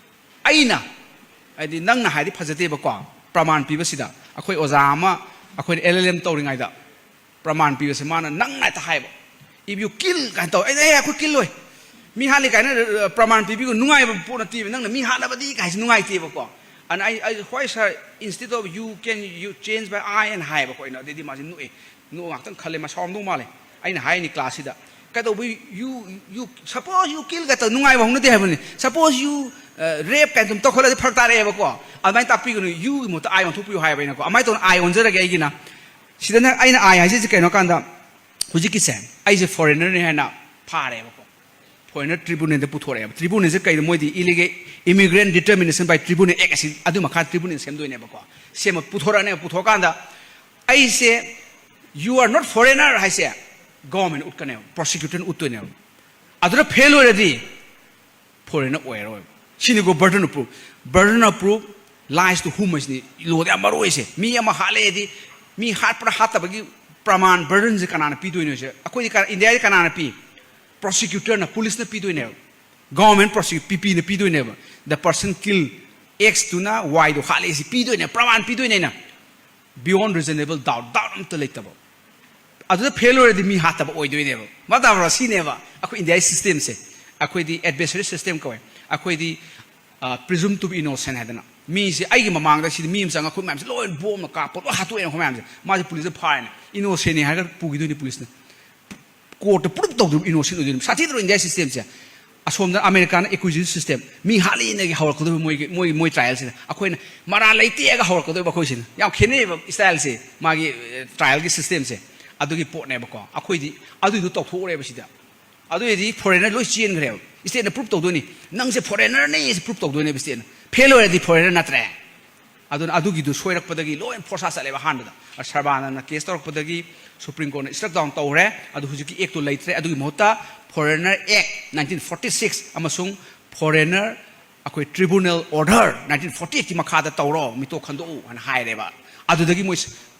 ꯑꯩꯅ, ꯍꯥꯏꯗꯤ ꯅꯪꯅ ꯍꯥꯏꯗꯤ ꯐꯖꯗꯦꯕꯀꯣ, ꯄ꯭ꯔꯃꯥꯟ ꯄꯤꯕꯁꯤꯗ꯫ ꯑꯩꯈꯣꯏ ꯑꯣꯖꯥ ꯑꯃ, ꯑꯩꯈꯣꯏꯅ ꯑꯦꯜ ꯑꯦꯜ ꯑꯦꯝ ꯇꯧꯔꯤꯉꯩꯗ ꯄ꯭ꯔꯃꯥꯟ ꯄꯤꯕꯁꯦ ꯃꯥꯅ ꯅꯪꯅ ꯍꯦꯛꯇ ꯍꯥꯏꯕ, "If you kill" ꯀꯥꯏꯅ ꯇꯧꯋꯦ꯫ ꯑꯩꯅ, "ꯑꯦ, ꯑꯩꯈꯣꯏ ꯀꯤꯜ ꯂꯣꯏ, ꯃꯤ ꯍꯥꯠꯂꯤ ꯀꯥꯏꯅ, ꯑ, ꯄ꯭ꯔꯃꯥꯟ ꯄꯤꯕꯤꯒꯅꯨ, ꯅꯨꯡꯉꯥꯏꯕ ꯄꯣꯠ ꯅꯠꯇꯦꯕ, ꯅꯪꯅ ꯃꯤ ꯍꯥꯠꯂꯕꯗꯤ ꯀꯥꯏꯁꯤ ꯅꯨꯡꯉꯥꯏꯇꯦꯕꯀꯣ꯫ ꯑꯗꯨꯅ ꯑꯩ, ꯑꯩ, "Why, sir, instead of you, can you change by I?" ꯑꯅ ꯍꯥꯏꯌꯦꯕꯀꯣ ꯑꯩꯅ꯫ ꯑꯗꯩꯗꯤ ꯃꯥꯁꯦ ꯅꯣꯛꯑꯦ, ꯅꯣꯛꯑ ꯉꯥꯛꯇꯪ ꯈꯜꯂꯦ, ꯃꯁꯥꯎꯔꯝꯗꯧ ꯃꯥꯜꯂꯦ꯫ ꯑꯩꯅ ꯍꯥꯏꯅꯤ ꯀ꯭ꯂꯥꯁꯁꯤꯗ, "ꯀꯩꯗꯧꯕꯩ you, you, suppose you kill" ꯀꯥꯏ ꯇꯧ, ꯅꯨꯡꯉꯥꯏꯕ ꯍꯧꯅꯗꯦ ꯍꯥꯏꯕꯅꯤ꯫ "Suppose you, ꯑ, rape" ꯀꯥꯏꯅ ꯑꯗꯨꯝ ꯇꯧꯈꯠꯂꯗꯤ ꯐꯔꯛ ꯇꯥꯔꯛꯑꯦꯕꯀꯣ꯫ ꯑꯗꯨꯃꯥꯏꯅ ꯇꯥꯛꯄꯤꯒꯅꯨ, "you" ꯒꯤ ꯃꯍꯨꯠꯇ "I" ꯑꯣꯟꯊꯣꯛꯄꯤꯌꯨ ꯍꯥꯏꯕ ꯑꯩꯅꯀꯣ꯫ ꯑꯗꯨꯃꯥꯏꯅ ꯇꯧꯅ "I" ꯑꯣꯟꯖꯔꯒꯦ ꯑꯩꯒꯤꯅ꯫ ꯁꯤꯗꯅ ꯑꯩꯅ "I" ꯍꯥꯏꯁꯤꯁꯦ ꯀꯩꯅꯣ ꯀꯥꯟꯗ, ꯍꯧꯖꯤꯛꯀꯤꯁꯦ ꯑꯩꯁꯦ ꯐꯣꯔꯦꯅꯔꯅꯤ ꯍꯥꯏꯅ ꯐꯥꯔꯦꯕꯀꯣ꯫ ꯐꯣꯔꯦꯅꯔ ꯇ꯭ꯔꯤꯕꯨꯅꯦꯜꯗ ꯄꯨꯊꯣꯔꯛꯑꯦꯕ꯫ ꯇ꯭ꯔꯤꯕꯨꯅꯦꯜꯁꯦ ꯀꯩꯅꯣ? ꯃꯣꯏꯗꯤ ꯏꯂꯤꯒꯦꯜ ꯏꯃꯤꯒ꯭ꯔꯦꯟ ꯗꯤꯇꯔꯃꯤꯅꯦꯁꯟ ꯕꯥꯏ ꯇ꯭ꯔꯤꯕꯨꯅꯦꯜ ꯑꯦꯛ ꯑꯁꯤ ꯑꯗꯨ ꯃꯈꯥ ꯇ꯭ꯔꯤꯕꯨꯅꯦꯜ ꯁꯦꯝꯗꯣꯏꯅꯦꯕꯀꯣ꯫ ꯁꯦꯝꯃ ꯄꯨꯊꯣꯔꯛꯑꯅꯦꯕ꯫ ꯄꯨꯊꯣꯛꯑꯀꯥꯟꯗ ꯑꯩꯁꯦ, "You are not foreigner" ꯍꯥꯏꯁꯦ ꯒꯣꯔꯃꯦꯟ ꯎꯠꯀꯅꯦꯕ, ꯄ꯭ꯔꯣꯁꯤꯀ꯭ꯌꯨꯇꯔꯅ ꯎꯠꯇꯣꯏꯅꯦꯕ꯫ ꯑꯗꯨꯗ ꯐꯦꯜ ꯑꯣꯏꯔꯗꯤ foreigner ꯑꯣꯏꯔꯣꯏꯕ꯫ ꯁꯤꯅꯤꯀꯣ burden of proof꯫ Burden of proof lies to whom ꯍꯥꯏꯁꯤꯅꯤ ꯂꯣꯗ ꯌꯥꯝ ꯃꯔꯨ ꯑꯣꯏꯁꯦ꯫ ꯃꯤ ꯑꯃ ꯍꯥꯠꯂꯦꯗꯤ, ꯃꯤ ꯍꯥꯠꯄ꯭ꯔꯥ ꯍꯥꯠꯇꯕꯒꯤ ꯄ꯭ꯔꯃꯥꯟ, burden ꯁꯦ ꯀꯅꯥꯅ ꯄꯤꯗꯣꯏꯅꯣꯁꯦ? ꯑꯩꯈꯣꯏꯗꯤ ꯀ-, ꯏꯟꯗꯤꯌꯥꯗꯤ ꯀꯅꯥꯅ ꯄꯤ? ꯄ꯭ꯔꯣꯁꯤꯀ꯭ꯌꯨꯇꯔꯅ, ꯄꯨꯂꯤꯁꯅ ꯄꯤꯗꯣꯏꯅꯦꯕ꯫ ꯒꯣꯔꯃꯦꯟ ꯄ꯭ꯔꯣꯁꯤꯀ꯭ꯌꯨ-, ꯄꯤ ꯄꯤꯅ ꯄꯤꯗꯣꯏꯅꯦꯕ꯫ "The person kill X ꯇꯨꯅ Y ꯗꯣ ꯍꯥꯠꯂꯦ" ꯁꯤ ꯄꯤꯗꯣꯏꯅꯦ, ꯄ꯭ꯔꯃꯥꯟ ꯄꯤꯗꯣꯏꯅꯦ ꯑꯩꯅ꯫ Beyond reasonable doubt, doubt ꯑꯝꯇ ꯂꯩꯇꯕ꯫ ꯑꯗꯨꯗ ꯐꯦꯜ ꯑꯣꯏꯔꯗꯤ ꯃꯤ ꯍꯥꯠꯇꯕ ꯑꯣꯏꯗꯣꯏꯅꯦꯕ꯫ ꯚꯥꯞ ꯇꯥꯕ꯭ꯔꯣ? ꯁꯤꯅꯦꯕ ꯑꯩꯈꯣꯏ ꯏꯟꯗꯤꯌꯥꯒꯤ ꯁꯤꯁꯇꯦꯝꯁꯦ꯫ ꯑꯩꯈꯣꯏꯗꯤ ꯑꯦꯗꯚꯔꯁꯔꯤ ꯁꯤꯁꯇꯦꯝ ꯀꯧꯋꯦ꯫ ꯑꯩꯈꯣꯏꯗꯤ, ꯑ, presume to be innocent ꯍꯥꯏꯗꯅ꯫ ꯃꯤꯁꯦ ꯑꯩꯒꯤ ꯃꯃꯥꯡꯗ ꯁꯤꯗ ꯃꯤ ꯑꯃ ꯆꯪꯉꯒ ꯑꯩꯈꯣꯏ ꯃꯌꯥꯝꯁꯦ ꯂꯣꯏ ꯕꯣꯝꯅ ꯀꯥꯞꯄ, ꯂꯣꯏ ꯍꯥꯠꯇꯣꯛꯑꯦꯅ ꯑꯩꯈꯣꯏ ꯃꯌꯥꯝꯁꯦ꯫ ꯃꯥꯁꯦ ꯄꯨꯂꯤꯁꯅ ꯐꯥꯔꯦꯅꯦ꯫ ꯏꯅꯣꯁꯦꯟꯅꯤ ꯍꯥꯏꯔꯒ ꯄꯨꯈꯤꯗꯣꯏꯅꯤ ꯄꯨꯂꯤꯁꯅ꯫ ꯀꯣꯔꯠꯇ ꯄ꯭ꯔꯨꯞ ꯇꯧꯗ꯭ꯔꯤꯕ ꯏꯅꯣꯁꯦꯟ ꯑꯣꯏꯗꯣꯏꯅꯤ꯫ ꯁꯥꯊꯤꯗ꯭ꯔꯣ ꯏꯟꯗꯤꯌꯥ ꯁꯤꯁꯇꯦꯝꯁꯦ? ꯑꯁꯣꯝꯗ ꯑꯃꯦꯔꯤꯀꯥꯅ ꯑꯦꯀ꯭ꯌꯨꯖꯦꯁꯟ ꯁꯤꯁꯇꯦꯝ, ꯃꯤ ꯍꯥꯠꯂꯤꯅꯒꯤ ꯍꯧꯔꯛꯀꯗꯣꯏꯕ ꯃꯣꯏꯒꯤ, ꯃꯣꯏ, ꯃꯣꯏ ꯇ꯭ꯔꯥꯏꯌꯦꯜꯁꯤꯗ꯫ ꯑꯩꯈꯣꯏꯅ ꯃꯔꯥꯜ ꯂꯩꯇꯦꯒ ꯍꯧꯔꯛꯀꯗꯣꯏꯕ ꯑꯩꯈꯣꯏꯁꯤꯅ꯫ ꯌꯥꯝ ꯈꯦꯠꯅꯩꯌꯦꯕ ꯁ꯭ꯇꯥꯏꯜꯁꯦ, ꯃꯥꯒꯤ, ꯑꯦ, ꯇ꯭ꯔꯥꯏꯌꯦꯜꯒꯤ ꯁꯤꯁꯇꯦꯝꯁꯦ꯫ ꯑꯗꯨꯒꯤ ꯄꯣꯠꯅꯦꯕꯀꯣ꯫ ꯑꯩꯈꯣꯏꯗꯤ ꯑꯗꯨꯏꯗꯣ ꯇꯧꯊꯣꯛꯎꯔꯦꯕ ꯁꯤꯗ꯫ ꯑꯗꯨꯏꯗꯤ ꯐꯣꯔꯦꯅꯔ ꯂꯣꯏ ꯆꯦꯟꯈ꯭ꯔꯦꯕ꯫ ꯁ꯭ꯇꯦꯠꯅ ꯄ꯭ꯔꯨꯞ ꯇꯧꯗꯣꯏꯅꯤ, "ꯅꯪꯁꯦ ꯐꯣꯔꯦꯅꯔꯅꯦ" ꯁꯤ ꯄ꯭ꯔꯨꯞ ꯇꯧꯗꯣꯏꯅꯦꯕ ꯁ꯭ꯇꯦꯠꯅ꯫ ꯐꯦꯜ ꯑꯣꯏꯔꯗꯤ ꯐꯣꯔꯦꯅꯔ ꯅꯠꯇ꯭ꯔꯦ꯫ ꯑꯗꯨꯅ ꯑꯗꯨꯒꯤꯗꯨ ꯁꯣꯏꯔꯛꯄꯗꯒꯤ ꯂꯣꯏ ꯐꯣꯔꯁꯥ ꯆꯠꯂꯦꯕ ꯑꯍꯥꯟꯕꯗ꯫ ꯁꯔꯕꯥꯅꯟꯗ ꯀꯦꯁ ꯇꯧꯔꯛꯄꯗꯒꯤ ꯁꯨꯄ꯭ꯔꯤꯝ ꯀꯣꯔꯠꯅ ꯁ꯭ꯇ꯭ꯔꯛ ꯗꯥꯎꯟ ꯇꯧꯈ꯭ꯔꯦ꯫ ꯑꯗꯨ ꯍꯧꯖꯤꯛꯀꯤ ꯑꯦꯛꯇꯣ ꯂꯩꯇ꯭ꯔꯦ꯫ ꯑꯗꯨꯒꯤ ꯃꯍꯨꯠꯇ foreigner act nineteen forty six ꯑꯃꯁꯨꯡ ꯐꯣꯔꯦꯅꯔ ꯑꯩꯈꯣꯏ ꯇ꯭ꯔꯤꯕꯨꯅꯦꯜ ꯑꯣꯔꯗꯔ ꯅꯥꯏꯟꯇꯤꯟ ꯐꯣꯔꯇꯤ ꯑꯩꯠꯀꯤ ꯃꯈꯥꯗ ꯇꯧꯔꯣ, ꯃꯤꯇꯣꯞ ꯈꯟꯗꯣꯛꯎ ꯍꯥꯏꯅ ꯍꯥꯏꯔꯦꯕ꯫ ꯑꯗꯨꯗꯒꯤ ꯃꯣꯏ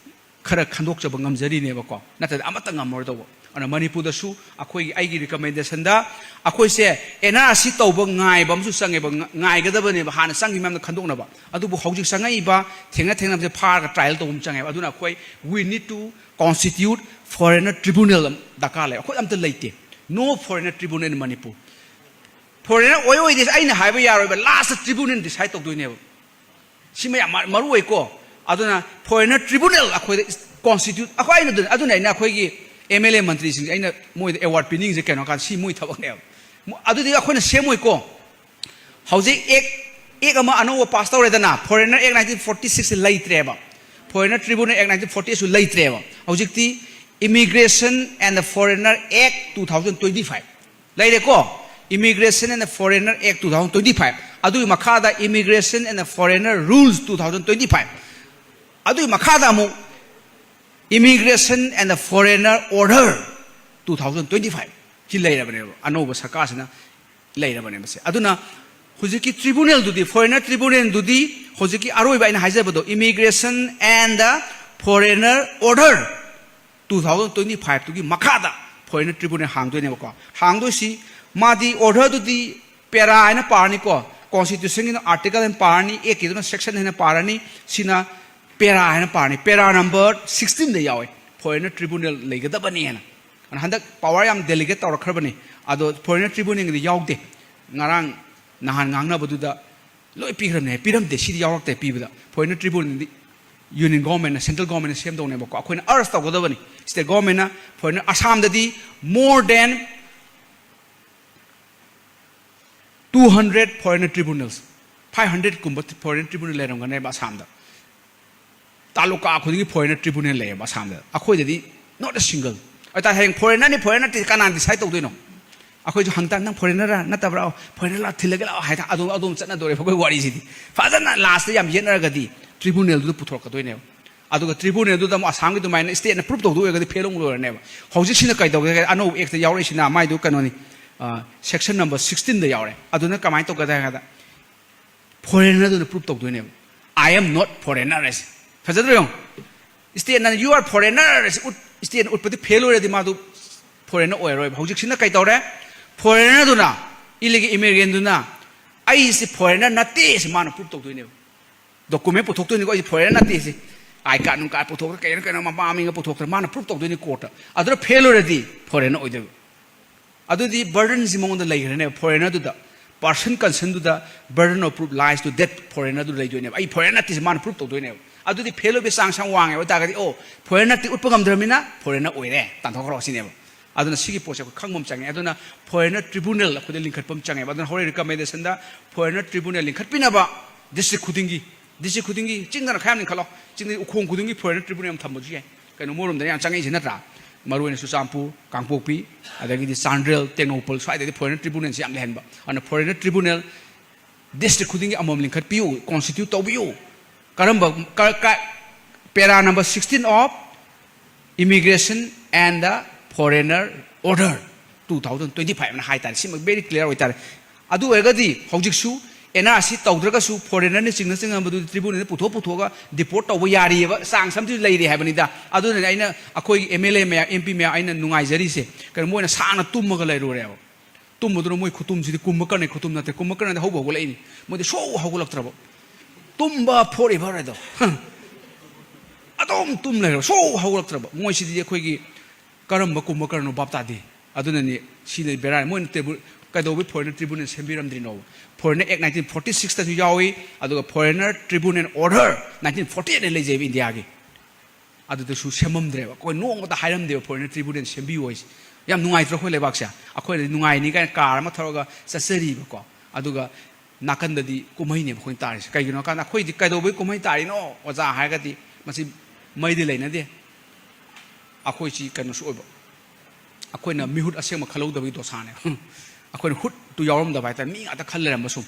ꯈꯔ ꯈꯟꯗꯣꯛꯆꯕ ꯉꯝꯖꯔꯤꯅꯦꯕꯀꯣ, ꯅꯠꯇ꯭ꯔꯗꯤ ꯑꯃꯠꯇ ꯉꯝꯃꯔꯣꯏꯗꯧꯕ꯫ ꯑꯗꯨꯅ ꯃꯅꯤꯄꯨꯔꯗꯁꯨ ꯑꯩꯈꯣꯏꯒꯤ, ꯑꯩꯒꯤ ꯔꯤꯀꯃꯦꯟꯗꯦꯁꯟꯗ ꯑꯩꯈꯣꯏꯁꯦ ꯑꯦꯟ ꯑꯥꯔ ꯁꯤ ꯇꯧꯕ ꯉꯥꯏꯕ ꯑꯃꯁꯨ ꯆꯪꯉꯦꯕ, ꯉ-, ꯉꯥꯏꯒꯗꯕꯅꯦꯕ ꯍꯥꯟꯅ ꯆꯪꯈꯤꯕ ꯃꯌꯥꯝꯗꯣ ꯈꯟꯗꯣꯛꯅꯕ꯫ ꯑꯗꯨꯕꯨ ꯍꯧꯖꯤꯛ ꯆꯪꯉꯛꯏꯕ ꯊꯦꯡꯅ ꯊꯦꯡꯅꯕꯁꯦ ꯐꯥꯔꯒ ꯇ꯭ꯔꯥꯏꯌꯦꯜ ꯇꯧꯕ ꯑꯃ ꯆꯪꯉꯦꯕ꯫ ꯑꯗꯨꯅ ꯑꯩꯈꯣꯏ, we need to constitute foreigner tribunal ꯑꯃ ꯗꯔꯀꯥꯔ ꯂꯩ꯫ ꯑꯩꯈꯣꯏ ꯑꯝꯇ ꯂꯩꯇꯦ, no foreigner tribunal in Manipur꯫ Foreigner ꯑꯣꯏ ꯑꯣꯏꯗꯦ ꯑꯩꯅ ꯍꯥꯏꯕ ꯌꯥꯔꯣꯏꯕ, ꯂꯥꯁꯇ ꯇ꯭ꯔꯤꯕꯨꯅꯦꯜ ꯗꯤꯁꯥꯏꯠ ꯇꯧꯗꯣꯏꯅꯦꯕ꯫ ꯁꯤꯃ ꯌꯥꯝ ꯃꯔꯨ ꯑꯣꯏꯀꯣ꯫ ꯑꯗꯨꯅ ꯐꯣꯔꯦꯅꯔ ꯇ꯭ꯔꯤꯕꯨꯅꯦꯜ ꯑꯩꯈꯣꯏꯗ ꯀꯣꯟꯁꯇꯤꯇ꯭ꯌꯨꯠ ꯑꯩꯈꯣꯏ ꯑꯩꯅ ꯑꯗꯨꯅ ꯑꯗꯨꯅ ꯑꯩꯅ ꯑꯩꯈꯣꯏꯒꯤ ꯑꯦꯝ ꯑꯦꯜ ꯑꯦ ꯃꯟꯇ꯭ꯔꯤꯁꯤꯡꯁꯦ ꯑꯩꯅ ꯃꯣꯏꯗ ꯑꯦꯋꯥꯔꯗ ꯄꯤꯅꯤꯡꯉꯤꯁꯦ ꯀꯩꯅꯣ ꯍꯥꯏ ꯀꯥꯟꯗ ꯁꯤ ꯃꯣꯏ ꯊꯕꯛꯅꯦꯕ꯫ ꯑꯗꯨꯗꯤ ꯑꯩꯈꯣꯏꯅ ꯁꯦꯝꯃꯣꯏꯀꯣ꯫ ꯍꯧꯖꯤꯛ ꯑꯦꯛ ꯑꯦꯛ ꯑꯃ ꯑꯅꯧꯕ ꯄꯥꯁ ꯇꯧꯔꯦꯗꯅ, ꯐꯣꯔꯦꯅꯔ ꯑꯦꯛ ꯅꯥꯏꯟꯇꯤꯟ ꯐꯣꯔꯇꯤ ꯁꯤꯛꯁꯁꯦ ꯂꯩꯇ꯭ꯔꯦꯕ꯫ Foreigner tribunal act nineteen forty ꯑꯩꯠꯁꯨ ꯂꯩꯇ꯭ꯔꯦꯕ꯫ ꯍꯧꯖꯤꯛꯇꯤ immigration and the foreigner act two thousand twenty five ꯂꯩꯔꯦꯀꯣ꯫ Immigration and the Foreigner Act two thousand twenty five, ꯑꯗꯨꯒꯤ ꯃꯈꯥꯗ Immigration and the Foreigner Rules two thousand twenty five, ꯑꯗꯨꯒꯤ ꯃꯈꯥꯗ ꯑꯃꯨꯛ Immigration and the Foreigner Order two thousand twenty five ꯁꯤ ꯂꯩꯔꯕꯅꯦꯕ꯫ ꯑꯅꯧꯕ ꯁꯔꯀꯥꯔꯁꯤꯅ ꯂꯩꯔꯕꯅꯦꯕ ꯁꯦ꯫ ꯑꯗꯨꯅ ꯍꯧꯖꯤꯛꯀꯤ ꯇ꯭ꯔꯤꯕꯨꯅꯦꯜꯗꯨꯗꯤ, ꯐꯣꯔꯦꯅꯔ ꯇ꯭ꯔꯤꯕꯨꯅꯦꯜꯗꯨꯗꯤ ꯍꯧꯖꯤꯛꯀꯤ ꯑꯔꯣꯏꯕ ꯑꯩꯅ ꯍꯥꯏꯖꯕꯗꯣ, Immigration and the Foreigner Order two thousand twenty five ꯇꯨꯒꯤ ꯃꯈꯥꯗ ꯐꯣꯔꯦꯅꯔ ꯇ꯭ꯔꯤꯕꯨꯅꯦꯜ ꯍꯥꯡꯗꯣꯏꯅꯦꯕꯀꯣ꯫ ꯍꯥꯡꯗꯣꯏꯁꯤ ꯃꯥꯗꯤ ꯑꯣꯔꯗꯔꯗꯨꯗꯤ ꯄꯦꯔꯥ ꯍꯥꯏꯅ ꯄꯥꯔꯅꯤꯀꯣ꯫ ꯀꯣꯟꯁꯇꯤꯇ꯭ꯌꯨꯁꯟꯒꯤꯅ ꯑꯥꯔꯇꯤꯀꯜ ꯍꯥꯏꯅ ꯄꯥꯔꯅꯤ, ꯑꯦꯛꯀꯤꯗꯨꯅ ꯁꯦꯛꯁꯟ ꯍꯥꯏꯅ ꯄꯥꯔꯅꯤ꯫ ꯁꯤꯅ ꯄꯦꯔꯥ ꯍꯥꯏꯅ ꯄꯥꯔꯅꯤ꯫ ꯄꯦꯔꯥ ꯅꯝꯕꯔ ꯁꯤꯛꯁꯇꯤꯟꯗ ꯌꯥꯎꯋꯦ, ꯐꯣꯔꯦꯅꯔ ꯇ꯭ꯔꯤꯕꯨꯅꯦꯜ ꯂꯩꯒꯗꯕꯅꯦꯅ꯫ ꯑꯗꯨꯅ ꯍꯟꯗꯛ ꯄꯋꯥꯔ ꯌꯥꯝ ꯗꯦꯂꯤꯒꯦꯠ ꯇꯧꯔꯛꯈ꯭ꯔꯕꯅꯤ꯫ ꯑꯗꯣ ꯐꯣꯔꯦꯅꯔ ꯇ꯭ꯔꯤꯕꯨꯅꯦꯜꯒꯤꯗꯤ ꯌꯥꯎꯗꯦ꯫ ꯉꯔꯥꯡ ꯅꯍꯥꯟ ꯉꯥꯡꯅꯕꯗꯨꯗ ꯂꯣꯏ ꯄꯤꯈ꯭ꯔꯕꯅꯦ꯫ ꯄꯤꯔꯝꯗꯦ, ꯁꯤꯗꯤ ꯌꯥꯎꯔꯛꯇꯦ ꯄꯤꯕꯗ꯫ ꯐꯣꯔꯦꯅꯔ ꯇ꯭ꯔꯤꯕꯨꯅꯦꯜꯗꯤ ꯌꯨꯅꯤꯌꯟ ꯒꯣꯔꯃꯦꯟꯅ, ꯁꯦꯟꯇ꯭ꯔꯦꯜ ꯒꯣꯔꯃꯦꯟꯅ ꯁꯦꯝꯗꯧꯅꯦꯕꯀꯣ꯫ ꯑꯩꯈꯣꯏꯅ ꯑꯔꯖ ꯇꯧꯒꯗꯕꯅꯤ ꯁ꯭ꯇꯦꯠ ꯒꯣꯔꯃꯦꯟꯅ꯫ ꯐꯣꯔꯦꯅꯔ ꯑꯁꯥꯝꯗꯗꯤ more than two hundred foreigner tribunals, five hundred ꯀꯨꯝꯕ ꯐꯣꯔꯦꯅꯔ ꯇ꯭ꯔꯤꯕꯨꯅꯦꯜ ꯂꯩꯔꯝꯒꯅꯦꯕ ꯑꯁꯥꯝꯗ꯫ ꯇꯥꯂꯨꯀꯥ ꯈꯨꯗꯤꯡꯒꯤ ꯐꯣꯔꯦꯅꯔ ꯇ꯭ꯔꯤꯕꯨꯅꯦꯜ ꯂꯩꯌꯦꯕ ꯑꯁꯥꯝꯗ꯫ ꯑꯩꯈꯣꯏꯗꯗꯤ not a single꯫ ꯑꯗꯨ ꯇꯥꯔꯗꯤ ꯍꯌꯦꯡ ꯐꯣꯔꯦꯅꯔꯅꯤ, ꯐꯣꯔꯦꯅꯔ ꯅꯠꯇꯦ ꯀꯅꯥꯅ ꯗꯤꯁꯥꯏꯠ ꯇꯧꯗꯣꯏꯅꯣ? ꯑꯩꯈꯣꯏꯁꯨ ꯍꯪꯇꯥꯔꯦ, "ꯅꯪ ꯐꯣꯔꯦꯅꯔꯔꯥ ꯅꯠꯇꯕ꯭ꯔꯥ? ꯐꯣꯔꯦꯅꯔ ꯂꯥꯛ ꯊꯤꯜꯂꯒꯦ ꯂꯥꯛꯑꯣ" ꯍꯥꯏ ꯇꯥꯔꯦ꯫ ꯑꯗꯨꯝ ꯑꯗꯨꯝ ꯆꯠꯅꯗꯣꯔꯦꯕ ꯑꯩꯈꯣꯏ ꯋꯥꯔꯤꯁꯤꯗꯤ꯫ ꯐꯖꯅ ꯂꯥꯁꯇ ꯌꯥꯝ ꯌꯦꯠꯅꯔꯒꯗꯤ ꯇ꯭ꯔꯤꯕꯨꯅꯦꯜꯗꯨꯗ ꯄꯨꯊꯣꯔꯛꯀꯗꯣꯏꯅꯦꯕ꯫ ꯑꯗꯨꯒ ꯇ꯭ꯔꯤꯕꯨꯅꯦꯜꯗꯨꯗ ꯑꯃꯨꯛ ꯑꯁꯥꯝꯒꯤ ꯑꯗꯨꯃꯥꯏꯅ ꯁ꯭ꯇꯦꯠꯅ ꯄ꯭ꯔꯨꯞ ꯇꯧꯗꯣꯏ ꯑꯣꯏꯔꯒꯗꯤ ꯐꯦꯜ ꯑꯃꯨꯛ ꯑꯣꯏꯔꯅꯦꯕ꯫ ꯍꯧꯖꯤꯛꯁꯤꯅ ꯀꯩꯗꯧꯒꯦ ꯍꯥꯏ ꯀꯥꯟꯗ ꯑꯅꯧꯕ ꯑꯦꯛꯇ ꯌꯥꯎꯔꯛꯏꯁꯤꯅ ꯃꯥꯏꯗꯨ ꯀꯩꯅꯣꯅꯤ, ꯁꯦꯛꯁꯟ ꯅꯝꯕꯔ ꯁꯤꯛꯁꯇꯤꯟꯗ ꯌꯥꯎꯔꯦ꯫ ꯑꯗꯨꯅ ꯀꯃꯥꯏꯅ ꯇꯧꯒꯗ꯭ꯔꯥ ꯍꯥꯏ ꯀꯥꯟꯗ ꯐꯣꯔꯦꯅꯔꯗꯨꯅ ꯄ꯭ꯔꯨꯞ ꯇꯧꯗꯣꯏꯅꯦꯕ, "I am not foreigner" ꯍꯥꯏꯁꯦ꯫ ꯐꯖꯗ꯭ꯔꯣ ꯌꯦꯡꯉꯣ꯫ ꯁ꯭ꯇꯦꯠꯅ "You are foreigner" ꯍꯥꯏꯁꯦ ꯎꯠ, ꯁ꯭ꯇꯦꯠꯅ ꯎꯠꯄꯗꯤ ꯐꯦꯜ ꯑꯣꯏꯔꯗꯤ ꯃꯥꯗꯨ ꯐꯣꯔꯦꯅꯔ ꯑꯣꯏꯔꯔꯣꯏꯕ꯫ ꯍꯧꯖꯤꯛꯁꯤꯅ ꯀꯩ ꯇꯧꯔꯦ? ꯐꯣꯔꯦꯅꯔꯗꯨꯅ, ꯏꯂꯤꯒꯦꯜ ꯏꯃꯤꯒ꯭ꯔꯦꯟꯗꯨꯅ "ꯑꯩꯁꯤ ꯐꯣꯔꯦꯅꯔ ꯅꯠꯇꯦ" ꯁꯤ ꯃꯥꯅ ꯄ꯭ꯔꯨꯞ ꯇꯧꯗꯣꯏꯅꯦꯕ꯫ ꯗꯣꯀꯨꯃꯦꯟ ꯄꯨꯊꯣꯛꯇꯣꯏꯅꯤꯀꯣ, "ꯑꯩꯁꯦ ꯐꯣꯔꯦꯅꯔ ꯅꯠꯇꯦ" ꯁꯤ꯫ ꯑꯥꯏ ꯀꯥꯔꯗ ꯅꯨꯡ ꯀꯥꯔꯗ ꯄꯨꯊꯣꯛꯇꯅ ꯀꯩꯅꯣ ꯀꯩꯅꯣ ꯃꯄꯥ ꯃꯤꯡꯒ ꯄꯨꯊꯣꯛꯇꯅ ꯃꯥꯅ ꯄ꯭ꯔꯨꯞ ꯇꯧꯗꯣꯏꯅꯤ ꯀꯣꯔꯠꯇ꯫ ꯑꯗꯨꯗ ꯐꯦꯜ ꯑꯣꯏꯔꯗꯤ ꯐꯣꯔꯦꯅꯔ ꯑꯣꯏꯗꯣꯏꯕ꯫ ꯑꯗꯨꯗꯤ burden ꯁꯤ ꯃꯉꯣꯟꯗ ꯂꯩꯈ꯭ꯔꯅꯦꯕ, foreigner ꯗꯨꯗ꯫ Person concern ꯗꯨꯗ burden of proof lies to that foreigner ꯗꯨ ꯂꯩꯗꯣꯏꯅꯦꯕ꯫ ꯑꯩ foreigner ꯅꯠꯇꯦꯁꯦ ꯃꯥꯅ proof ꯇꯧꯗꯣꯏꯅꯦꯕ꯫ ꯑꯗꯨꯗꯤ fail ꯑꯣꯏꯕꯒꯤ chance ꯌꯥꯝ ꯋꯥꯡꯉꯦꯕ꯫ ꯑꯗꯨ ꯇꯥꯔꯒꯗꯤ, ꯑꯣ, foreigner ꯅꯠꯇꯦ ꯎꯠꯄ ꯉꯝꯗ꯭ꯔꯕꯅꯤꯅ foreigner ꯑꯣꯏꯔꯦ, ꯇꯥꯟꯊꯣꯛꯈ꯭ꯔꯣ ꯁꯤꯅꯦꯕ꯫ ꯑꯗꯨꯅ ꯁꯤꯒꯤ ꯄꯣꯠꯁꯦ ꯑꯩꯈꯣꯏ ꯈꯪꯕ ꯑꯃ ꯆꯪꯉꯦ꯫ ꯑꯗꯨꯅ foreigner tribunal ꯑꯩꯈꯣꯏꯗ ꯂꯤꯡꯈꯠꯄ ꯑꯃ ꯆꯪꯉꯦꯕ꯫ ꯑꯗꯨꯅ ꯍꯣꯔꯦꯟ recommendation ꯗ foreigner tribunal ꯂꯤꯡꯈꯠꯄꯤꯅꯕ district ꯈꯨꯗꯤꯡꯒꯤ, district ꯈꯨꯗꯤꯡꯒꯤ, ꯆꯤꯡꯗꯅ ꯈꯔ ꯌꯥꯝ ꯂꯤꯡꯈꯠꯂꯣ, ꯆꯤꯡꯗꯗꯤ ꯎꯈꯣꯡ ꯈꯨꯗꯤꯡꯒꯤ foreigner tribunal ꯑꯃ ꯊꯝꯕꯁꯨ ꯌꯥꯏ꯫ ꯀꯩꯅꯣ, ꯃꯣꯏꯔꯣꯝꯗꯅ ꯌꯥꯝ ꯆꯪꯉꯛꯏꯁꯦ ꯅꯠꯇ꯭ꯔꯥ? ꯃꯔꯨ ꯑꯣꯏꯅ ꯆꯨꯔꯆꯥꯟꯄꯨꯔ, ꯀꯥꯡꯄꯣꯛꯄꯤ, ꯑꯗꯒꯤꯗꯤ ꯆꯥꯟꯗꯦꯜ, ꯇꯦꯡꯅꯧꯄꯜ ꯁ꯭ꯋꯥꯏꯗꯗꯤ foreigner tribunal ꯁꯦ ꯌꯥꯝ ꯂꯩꯍꯟꯕ꯫ ꯑꯗꯨꯅ foreigner tribunal district ꯈꯨꯗꯤꯡꯒꯤ ꯑꯃꯃꯝ ꯂꯤꯡꯈꯠꯄꯤꯌꯨ, constitute ꯇꯧꯕꯤꯌꯨ꯫ ꯀꯔꯝꯕ, ꯀ-, ꯀ-, para number sixteen of Immigration and the Foreigner Order two thousand twenty five ꯅ ꯍꯥꯏ ꯇꯥꯔꯦ꯫ ꯁꯤꯃ very clear ꯑꯣꯏ ꯇꯥꯔꯦ꯫ ꯑꯗꯨ ꯑꯣꯏꯔꯒꯗꯤ ꯍꯧꯖꯤꯛꯁꯨ N R C ꯇꯧꯗ꯭ꯔꯒꯁꯨ foreigner ꯅ ꯆꯤꯡꯅ ꯆꯤꯡꯅꯕꯗꯨꯗꯤ tribunal ꯅ ꯄꯨꯊꯣꯛ ꯄꯨꯊꯣꯛꯑꯒ deport ꯇꯧꯕ ꯌꯥꯔꯤꯑꯕ, chance ꯑꯃꯗꯤ ꯂꯩꯔꯤ ꯍꯥꯏꯕꯅꯤꯗ꯫ ꯑꯗꯨꯅꯅꯦ ꯑꯩꯅ ꯑꯩꯈꯣꯏꯒꯤ M L A ꯃꯌꯥꯝ, M P ꯃꯌꯥꯝ ꯑꯩꯅ ꯅꯨꯡꯉꯥꯏꯖꯔꯤꯁꯦ꯫ ꯀꯩꯅꯣ, ꯃꯣꯏꯅ ꯁꯥꯡꯅ ꯇꯨꯝꯃꯒ ꯂꯩꯔꯨꯔꯦꯕ꯫ ꯇꯨꯝꯕꯗꯨꯅ ꯃꯣꯏ ꯈꯨꯇꯨꯝꯁꯤꯗꯤ ꯀꯨꯝꯚꯀꯔꯅ ꯈꯨꯇꯨꯝ ꯅꯠꯇꯦ, ꯀꯨꯝꯚꯀꯔꯅꯗꯤ ꯍꯧꯕ ꯍꯧꯒꯠꯂꯛꯏꯅꯤ, ꯃꯣꯏꯗꯤ ꯁꯨꯛ ꯍꯧꯒꯠꯂꯛꯇ꯭ꯔꯕ꯫ ꯇꯨꯝꯕ forever ꯍꯥꯏꯗꯣ꯫ ꯑꯗꯨꯝ ꯇꯨꯝ ꯂꯩꯈ꯭ꯔꯕ, ꯁꯨꯛ ꯍꯧꯒꯠꯂꯛꯇ꯭ꯔꯕ꯫ ꯃꯣꯏꯁꯤꯗꯤ ꯑꯩꯈꯣꯏꯒꯤ ꯀꯔꯝꯕ ꯀꯨꯝꯚꯀꯔꯅꯅꯣ ꯚꯥꯞ ꯇꯥꯗꯦ꯫ ꯑꯗꯨꯅꯅꯤ ꯁꯤꯗ ꯕꯦꯔꯥ꯫ ꯃꯣꯏꯅ ꯇꯦꯕꯜ ꯀꯩꯗꯧꯕꯩ foreigner tribunal ꯁꯦꯝꯕꯤꯔꯝꯗ꯭ꯔꯤꯅꯣꯕ? Foreigner Act nineteen forty six ꯇꯁꯨ ꯌꯥꯎꯏ, ꯑꯗꯨꯒ foreigner tribunal order nineteen forty eight ꯅ ꯂꯩꯖꯩꯕ ꯏꯟꯗꯤꯌꯥꯒꯤ꯫ ꯑꯗꯨꯗꯁꯨ ꯁꯦꯝꯃꯝꯗ꯭ꯔꯦꯕ꯫ ꯑꯩꯈꯣꯏ ꯅꯣꯡꯃꯇ ꯍꯥꯏꯔꯝꯗꯦꯕ foreigner tribunal ꯁꯦꯝꯕꯤꯌꯨ ꯍꯥꯏꯁꯦ꯫ ꯌꯥꯝ ꯅꯨꯡꯉꯥꯏꯇ꯭ꯔꯣ ꯑꯩꯈꯣꯏ ꯂꯩꯕꯥꯛꯁꯦ? ꯑꯩꯈꯣꯏꯅꯗꯤ ꯅꯨꯡꯉꯥꯏꯅꯤ ꯀꯥꯏꯅ car ꯑꯃ ꯊꯧꯔꯒ ꯆꯠꯆꯔꯤꯕꯀꯣ꯫ ꯑꯗꯨꯒ ꯅꯥꯀꯟꯗꯗꯤ ꯀꯨꯝꯍꯩꯅꯦꯕ ꯑꯩꯈꯣꯏꯅ ꯇꯥꯔꯤꯁꯦ꯫ ꯀꯩꯒꯤꯅꯣ ꯍꯥꯏꯀꯥꯟꯗ ꯑꯩꯈꯣꯏꯗꯤ ꯀꯩꯗꯧꯕꯩ ꯀꯨꯝꯍꯩ ꯇꯥꯔꯤꯅꯣ ꯑꯣꯖꯥ ꯍꯥꯏꯔꯒꯗꯤ ꯃꯁꯤ ꯃꯩꯗꯤ ꯂꯩꯅꯗꯦ꯫ ꯑꯩꯈꯣꯏꯁꯤ ꯀꯩꯅꯣꯁꯨ ꯑꯣꯏꯕ, ꯑꯩꯈꯣꯏꯅ ꯃꯤꯍꯨꯠ ꯑꯁꯦꯡꯕ ꯈꯜꯍꯧꯗꯕꯒꯤ ꯗꯣꯁꯥꯅꯦ꯫ ꯑꯩꯈꯣꯏꯅ ꯍꯨꯠꯇꯨ ꯌꯥꯎꯔꯝꯗꯕ ꯍꯥꯏꯇꯥꯔꯦ, ꯃꯤ ꯉꯥꯛꯇ ꯈꯜ ꯂꯩꯔꯝꯕ ꯁꯨꯝ꯫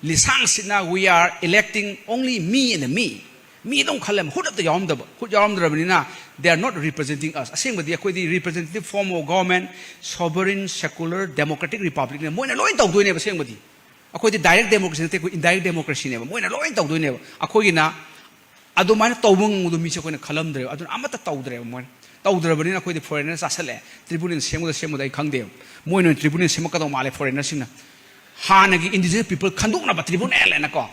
ꯂꯤꯁꯥꯡꯁꯤꯠꯅ we are electing only me and me, ꯃꯤ ꯑꯗꯨꯝ ꯈꯜ ꯂꯩꯔꯝꯕ, ꯍꯨꯠ ꯑꯝꯇ ꯌꯥꯎꯔꯝꯗꯕ꯫ ꯍꯨꯠ ꯌꯥꯎꯔꯝꯗ꯭ꯔꯕꯅꯤꯅ they are not representing us꯫ ꯑꯁꯦꯡꯕꯗꯤ ꯑꯩꯈꯣꯏꯗꯤ representative form of government, sovereign, secular, democratic republic ꯅꯦ꯫ ꯃꯣꯏꯅ ꯂꯣꯏ ꯇꯧꯗꯣꯏꯅꯦꯕ ꯑꯁꯦꯡꯕꯗꯤ꯫ ꯑꯩꯈꯣꯏꯗꯤ direct democracy ꯅꯠꯇꯦ, ꯑꯩꯈꯣꯏ indirect democracy ꯅꯦꯕ꯫ ꯃꯣꯏꯅ ꯂꯣꯏ ꯇꯧꯗꯣꯏꯅꯦꯕ꯫ ꯑꯩꯈꯣꯏꯒꯤꯅ ꯑꯗꯨꯃꯥꯏꯅ ꯇꯧꯕ ꯉꯝꯕꯗꯣ ꯃꯤꯁꯦ ꯑꯩꯈꯣꯏꯅ ꯈꯜꯂꯝꯗ꯭ꯔꯦꯕ꯫ ꯑꯗꯨꯅ ꯑꯃꯠꯇ ꯇꯧꯗ꯭ꯔꯦꯕ ꯃꯣꯏꯅ꯫ ꯇꯧꯗ꯭ꯔꯕꯅꯤꯅ ꯑꯩꯈꯣꯏꯗꯤ foreigner ꯆꯥꯁꯜꯂꯛꯑꯦ꯫ Tribunal ꯁꯦꯝꯒꯗ꯭ꯔꯥ ꯁꯦꯝꯒꯗ꯭ꯔꯥ ꯑꯩ ꯈꯪꯗꯦꯕ꯫ ꯃꯣꯏꯅ ꯑꯣꯏꯅ tribunal ꯁꯦꯝꯃꯛꯀꯗꯧ ꯃꯥꯜꯂꯦ foreigner ꯁꯤꯡꯅ꯫ ꯍꯥꯟꯅꯒꯤ indigenous people ꯈꯟꯗꯣꯛꯅꯕ tribunal ꯍꯥꯏꯅꯀꯣ꯫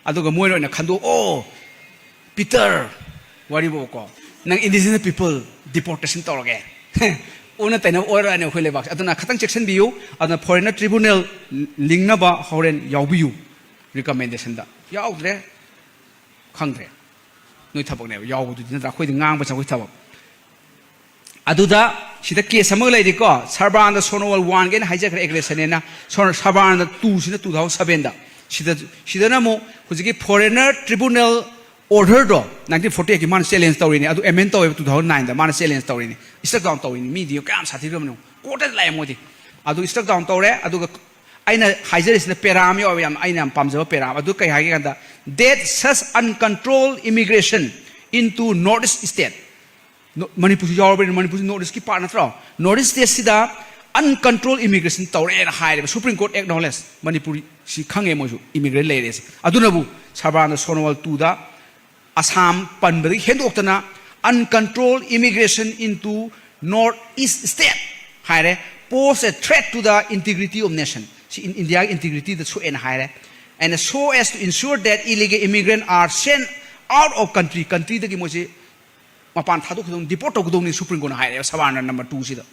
ꯑꯗꯨꯒ ꯃꯣꯏꯅ ꯑꯣꯏꯅ ꯈꯟꯗꯣꯛ, "ꯑꯣ, ꯄꯤꯇꯔ, ꯋꯥꯔꯤꯕꯣꯀꯣ, ꯅꯪ indigenous people deportation ꯇꯧꯔꯒꯦ꯫ ꯑꯣꯟꯅ ꯇꯩꯅꯕ ꯑꯣꯏꯔꯛꯑꯅꯤ ꯑꯩꯈꯣꯏ ꯂꯩꯕꯥꯛꯁꯦ꯫ ꯑꯗꯨꯅ ꯈꯤꯇꯪ ꯆꯦꯛꯁꯤꯟꯕꯤꯌꯨ꯫ ꯑꯗꯨꯅ foreigner tribunal ꯂꯤꯡꯅꯕ ꯍꯣꯔꯦꯟ ꯌꯥꯎꯕꯤꯌꯨ꯫ Recommendation ꯗ ꯌꯥꯎꯗ꯭ꯔꯦ, ꯈꯪꯗ꯭ꯔꯦ, ꯅꯣꯏ ꯊꯕꯛꯅꯦꯕ ꯌꯥꯎꯕꯗꯨꯗꯤ, ꯅꯠꯇ꯭ꯔꯥ? ꯑꯩꯈꯣꯏꯗꯤ ꯉꯥꯡꯕꯁꯦ ꯑꯩꯈꯣꯏ ꯊꯕꯛ꯫ ꯑꯗꯨꯗ ꯁꯤꯗ case ꯑꯃꯒ ꯂꯩꯔꯤꯀꯣ, ꯁꯔꯕꯥꯅꯟꯗ ꯁꯣꯅꯣꯋꯥꯜ one ꯒꯤ ꯑꯩꯅ ꯍꯥꯏꯖꯈ꯭ꯔꯦ, aggression ꯅꯦꯅ꯫ ꯁꯣ-, ꯁꯔꯕꯥꯅꯟꯗ two ꯁꯤꯅ two thousand seven ꯗ꯫ ꯁꯤꯗ, ꯁꯤꯗꯅ ꯑꯃꯨꯛ ꯍꯧꯖꯤꯛꯀꯤ foreigner tribunal order ꯗꯣ, nineteen forty eight ꯀꯤ ꯃꯥꯅ challenge ꯇꯧꯔꯤꯅꯤ, ꯑꯗꯨ amend ꯇꯧꯋꯦꯕ two thousand nine ꯗ, ꯃꯥꯅ challenge ꯇꯧꯔꯤꯅꯤ, struck down ꯇꯧꯔꯤꯅꯤ꯫ ꯃꯤꯗꯤ ꯀꯌꯥꯝ ꯁꯥꯊꯤꯈ꯭ꯔꯕꯅꯣ, court ꯇ ꯂꯥꯛꯑꯦ ꯃꯣꯏꯗꯤ꯫ ꯑꯗꯨ struck down ꯇꯧꯔꯦ꯫ ꯑꯗꯨꯒ ꯑꯩꯅ ꯍꯥꯏꯖꯔꯤꯁꯤꯅ ꯄꯦꯔꯥ ꯑꯃ ꯌꯥꯎꯋꯦ, ꯌꯥꯝ, ꯑꯩꯅ ꯌꯥꯝ ꯄꯥꯝꯖꯕ ꯄꯦꯔꯥ ꯑꯃ꯫ ꯑꯗꯨ ꯀꯩ ꯍꯥꯏꯒꯦ ꯀꯥꯟꯗ, that such uncontrolled immigration into North East state, no-, ꯃꯅꯤꯄꯨꯔꯁꯨ ꯌꯥꯎꯔꯕꯅꯤꯅ, ꯃꯅꯤꯄꯨꯔꯁꯨ North East ꯀꯤ part ꯅꯠꯇ꯭ꯔꯣ? North East state ꯁꯤꯗ uncontrolled immigration ꯇꯧꯔꯦꯅ ꯍꯥꯏꯔꯦꯕ, Supreme Court acknowledge, ꯃꯅꯤꯄꯨꯔꯁꯤ ꯈꯪꯉꯦ ꯃꯣꯏꯁꯨ immigrant ꯂꯩꯔꯦꯁꯦ꯫ ꯑꯗꯨꯅꯕꯨ ꯁꯔꯕꯥꯅꯟꯗ ꯁꯣꯅꯣꯋꯥꯜ two ꯗ Assam ꯄꯟꯕꯗꯒꯤ ꯍꯦꯟꯗꯣꯛꯇꯅ uncontrolled immigration into North East state ꯍꯥꯏꯔꯦ, pose a threat to the integrity of nation꯫ ꯁꯤ ꯏꯟ-, ꯏꯟꯗꯤꯌꯥꯒꯤ integrity ꯗ ꯁꯣꯛꯑꯦꯅ ꯍꯥꯏꯔꯦ꯫ And so as to ensure that illegal immigrants are sent out of country, country ꯗꯒꯤ ꯃꯣꯏꯁꯤ ꯃꯄꯥꯟ ꯊꯥꯗꯣꯛꯈꯤꯗꯧꯅꯤ, deport ꯇꯧꯒꯗꯧꯅꯤ, Supreme Court ꯅ ꯍꯥꯏꯔꯦꯕ ꯁꯔꯕꯥꯅꯟꯗ number two ꯁꯤꯗ꯫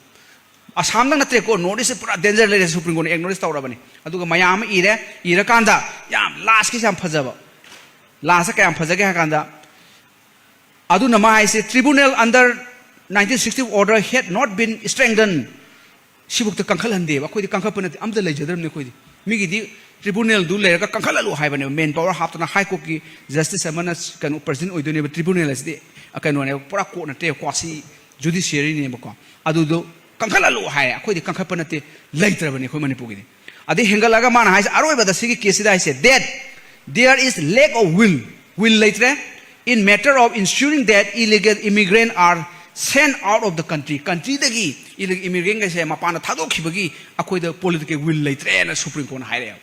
ꯑꯁꯥꯝꯗꯪ ꯅꯠꯇ꯭ꯔꯦꯀꯣ, North East ꯁꯦ ꯄꯨꯔꯥ danger ꯂꯩꯔꯦ, Supreme Court ꯅ acknowledge ꯇꯧꯔꯕꯅꯤ꯫ ꯑꯗꯨꯒ ꯃꯌꯥꯝ ꯑꯃ ꯏꯔꯦ, ꯏꯔꯀꯥꯟꯗ ꯌꯥꯝ last ꯀꯤꯁꯦ ꯌꯥꯝ ꯐꯖꯕ, last ꯀꯌꯥꯝ ꯐꯖꯒꯦ ꯍꯥꯏ ꯀꯥꯟꯗ, ꯑꯗꯨꯅ ꯃꯥ ꯍꯥꯏꯁꯦ, "Tribunal under nineteen sixty order had not been strengthened." ꯁꯤꯐꯧꯗ ꯀꯟꯈꯠꯍꯟꯗꯦꯕ꯫ ꯑꯩꯈꯣꯏꯗꯤ ꯀꯟꯈꯠꯄ ꯅꯠꯇꯦ, ꯑꯝꯇ ꯂꯩꯖꯗ꯭ꯔꯕꯅꯤ ꯑꯩꯈꯣꯏꯗꯤ꯫ ꯃꯤꯒꯤꯗꯤ tribunal ꯗꯨ ꯂꯩꯔꯒ ꯀꯟꯈꯠꯍꯜꯂꯨ ꯍꯥꯏꯕꯅꯦꯕ, man power ꯍꯥꯞꯇꯅ꯫ High Court ꯀꯤ justice ꯑꯃꯅ ꯀꯩꯅꯣ president ꯑꯣꯏꯗꯣꯏꯅꯦꯕ꯫ Tribunal ꯑꯁꯤꯗꯤ ꯀꯩꯅꯣꯅꯦꯕ, ꯄꯨꯔꯥ court ꯅꯠꯇꯦ, quasi judiciary ꯅꯦꯕꯀꯣ꯫ ꯑꯗꯨꯗꯣ ꯀꯟꯈꯠꯍꯜꯂꯨ ꯍꯥꯏ, ꯑꯩꯈꯣꯏꯗꯤ ꯀꯟꯈꯠꯄ ꯅꯠꯇꯦ, ꯂꯩꯇ꯭ꯔꯕꯅꯤ ꯑꯩꯈꯣꯏ ꯃꯅꯤꯄꯨꯔꯒꯤꯗꯤ꯫ ꯑꯗꯩ ꯍꯦꯟꯒꯠꯂꯒ ꯃꯥꯅ ꯍꯥꯏꯁꯦ, ꯑꯔꯣꯏꯕꯗ ꯁꯤꯒꯤ case ꯁꯤꯗ ꯍꯥꯏꯁꯦ, that there is lack of will, will ꯂꯩꯇ꯭ꯔꯦ, in matter of ensuring that illegal immigrants are sent out of the country, country ꯗꯒꯤ illegal immigrant ꯈꯩꯁꯦ ꯃꯄꯥꯟꯗ ꯊꯥꯗꯣꯛꯈꯤꯕꯒꯤ ꯑꯩꯈꯣꯏꯗ political will ꯂꯩꯇ꯭ꯔꯦꯅ Supreme Court ꯅ ꯍꯥꯏꯔꯛꯑꯦꯕ꯫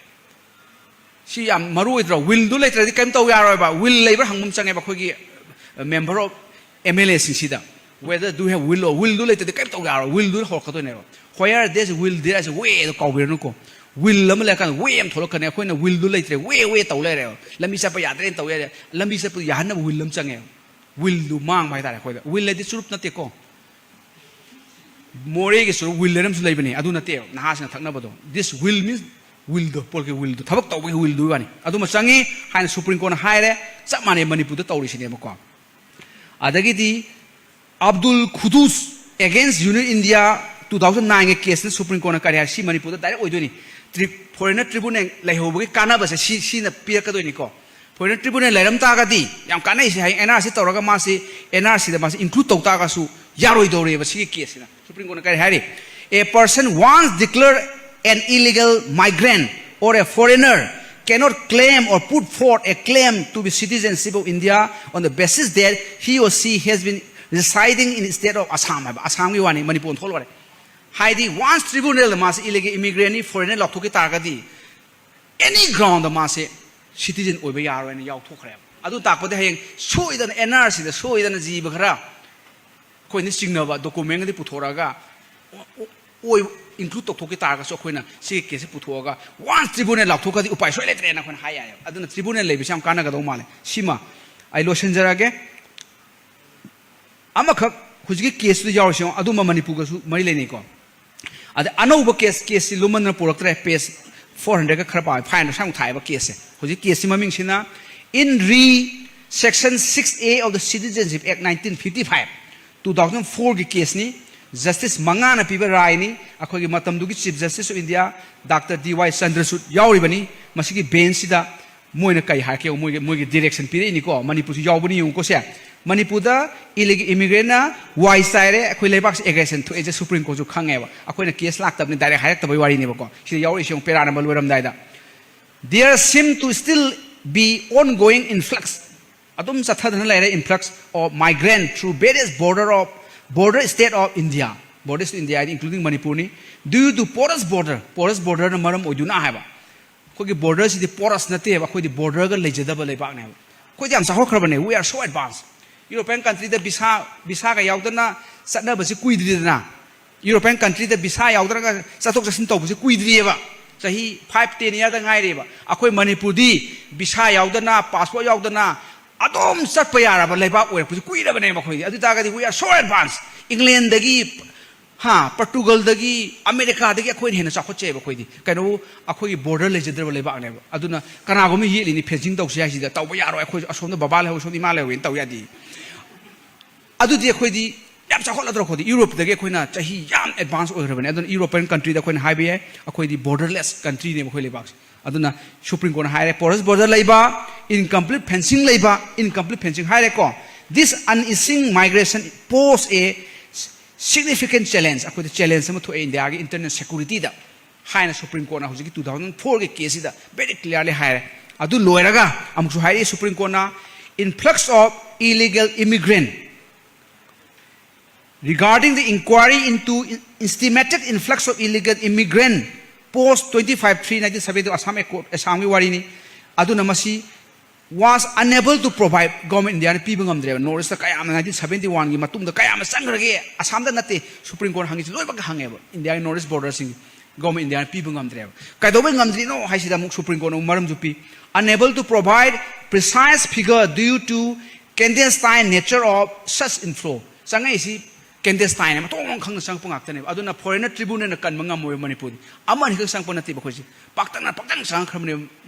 ꯁꯤ ꯌꯥꯝ ꯃꯔꯨ ꯑꯣꯏꯗ꯭ꯔꯣ? Will ꯗꯨ ꯂꯩꯇ꯭ꯔꯗꯤ ꯀꯩꯝ ꯇꯧ ꯌꯥꯔꯣꯏꯕ꯫ Will ꯂꯩꯕ꯭ꯔꯥ ꯍꯪꯕ ꯑꯃ ꯆꯪꯉꯦꯕ ꯑꯩꯈꯣꯏꯒꯤ, ꯑ, member of M L A ꯁꯤꯡꯁꯤꯗ꯫ Whether do you have will or, will ꯗꯨ ꯂꯩꯇ꯭ꯔꯗꯤ ꯀꯩꯝ ꯇꯧ ꯌꯥꯔꯣꯏ꯫ Will ꯗꯨꯅ ꯍꯧꯔꯛꯀꯗꯣꯏꯅꯦꯕ꯫ Where there is will, there is way ꯑꯗꯨ ꯀꯥꯎꯕꯤꯔꯅꯨꯀꯣ꯫ Will ꯑꯃ ꯂꯩꯔꯀꯥꯟꯗ way ꯑꯃ ꯊꯣꯛꯂꯛꯀꯅꯤ꯫ ꯑꯩꯈꯣꯏꯅ will ꯗꯨ ꯂꯩꯇ꯭ꯔꯦ, way, way ꯇꯧ ꯂꯩꯔꯦꯕ꯫ ꯂꯝꯕꯤ ꯆꯠꯄ ꯌꯥꯗ꯭ꯔꯦꯅ ꯇꯧ ꯂꯩꯔꯦ꯫ ꯂꯝꯕꯤ ꯆꯠꯄꯗꯨ ꯌꯥꯍꯟꯅꯕ will ꯑꯃ ꯆꯪꯉꯦꯕ꯫ Will ꯗꯨ ꯃꯥꯡꯕ ꯍꯥꯏꯇꯥꯔꯦ ꯑꯩꯈꯣꯏꯗ꯫ Will ꯍꯥꯏꯗꯤ ꯆꯨꯔꯨꯞ ꯅꯠꯇꯦꯀꯣ꯫ ꯃꯣꯔꯦꯒꯤꯁꯨ ꯋꯤꯜ ꯍꯥꯏꯅ ꯑꯃꯁꯨ ꯂꯩꯕꯅꯦ, ꯑꯗꯨ ꯅꯠꯇꯦꯕ ꯅꯍꯥꯁꯤꯡꯅ ꯊꯛꯅꯕꯗꯣ꯫ This will means willꯗꯣ, ꯄꯣꯠꯀꯤ willꯗꯣ, ꯊꯕꯛ ꯇꯧꯕꯒꯤ willꯗꯨꯒꯤ ꯋꯥꯅꯤ꯫ ꯑꯗꯨꯃ ꯆꯪꯉꯤ ꯍꯥꯏꯅ ꯁꯨꯄ꯭ꯔꯤꯝ ꯀꯣꯔꯠꯅ ꯍꯥꯏꯔꯦ꯫ ꯆꯞ ꯃꯥꯟꯅꯩ ꯃꯅꯤꯄꯨꯔꯗ ꯇꯧꯔꯤꯁꯤꯅꯦꯕꯀꯣ꯫ ꯑꯗꯒꯤꯗꯤ Abdul Kuddus against Union India two thousand nineꯒꯤ caseꯅ ꯁꯨꯄ꯭ꯔꯤꯝ ꯀꯣꯔꯠꯅ ꯀꯔꯤ ꯍꯥꯏ? ꯁꯤ ꯃꯅꯤꯄꯨꯔꯗ direct ꯑꯣꯏꯗꯣꯏꯅꯤ꯫ ꯇ꯭ꯔꯤ-, foreigner tribunal ꯂꯩꯍꯧꯕꯒꯤ ꯀꯥꯟꯅꯕꯁꯦ ꯁꯤ, ꯁꯤꯅ ꯄꯤꯔꯛꯀꯗꯣꯏꯅꯤꯀꯣ꯫ Foreigner tribunal ꯂꯩꯔꯝ ꯇꯥꯔꯒꯗꯤ ꯌꯥꯝ ꯀꯥꯟꯅꯩꯁꯦ꯫ ꯍꯌꯦꯡ NRC ꯇꯧꯔꯒ ꯃꯥꯁꯤ NRCꯗ ꯃꯥꯁꯤ include ꯇꯧ ꯇꯥꯔꯒꯁꯨ ꯌꯥꯔꯣꯏꯗꯧꯔꯦꯕ ꯁꯤꯒꯤ caseꯁꯤꯅ꯫ ꯁꯨꯄ꯭ꯔꯤꯝ ꯀꯣꯔꯠꯅ ꯀꯔꯤ ꯍꯥꯏꯔꯤ? A person once declared an illegal migrant or a foreigner cannot claim or put forth a claim to be citizenship of India on the basis that he or she has been residing in the state of Assam ꯍꯥꯏꯕ꯫ ꯑꯁꯥꯝꯒꯤ ꯋꯥꯅꯤ, ꯃꯅꯤꯄꯨꯔ ꯑꯣꯟꯊꯣꯛꯂꯣꯏꯔꯦ꯫ ꯍꯥꯏꯗꯤ once tribunalꯗ ꯃꯥꯁꯤ illegal immigrantꯅꯤ, foreigner ꯂꯥꯎꯊꯣꯛꯈꯤ ꯇꯥꯔꯒꯗꯤ any groundꯗ ꯃꯥꯁꯦ citizen ꯑꯣꯏꯕ ꯌꯥꯔꯣꯏꯅ ꯌꯥꯎꯊꯣꯛꯈ꯭ꯔꯦꯕ꯫ ꯑꯗꯨ ꯇꯥꯛꯄꯗꯤ ꯍꯌꯦꯡ ꯁꯣꯏꯗꯅ NRCꯗ ꯁꯣꯏꯗꯅ ꯖꯤꯕ ꯈꯔ ꯑꯩꯈꯣꯏꯅ ꯆꯤꯡꯅꯕ documentꯒꯗꯤ ꯄꯨꯊꯣꯔꯛꯑꯒ ꯑꯣ-, ꯑꯣꯏ include ꯇꯧꯊꯣꯛꯈꯤ ꯇꯥꯔꯒꯁꯨ ꯑꯩꯈꯣꯏꯅ ꯁꯤꯒꯤ caseꯁꯦ ꯄꯨꯊꯣꯛꯑꯒ once tribunal ꯂꯥꯎꯊꯣꯛꯈ꯭ꯔꯗꯤ ꯎꯄꯥꯏ ꯁꯣꯏ ꯂꯩꯇ꯭ꯔꯦꯅ ꯑꯩꯈꯣꯏꯅ ꯍꯥꯏ ꯌꯥꯏꯌꯦꯕ꯫ ꯑꯗꯨꯅ tribunal ꯂꯩꯕꯁꯦ ꯌꯥꯝ ꯀꯥꯟꯅꯒꯗꯧ ꯃꯥꯜꯂꯦ꯫ ꯁꯤꯃ ꯑꯩ ꯂꯣꯏꯁꯤꯟꯖꯔꯒꯦ꯫ ꯑꯃꯈꯛ ꯍꯧꯖꯤꯛꯀꯤ caseꯇꯨꯗ ꯌꯥꯎꯔꯤꯁꯦ ꯌꯦꯡꯉꯣ, ꯑꯗꯨꯝꯕ ꯃꯅꯤꯄꯨꯔꯒꯁꯨ ꯃꯔꯤ ꯂꯩꯅꯩꯀꯣ꯫ ꯑꯗ ꯑꯅꯧꯕ case, caseꯁꯤ ꯂꯨꯃꯟꯗꯅ ꯄꯨꯔꯛꯇ꯭ꯔꯦ, page four hundredꯒ ꯈꯔ ꯄꯥꯕ, five hundred ꯁ꯭ꯋꯥꯏꯃꯨꯛ ꯊꯥꯏꯑꯕ caseꯁꯦ꯫ ꯍꯧꯖꯤꯛ caseꯁꯤ ꯃꯃꯤꯡꯁꯤꯅ In re section six A of the Citizenship Act nineteen fifty five, two thousand fourꯒꯤ caseꯅꯤ꯫ Justice ꯃꯉꯥꯅ ꯄꯤꯕ ꯔꯥꯏꯅꯤ꯫ ꯑꯩꯈꯣꯏꯒꯤ ꯃꯇꯝꯗꯨꯒꯤ Chief Justice of India Doctor D Y Chandrachud ꯌꯥꯎꯔꯤꯕꯅꯤ꯫ ꯃꯁꯤꯒꯤ benchꯁꯤꯗ ꯃꯣꯏꯅ ꯀꯩ ꯍꯥꯏꯔꯛꯀꯦ? ꯃꯣꯏꯒꯤ, ꯃꯣꯏꯒꯤ direction ꯄꯤꯔꯛꯏꯅꯤꯀꯣ꯫ ꯃꯅꯤꯄꯨꯔꯁꯨ ꯌꯥꯎꯕꯅꯤ ꯌꯦꯡꯉꯨꯀꯣ ꯁꯦ꯫ ꯃꯅꯤꯄꯨꯔꯗ illegal immigrantꯅ ꯋꯥꯏ ꯆꯥꯏꯔꯦ, ꯑꯩꯈꯣꯏ ꯂꯩꯕꯥꯛꯁꯦ aggression ꯊꯣꯛꯑꯦꯁꯦ ꯁꯨꯄ꯭ꯔꯤꯝ ꯀꯣꯔꯠꯁꯨ ꯈꯪꯉꯦꯕ꯫ ꯑꯩꯈꯣꯏꯅ case ꯂꯥꯛꯇꯕꯅꯤ, direct ꯍꯥꯏꯔꯛꯇꯕꯩ ꯋꯥꯔꯤꯅꯦꯕꯀꯣ꯫ ꯁꯤꯗ ꯌꯥꯎꯔꯛꯏꯁꯦ ꯌꯦꯡꯉꯨ, para number ꯂꯣꯏꯔꯝꯗꯥꯏꯗ꯫ There seem to still be ongoing influx. ꯑꯗꯨꯝ ꯆꯠꯊꯗꯅ ꯂꯩꯔꯦ influx of migrant through various border of, border state of India. Border state India ꯍꯥꯏꯗꯤ including ꯃꯅꯤꯄꯨꯔꯅꯤ꯫ Due to porous border, porous borderꯅ ꯃꯔꯝ ꯑꯣꯏꯗꯨꯅ ꯍꯥꯏꯕ꯫ ꯑꯩꯈꯣꯏꯒꯤ borderꯁꯤꯗꯤ porous ꯅꯠꯇꯦꯕ, ꯑꯩꯈꯣꯏꯗꯤ borderꯒ ꯂꯩꯖꯗꯕ ꯂꯩꯕꯥꯛꯅꯦꯕ꯫ ꯑꯩꯈꯣꯏꯗꯤ ꯌꯥꯝ ꯆꯥꯎꯈꯠꯈ꯭ꯔꯕꯅꯦ, we are so advanced. European countryꯗ visa, visaꯒ ꯌꯥꯎꯗꯅ ꯆꯠꯅꯕꯁꯤ ꯀꯨꯏꯗ꯭ꯔꯤꯗꯅ꯫ European countryꯗ visa ꯌꯥꯎꯗꯅꯒ ꯆꯠꯊꯣꯛ ꯆꯠꯁꯤꯟ ꯇꯧꯕꯁꯤ ꯀꯨꯏꯗ꯭ꯔꯤꯑꯕ, ꯆꯍꯤ five ten yearꯗ ꯉꯥꯏꯔꯤꯑꯕ꯫ ꯑꯩꯈꯣꯏ ꯃꯅꯤꯄꯨꯔꯗꯤ visa ꯌꯥꯎꯗꯅ, passport ꯌꯥꯎꯗꯅ ꯑꯗꯨꯝ ꯆꯠꯄ ꯌꯥꯔꯕ ꯂꯩꯕꯥꯛ ꯑꯣꯏꯔꯛꯄꯁꯤ ꯀꯨꯏꯔꯕꯅꯦꯕ꯫ ꯑꯩꯈꯣꯏꯗꯤ ꯑꯗꯨ ꯇꯥꯔꯒꯗꯤ we are so advanced. Englandꯗꯒꯤ ꯍꯥ, ꯄꯣꯔꯇꯨꯒꯜꯗꯒꯤ, ꯑꯃꯦꯔꯤꯀꯥꯗꯒꯤ ꯑꯩꯈꯣꯏꯅ ꯍꯦꯟꯅ ꯆꯥꯎꯈꯠꯆꯩꯑꯕ꯫ ꯑꯩꯈꯣꯏꯗꯤ ꯀꯩꯅꯣ, ꯑꯩꯈꯣꯏꯒꯤ ꯕꯣꯔꯗꯔ ꯂꯩꯖꯗ꯭ꯔꯕ ꯂꯩꯕꯥꯛꯅꯦꯕ꯫ ꯑꯗꯨꯅ ꯀꯅꯥꯒꯨꯝꯕ ꯌꯦꯠꯂꯤꯅꯤ, ꯐꯦꯟꯁꯤꯡ ꯇꯧꯁꯤ ꯍꯥꯏꯁꯤꯗ ꯇꯧꯕ ꯌꯥꯔꯣꯏ, ꯑꯩꯈꯣꯏ ꯑꯁꯣꯝꯗ ꯕꯕꯥ ꯂꯩꯍꯧꯏ, ꯁꯣꯝꯗ ꯏꯃꯥ ꯂꯩꯍꯧꯏꯅ ꯇꯧ ꯌꯥꯗꯦ꯫ ꯑꯗꯨꯗꯤ ꯑꯩꯈꯣꯏꯗꯤ ꯌꯥꯝ ꯆꯥꯎꯈꯠꯂꯗ꯭ꯔꯣ? ꯑꯩꯈꯣꯏꯗꯤ ꯌꯨꯔꯣꯞꯇꯒꯤ ꯑꯩꯈꯣꯏꯅ ꯆꯍꯤ ꯌꯥꯝ ꯑꯦꯗꯚꯥꯟꯁ ꯑꯣꯏꯈ꯭ꯔꯕꯅꯦ꯫ ꯑꯗꯨꯅ ꯌꯨꯔꯣꯄꯤꯌꯟ ꯀꯟꯇ꯭ꯔꯤꯗ ꯑꯩꯈꯣꯏꯅ ꯍꯥꯏꯕ ꯌꯥꯏ, ꯑꯩꯈꯣꯏꯗꯤ ꯕꯣꯔꯗꯔꯂꯦꯁ ꯀꯟꯇ꯭ꯔꯤꯅꯦꯕ ꯑꯩꯈꯣꯏ ꯂꯩꯕꯥꯛꯁꯦ꯫ ꯑꯗꯨꯅ ꯁꯨꯄ꯭ꯔꯤꯝ ꯀꯣꯔꯠꯅ ꯍꯥꯏꯔꯦ, ꯄꯣꯔꯁ ꯕꯣꯔꯗꯔ ꯂꯩꯕ, ꯏꯟꯀꯝꯄ꯭ꯂꯤꯠ ꯐꯦꯟꯁꯤꯡ ꯂꯩꯕ, ꯏꯟꯀꯝꯄ꯭ꯂꯤꯠ ꯐꯦꯟꯁꯤꯡ ꯍꯥꯏꯔꯦꯀꯣ, "This unceasing migration pose a significant challenge", ꯑꯩꯈꯣꯏꯗ ꯆꯦꯂꯦꯟꯖ ꯑꯃ ꯊꯣꯛꯑꯦ ꯏꯟꯗꯤꯌꯥꯒꯤ ꯏꯟꯇꯔꯅꯦꯜ ꯁꯦꯀꯨꯔꯤꯇꯤꯗ ꯍꯥꯏꯅ ꯁꯨꯄ꯭ꯔꯤꯝ ꯀꯣꯔꯠꯅ ꯍꯧꯖꯤꯛꯀꯤ ꯇꯨ ꯊꯥꯎꯖꯟ ꯐꯣꯔꯒꯤ ꯀꯦꯁꯁꯤꯗ ꯚꯦꯔꯤ ꯀ꯭ꯂꯤꯌꯥꯔꯂꯤ ꯍꯥꯏꯔꯦ꯫ ꯑꯗꯨ ꯂꯣꯏꯔꯒ ꯑꯃꯨꯛꯁꯨ ꯍꯥꯏꯔꯛꯏ supreme ꯀꯣꯔꯠꯅ, "Influx of illegal immigrant, regarding the inquiry into systematic influx of illegal immigrant post twenty five three nineteen seventy Assam Accord, ꯑꯁꯥꯝꯒꯤ ꯋꯥꯔꯤꯅꯤ꯫ ꯑꯗꯨꯅ ꯃꯁꯤ was unable to provide, government ꯏꯟꯗꯤꯌꯥꯅ ꯄꯤꯕ ꯉꯝꯗ꯭ꯔꯦꯕ꯫ ꯅꯣꯔꯠ ꯏꯁꯇ ꯀꯌꯥ ꯑꯃ ꯅꯥꯏꯟꯇꯤꯟ ꯁꯕꯦꯟꯇꯤ ꯋꯥꯟꯒꯤ ꯃꯇꯨꯡꯗ ꯀꯌꯥ ꯑꯃ ꯆꯪꯈ꯭ꯔꯒꯦ, ꯑꯁꯥꯝꯗ ꯅꯠꯇꯦ, ꯁꯨꯄ꯭ꯔꯤꯝ ꯀꯣꯔꯠ ꯍꯪꯉꯤꯁꯤ ꯂꯣꯏꯅꯃꯛ ꯍꯪꯉꯦꯕ, ꯏꯟꯗꯤꯌꯥꯒꯤ ꯅꯣꯔꯠ ꯏꯁ ꯕꯣꯔꯗꯔꯁꯤꯡ ꯒꯣꯔꯃꯦꯟ ꯏꯟꯗꯤꯌꯥꯅ ꯄꯤꯕ ꯉꯝꯗ꯭ꯔꯦꯕ꯫ ꯀꯩꯗꯧꯕꯩ ꯉꯝꯗ꯭ꯔꯤꯅꯣ ꯍꯥꯏꯁꯤꯗ ꯑꯃꯨꯛ ꯁꯨꯄ꯭ꯔꯤꯝ ꯀꯣꯔꯠꯅ ꯑꯃꯨꯛ ꯃꯔꯝꯁꯨ ꯄꯤ, "Unable to provide precise figure due to clandestine nature of such inflow", ꯆꯪꯉꯛꯏꯁꯤ ꯀꯦꯟꯗꯦꯁꯇꯥꯏꯟ ꯑꯃ ꯊꯣꯡ ꯈꯪꯅ ꯆꯪꯉꯛꯄ ꯉꯥꯛꯇꯅꯦꯕ꯫ ꯑꯗꯨꯅ ꯐꯣꯔꯦꯟꯅꯔ ꯇ꯭ꯔꯤꯕꯨꯅꯦꯜꯅ ꯀꯟꯕ ꯉꯝꯃꯣꯏꯕ ꯃꯅꯤꯄꯨꯔꯗꯤ꯫ ꯑꯃ ꯑꯅꯤꯈꯛ ꯆꯪꯉꯛꯄ ꯅꯠꯇꯦꯕ ꯑꯩꯈꯣꯏꯁꯦ, ꯄꯥꯛꯇꯛꯅ ꯄꯥꯛꯇꯛꯅ ꯆꯪꯉꯛꯈ꯭ꯔꯕꯅꯦꯕ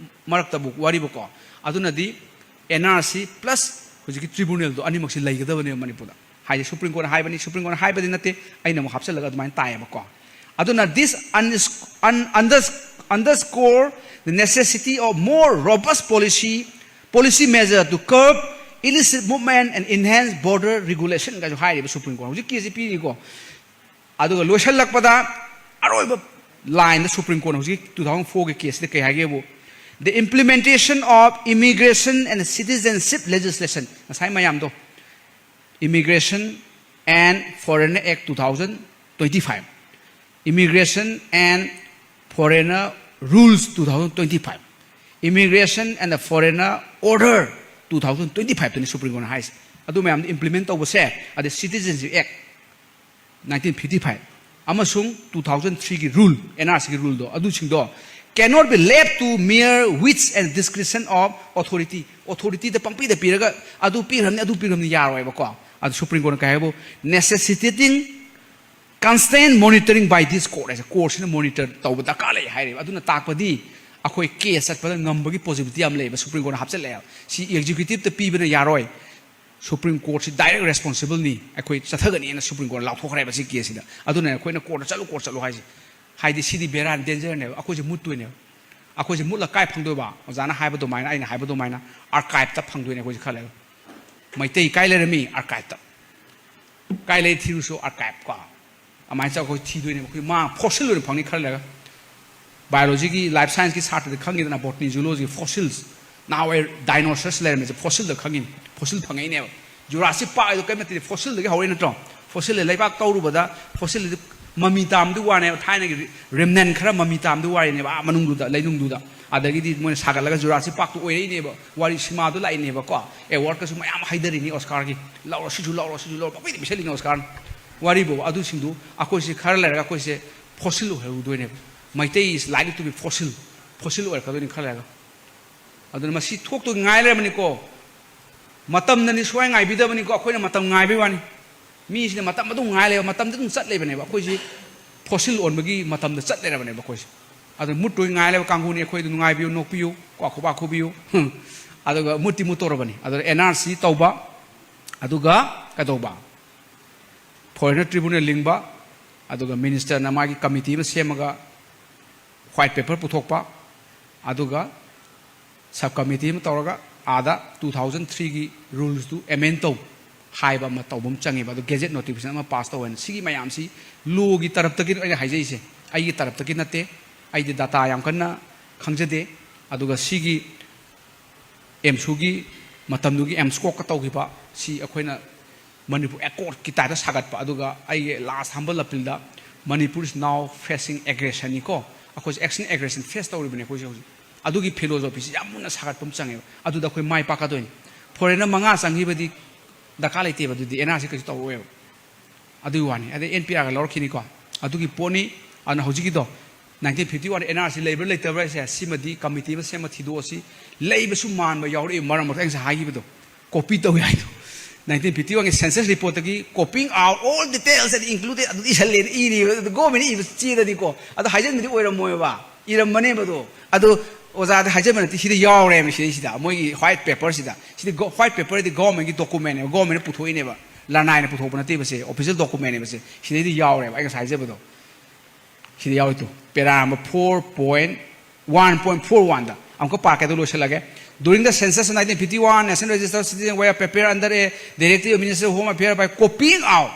ꯃꯔꯛꯇꯕꯨ ꯋꯥꯔꯤꯕꯀꯣ꯫ ꯑꯗꯨꯅꯗꯤ ꯑꯦꯟ ꯑꯥꯔ ꯁꯤ ꯄ꯭ꯂꯁ ꯍꯧꯖꯤꯛꯀꯤ ꯇ꯭ꯔꯤꯕꯨꯅꯦꯜꯗꯣ ꯑꯅꯤꯃꯛꯁꯤ ꯂꯩꯒꯗꯕꯅꯦꯕ ꯃꯅꯤꯄꯨꯔꯗ꯫ ꯍꯥꯏꯗꯤ ꯁꯨꯄ꯭ꯔꯤꯝ ꯀꯣꯔꯠꯅ ꯍꯥꯏꯕꯅꯤ, ꯁꯨꯄ꯭ꯔꯤꯝ ꯀꯣꯔꯠꯅ ꯍꯥꯏꯕꯗꯤ ꯅꯠꯇꯦ, ꯑꯩꯅ ꯑꯃꯨꯛ ꯍꯥꯞꯆꯤꯜꯂꯒ ꯑꯗꯨꯃꯥꯏꯅ ꯇꯥꯏꯌꯦꯕꯀꯣ꯫ ꯑꯗꯨꯅ this un- un- unders- underscore the necessity of more robust policy, policy measure to curb illicit movement and enhance border regulation ꯀꯥꯏꯁꯨ ꯍꯥꯏꯔꯤꯕ ꯁꯨꯄ꯭ꯔꯤꯝ ꯀꯣꯔꯠ ꯍꯧꯖꯤꯛ ꯀꯦꯁꯁꯤ ꯄꯤꯔꯤꯀꯣ꯫ ꯑꯗꯨꯒ ꯂꯣꯏꯁꯤꯜꯂꯛꯄꯗ ꯑꯔꯣꯏꯕ ꯂꯥꯏꯟꯗ ꯁꯨꯄ꯭ꯔꯤꯝ ꯀꯣꯔꯠꯅ ꯍꯧꯖꯤꯛ ꯇꯨ ꯊꯥꯎꯖꯟ ꯐꯣꯔꯒꯤ ꯀꯦꯁꯁꯤꯗ ꯀꯩ ꯍꯥꯏꯒꯦꯕꯨ, "The implementation of immigration and citizenship legislation", ꯉꯁꯥꯏ ꯃꯌꯥꯝꯗꯣ, "Immigration and Foreigner Act two thousand twenty-five, Immigration and Foreigner Rules two thousand twenty-five, Immigration and the Foreigner Order two thousand twenty-five" ꯇꯨꯅꯤ supreme ꯀꯣꯔꯠꯅ ꯍꯥꯏꯁꯦ꯫ ꯑꯗꯨ ꯃꯌꯥꯝꯗꯣ implement ꯇꯧꯕꯁꯦ, ꯑꯗꯩ citizenship ꯑꯦꯛ nineteen fifty five ꯑꯃꯁꯨꯡ two thousand ꯊ꯭ꯔꯤꯒꯤ ꯔꯨꯜ, ꯑꯦꯟ ꯑꯥꯔ ꯁꯤꯒꯤ ꯔꯨꯜꯗꯣ, ꯑꯗꯨꯁꯤꯡꯗꯣ "cannot be left to mere whims and discretion of authority", ꯑꯣꯊꯣꯔꯤꯇꯤꯗ ꯄꯪꯄꯤꯗ ꯄꯤꯔꯒ ꯑꯗꯨ ꯄꯤꯈ꯭ꯔꯕꯅꯤ, ꯑꯗꯨ ꯄꯤꯈ꯭ꯔꯕꯅꯤ ꯌꯥꯔꯣꯏꯕꯀꯣ꯫ ꯑꯗꯨ ꯁꯨꯄ꯭ꯔꯤꯝ ꯀꯣꯔꯠꯅ ꯀꯩ ꯍꯥꯏꯕꯨ, "Necessitating Constant monitoring by this court ꯍꯥꯏꯁꯦ, ꯀꯣꯔꯠꯁꯤꯅ ꯃꯣꯅꯤꯇꯔ ꯇꯧꯕ ꯗꯔꯀꯥꯔ ꯂꯩ ꯍꯥꯏꯔꯦꯕ꯫ ꯑꯗꯨꯅ ꯇꯥꯛꯄꯗꯤ ꯑꯩꯈꯣꯏ ꯀꯦꯁ ꯆꯠꯄꯗ ꯉꯝꯕꯒꯤ ꯄꯣꯁꯤꯕꯤꯂꯤꯇꯤ ꯌꯥꯝ ꯂꯩꯌꯦꯕ꯫ ꯁꯨꯄ꯭ꯔꯤꯝ ꯀꯣꯔꯠꯅ ꯍꯥꯞꯆꯤꯜꯂꯛꯑꯦꯕ꯫ ꯁꯤ ꯑꯦꯛꯖꯤꯀ꯭ꯌꯨꯇꯤꯞꯇ ꯄꯤꯕꯅ ꯌꯥꯔꯣꯏ, ꯁꯨꯄ꯭ꯔꯤꯝ ꯀꯣꯔꯠꯁꯤ ꯗꯥꯏꯔꯦꯛ ꯔꯦꯁꯄꯣꯟꯁꯤꯕꯜꯅꯤ, ꯑꯩꯈꯣꯏ ꯆꯠꯊꯒꯅꯤꯅ ꯁꯨꯄ꯭ꯔꯤꯝ ꯀꯣꯔꯠ ꯂꯥꯎꯊꯣꯛꯈ꯭ꯔꯦꯕ ꯁꯤ ꯀꯦꯁꯁꯤꯗ꯫ ꯑꯗꯨꯅ ꯑꯩꯈꯣꯏꯅ ꯀꯣꯔꯠꯇ ꯆꯠꯂꯨ, ꯀꯣꯔꯠ ꯆꯠꯂꯨ ꯍꯥꯏꯁꯦ꯫ ꯍꯥꯏꯗꯤ ꯁꯤꯗꯤ ꯕꯦꯔꯥ ꯗꯦꯟꯖꯔꯅꯦꯕ, ꯑꯩꯈꯣꯏꯁꯦ ꯃꯨꯠꯇꯣꯏꯅꯦꯕ꯫ ꯑꯩꯈꯣꯏꯁꯦ ꯃꯨꯠꯂ ꯀꯥꯏ ꯐꯪꯗꯣꯏꯕ? ꯑꯣꯖꯥꯅ ꯍꯥꯏꯕ ꯑꯗꯨꯃꯥꯏꯅ, ꯑꯩꯅ ꯍꯥꯏꯕ ꯑꯗꯨꯃꯥꯏꯅ ꯑꯥꯔꯀꯥꯏꯞꯇ ꯐꯪꯗꯣꯏꯅꯦ ꯑꯩꯈꯣꯏꯁꯦ ꯈꯔ ꯂꯩꯔꯒ꯫ ꯃꯩꯇꯩ ꯀꯥꯏ ꯂꯩꯔꯝꯃꯤ? ꯑꯥꯔꯀꯥꯏꯞꯇ꯫ ꯀꯥꯏ ꯂꯩ ꯊꯤꯔꯨꯁꯨ ꯑꯥꯔꯀꯥꯏꯞ ꯀꯣ꯫ ꯑꯗꯨꯃꯥꯏꯅ ꯆꯠꯂꯒ ꯑꯩꯈꯣꯏ ꯊꯤꯗꯣꯏꯅꯦꯕ꯫ ꯑꯩꯈꯣꯏ ꯃꯥ ꯐꯣꯁꯤꯜ ꯑꯣꯏꯅ ꯐꯪꯅꯤ ꯈꯔ ꯂꯩꯔꯒ꯫ ꯕꯥꯏꯑꯣꯂꯣꯖꯤꯒꯤ, ꯂꯥꯏꯐ ꯁꯥꯏꯟꯁꯀꯤ ꯁꯥꯇ꯭ꯔꯗꯤ ꯈꯪꯉꯤꯗꯅ, ꯕꯣꯇꯅꯤ, ꯖꯨꯂꯣꯖꯤ, ꯐꯣꯁꯤꯜꯁ꯫ ꯅꯍꯥꯟꯋꯥꯏ ꯗꯥꯏꯅꯣꯁꯔꯁ ꯂꯩꯔꯝꯃꯤꯁꯦ ꯐꯣꯁꯤꯜꯗ ꯈꯪꯉꯤꯅꯤ, ꯐꯣꯁꯤꯜ ꯐꯪꯉꯛꯏꯅꯦꯕ꯫ ꯖꯨꯔꯥꯁꯤꯛ ꯄꯥꯔꯛ ꯍꯥꯏꯗꯣ ꯀꯔꯤꯝ ꯅꯠꯇꯦ, ꯐꯣꯁꯤꯜꯗꯒꯤ ꯍꯧꯔꯛꯏ ꯅꯠꯇ꯭ꯔꯣ? ꯐꯣꯁꯤꯜꯗ ꯂꯩꯕꯥꯛ ꯇꯧꯔꯨꯕꯗ ꯐꯣꯁꯤꯜꯗꯤ ꯃꯃꯤ ꯇꯥꯝꯗꯨ ꯋꯥꯅꯦꯕ, ꯊꯥꯏꯅꯒꯤ ꯔꯤꯃꯅꯦꯟ ꯈꯔ ꯃꯃꯤ ꯇꯥꯝꯗꯨ ꯋꯥꯔꯤꯅꯦꯕ, ꯑꯥ ꯃꯅꯨꯡꯗꯨꯗ, ꯂꯩꯅꯨꯡꯗꯨꯗ꯫ ꯑꯗꯒꯤꯗꯤ ꯃꯣꯏꯅ ꯁꯥꯒꯠꯂꯒ ꯖꯨꯔꯥꯁꯤꯛ ꯄꯥꯔꯛꯇꯨ ꯑꯣꯏꯔꯛꯏꯅꯦꯕ, ꯋꯥꯔꯤ ꯁꯤꯃꯥꯗꯨ ꯂꯥꯛꯏꯅꯦꯕ ꯀꯣ꯫ ꯑꯦꯋꯥꯔꯗꯀꯁꯨ ꯃꯌꯥꯝ ꯍꯥꯏꯗꯔꯤꯅꯤ ꯑꯣꯁꯀꯥꯔꯒꯤ, "ꯂꯧꯔꯣ, ꯁꯤꯁꯨ ꯂꯧꯔꯣ, ꯁꯤꯁꯨ ꯂꯧꯔꯣ", ꯄꯪꯄꯤꯗ ꯄꯤꯁꯜꯂꯤꯅꯤ ꯑꯣꯁꯀꯥꯔꯅ꯫ ꯋꯥꯔꯤꯕꯨ ꯑꯗꯨꯁꯤꯡꯗꯨ ꯑꯩꯈꯣꯏꯁꯦ ꯈꯔ ꯂꯩꯔꯒ ꯑꯩꯈꯣꯏꯁꯦ ꯐꯣꯁꯤꯜ ꯑꯣꯏꯍꯧꯗꯣꯏꯅꯦꯕ꯫ Meitei is likely to be fossil, fossil ꯑꯣꯏꯔꯛꯀꯗꯣꯏꯅꯤ ꯈꯔ ꯂꯩꯔꯒ꯫ ꯑꯗꯨꯅ ꯃꯁꯤ ꯊꯣꯛꯇꯣꯏ ꯉꯥꯏ ꯂꯩꯔꯕꯅꯤꯀꯣ꯫ ꯃꯇꯝꯅꯅꯤ ꯁꯨꯡꯉꯥꯏ ꯉꯥꯏꯕꯤꯗꯕꯅꯤꯀꯣ, ꯑꯩꯈꯣꯏꯅ ꯃꯇꯝ ꯉꯥꯏꯕꯩ ꯋꯥꯅꯤ꯫ ꯃꯤꯁꯤꯅ ꯃꯇꯝ ꯑꯗꯨꯝ ꯉꯥꯏ ꯂꯩꯕ, ꯃꯇꯝꯗ ꯑꯗꯨꯝ ꯆꯠ ꯂꯩꯕꯅꯦꯕ꯫ ꯑꯩꯈꯣꯏꯁꯤ ꯐꯣꯁꯤꯜ ꯑꯣꯟꯕꯒꯤ ꯃꯇꯝꯗ ꯆꯠ ꯂꯩꯔꯕꯅꯦꯕ ꯑꯩꯈꯣꯏꯁꯦ꯫ ꯑꯗꯨ ꯃꯨꯠꯇꯣꯏ ꯉꯥꯏ ꯂꯩꯕ ꯀꯥꯡꯕꯨꯅꯤ꯫ ꯑꯩꯈꯣꯏꯗ ꯅꯨꯡꯉꯥꯏꯕꯤꯌꯨ, ꯅꯣꯛꯄꯤꯌꯨ, ꯀꯣ, ꯈꯨꯕꯥꯛ ꯈꯨꯕꯤꯌꯨ꯫ ꯑꯗꯨꯒ ꯃꯨꯠꯇꯤ ꯃꯨꯠꯇꯧꯔꯕꯅꯤ꯫ ꯑꯗꯨꯅ ꯑꯦꯟ ꯑꯥꯔ ꯁꯤ ꯇꯧꯕ, ꯑꯗꯨꯒ ꯀꯩꯗꯧꯕ? ꯐꯣꯔꯦꯅꯔ ꯇ꯭ꯔꯤꯕꯨꯅꯦꯜ ꯂꯤꯡꯕ, ꯑꯗꯨꯒ ꯃꯤꯅꯤꯁꯇꯔꯅ ꯃꯥꯒꯤ ꯀꯃꯤꯇꯤ ꯑꯃ ꯁꯦꯝꯃꯒ ꯋꯥꯏꯠ ꯄꯦꯄꯔ ꯄꯨꯊꯣꯛꯄ, ꯑꯗꯨꯒ ꯁꯕ ꯀꯃꯤꯇꯤ ꯑꯃ ꯇꯧꯔꯒ ꯑꯥꯗ ꯇꯨ ꯊꯥꯎꯖꯟ ꯊ꯭ꯔꯤꯒꯤ ꯔꯨꯜꯁꯇꯨ ꯑꯦꯃꯦꯟ ꯇꯧ ꯍꯥꯏꯕ ꯑꯃ ꯇꯧꯕ ꯑꯃ ꯆꯪꯉꯦꯕ꯫ ꯑꯗꯨ ꯒꯦꯖꯦꯠ ꯅꯣꯇꯤꯐꯤꯀꯦꯁꯟ ꯑꯃ ꯄꯥꯁ ꯇꯧꯋꯦꯅ꯫ ꯁꯤꯒꯤ ꯃꯌꯥꯝꯁꯤ ꯂꯣꯒꯤ ꯇꯔꯞꯇꯒꯤ ꯑꯩꯅ ꯍꯥꯏꯖꯩꯁꯦ, ꯑꯩꯒꯤ ꯇꯔꯞꯇꯒꯤ ꯅꯠꯇꯦ꯫ ꯑꯩꯗꯤ ꯗꯥꯇꯥ ꯌꯥꯝ ꯀꯟꯅ ꯈꯪꯖꯗꯦ꯫ ꯑꯗꯨꯒ ꯁꯤꯒꯤ ꯑꯦꯝꯁꯨꯒꯤ ꯃꯇꯝꯗꯨꯒꯤ ꯑꯦꯝꯁꯀꯣꯛꯀ ꯇꯧꯈꯤꯕ ꯁꯤ ꯑꯩꯈꯣꯏꯅ ꯃꯅꯤꯄꯨꯔ ꯑꯦꯀꯣꯔꯗꯀꯤ ꯇꯥꯏꯞꯇ ꯁꯥꯒꯠꯄ꯫ ꯑꯗꯨꯒ ꯑꯩꯒꯤ ꯂꯥꯁ ꯍꯝꯕꯜ ꯑꯄꯤꯜꯗ, "Manipur is now facing aggression" ꯅꯤꯀꯣ꯫ ꯑꯩꯈꯣꯏꯁꯦ ꯑꯦꯛꯁꯟ ꯑꯦꯒ꯭ꯔꯦꯁꯟ ꯐꯦꯁ ꯇꯧꯔꯤꯕꯅꯤ ꯑꯩꯈꯣꯏꯁꯦ ꯍꯧꯖꯤꯛ꯫ ꯑꯗꯨꯒꯤ ꯐꯤꯂꯣꯖꯣꯐꯤꯁꯤ ꯌꯥꯝ ꯃꯨꯟꯅ ꯁꯥꯒꯠꯄ ꯑꯃ ꯆꯪꯉꯦꯕ꯫ ꯑꯗꯨꯗ ꯑꯩꯈꯣꯏ ꯃꯥꯏ ꯄꯥꯛꯀꯗꯣꯏꯅꯤ꯫ ꯐꯣꯔꯦꯟꯅ ꯃꯉꯥ ꯆꯪꯈꯤꯕꯗꯤ ꯗꯔꯀꯥꯔ ꯂꯩꯇꯦꯕ, ꯑꯗꯨꯗꯤ ꯑꯦꯟ ꯑꯥꯔ ꯁꯤ ꯀꯩꯁꯨ ꯇꯧꯔꯛꯑꯣꯏꯕ꯫ ꯑꯗꯨꯒꯤ ꯋꯥꯅꯤ꯫ ꯑꯗꯩ ꯑꯦꯟ ꯄꯤ ꯑꯥꯔꯒ ꯂꯧꯔꯛꯈꯤꯅꯤꯀꯣ, ꯑꯗꯨꯒꯤ ꯄꯣꯠꯅꯤ꯫ ꯑꯗꯨꯅ ꯍꯧꯖꯤꯛꯀꯤꯗꯣ nineteen fifty one N R C ꯂꯩꯕ꯭ꯔꯥ ꯂꯩꯇꯕ꯭ꯔꯥ ꯍꯥꯏꯁꯦ, ꯁꯤꯃꯗꯤ ꯀꯃꯤꯇꯤ ꯑꯃ ꯁꯦꯝꯃ ꯊꯤꯗꯣꯛꯑꯁꯤ꯫ ꯂꯩꯕꯁꯨ ꯃꯥꯟꯕ ꯌꯥꯎꯔꯛꯏ, ꯃꯔꯛ ꯃꯔꯛꯇ ꯑꯩ ꯉꯁꯥꯏ ꯍꯥꯏꯈꯤꯕꯗꯣ, ꯀꯣꯄꯤ ꯇꯧꯏ ꯍꯥꯏꯗꯣ꯫ Nineteen fifty one ꯒꯤ census report ꯇꯒꯤ copying out all details and included ꯑꯗꯨ ꯏꯁꯜꯂꯦꯅ ꯏꯔꯤꯕ, ꯑꯗꯨ government ꯅ ꯏꯕ ꯆꯦꯗꯗꯤꯀꯣ, ꯑꯗꯨ ꯍꯥꯏꯖꯟꯕꯗꯤ ꯑꯣꯏꯔꯝꯃꯣꯏꯕ, ꯏꯔꯝꯕꯅꯦꯕ ꯑꯗꯣ꯫ ꯑꯗꯣ ꯑꯣꯖꯥꯗꯤ ꯍꯥꯏꯖꯕ ꯅꯠꯇꯦ, ꯁꯤꯗ ꯌꯥꯎꯔꯦꯕ, ꯁꯤꯗꯩꯁꯤꯗ ꯃꯣꯏꯒꯤ white paper ꯁꯤꯗ꯫ ꯁꯤꯗꯤ go-, white paper ꯗꯤ government ꯒꯤ document ꯅꯦꯕ, government ꯅ ꯄꯨꯊꯣꯛꯏꯅꯦꯕ, ꯂꯅꯥꯏꯅ ꯄꯨꯊꯣꯛꯄ ꯅꯠꯇꯦꯕ, ꯁꯦ official document ꯅꯦꯕ ꯁꯦ꯫ ꯁꯤꯗꯩꯗꯤ ꯌꯥꯎꯔꯦꯕ ꯑꯩ ꯉꯁꯥꯏ ꯍꯥꯏꯖꯕꯗꯣ꯫ ꯁꯤꯗ ꯌꯥꯎꯔꯤꯗꯣ, para number four point one point four one ꯗ꯫ ꯑꯃꯨꯛꯀ ꯄꯥꯔꯛꯀꯦ, ꯑꯗꯨ ꯂꯣꯏꯁꯤꯜꯂꯒꯦ꯫ During the census nineteen fifty one, national register citizen were prepared under a directive of Minister of Home Affairs by copying out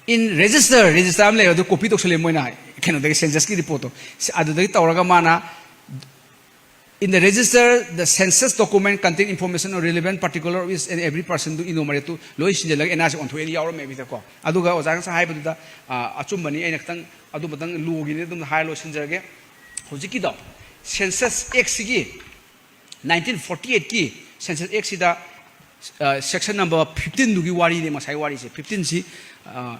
in register, register ꯑꯃ ꯂꯩ, ꯑꯗꯨ copy ꯇꯧꯁꯜꯂꯦ ꯃꯣꯏꯅ, ꯀꯩꯅꯣꯗꯒꯤ, census ꯀꯤ report ꯇꯣ꯫ ꯑꯗꯨꯗꯒꯤ ꯇꯧꯔꯒ ꯃꯥꯅ, "In the register, the census document contain information on relevant particular of each and every person" ꯗꯨ enumerate ꯇꯨ ꯂꯣꯏ ꯁꯤꯟꯖꯜꯂꯒ ꯑꯦꯟ ꯑꯥꯔ ꯁꯤ ꯑꯣꯟꯊꯣꯛꯑꯦꯅ ꯌꯥꯎꯔꯝꯃꯦꯕ ꯁꯤꯗꯀꯣ꯫ ꯑꯗꯨꯒ ꯑꯣꯖꯥꯅ ꯉꯁꯥꯏ ꯍꯥꯏꯕꯗꯨꯗ, ꯑ, ꯑꯆꯨꯝꯕꯅꯤ, ꯑꯩꯅ ꯈꯤꯇꯪ ꯑꯗꯨꯃꯇꯪ ꯂꯨꯒꯤꯅꯤ, ꯑꯗꯨꯝ ꯍꯥꯏꯔ ꯂꯣꯏꯁꯤꯟꯖꯔꯒꯦ꯫ ꯍꯧꯖꯤꯛꯀꯤꯗꯣ, census act ꯁꯤꯒꯤ, nineteen forty eight ꯀꯤ census act ꯁꯤꯗ, ꯑ, section number fifteen ꯗꯨꯒꯤ ꯋꯥꯔꯤꯅꯦ ꯉꯁꯥꯏ ꯋꯥꯔꯤꯁꯦ꯫ Fifteen ꯁꯤ, ꯑ,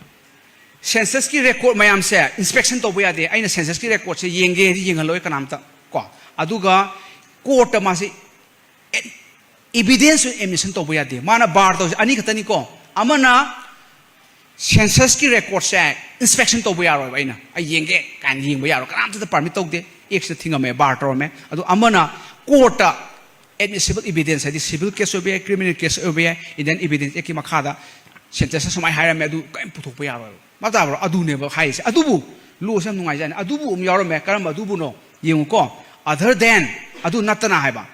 census ꯀꯤ record ꯃꯌꯥꯝꯁꯦ inspection ꯇꯧꯕ ꯌꯥꯗꯦ꯫ ꯑꯩꯅ census ꯀꯤ record ꯁꯦ ꯌꯦꯡꯒꯦ ꯍꯥꯏꯗꯤ ꯌꯦꯡꯍꯜꯂꯣꯏ ꯀꯅꯥꯝꯇ ꯀꯣ꯫ ꯑꯗꯨꯒ court ꯇ ꯃꯥꯁꯦ evidence ꯑꯣꯏꯅ admission ꯇꯧꯕ ꯌꯥꯗꯦ꯫ ꯃꯥꯅ bar ꯇꯧꯔꯤꯁꯦ ꯑꯅꯤ ꯈꯛꯇꯅꯤꯀꯣ꯫ ꯑꯃꯅ census ꯀꯤ record ꯁꯦ inspection ꯇꯧꯕ ꯌꯥꯔꯣꯏꯕ, ꯑꯩꯅ, "ꯑꯩ ꯌꯦꯡꯒꯦ" ꯀꯥꯏꯅ ꯌꯦꯡꯕ ꯌꯥꯔꯣꯏ, ꯀꯅꯥꯝꯇꯗ permit ꯇꯧꯗꯦ꯫ Act ꯁꯤꯗ ꯊꯤꯡꯉꯝꯃꯦ, bar ꯇꯧꯔꯝꯃꯦ꯫ ꯑꯗꯣ ꯑꯃꯅ court ꯇ admissible evidence, ꯍꯥꯏꯗꯤ civil case ꯑꯣꯏꯕ ꯌꯥꯏ, criminal case ꯑꯣꯏꯕ ꯌꯥꯏ, Indian Evidence Act ꯀꯤ ꯃꯈꯥꯗ census ꯁꯨꯃꯥꯏꯅ ꯍꯥꯏꯔꯝꯃꯦ, ꯑꯗꯨ ꯀꯔꯤꯝ ꯄꯨꯊꯣꯛꯄ ꯌꯥꯔꯣꯏꯕ꯫ ꯚꯥꯞ ꯇꯥꯕ꯭ꯔꯣ? ꯑꯗꯨꯅꯦꯕ ꯍꯥꯏꯔꯤꯁꯦ꯫ ꯑꯗꯨꯕꯨ, law ꯁꯦ ꯌꯥꯝ ꯅꯨꯡꯉꯥꯏꯖꯥꯠꯅꯤ꯫ ꯑꯗꯨꯕꯨ ꯑꯃ ꯌꯥꯎꯔꯝꯃꯦ꯫ ꯀꯔꯝꯕ ꯑꯗꯨꯕꯨꯅꯣ? ꯌꯦꯡꯉꯨꯀꯣ꯫ Other than, ꯑꯗꯨ ꯅꯠꯇꯅ ꯍꯥꯏꯕ,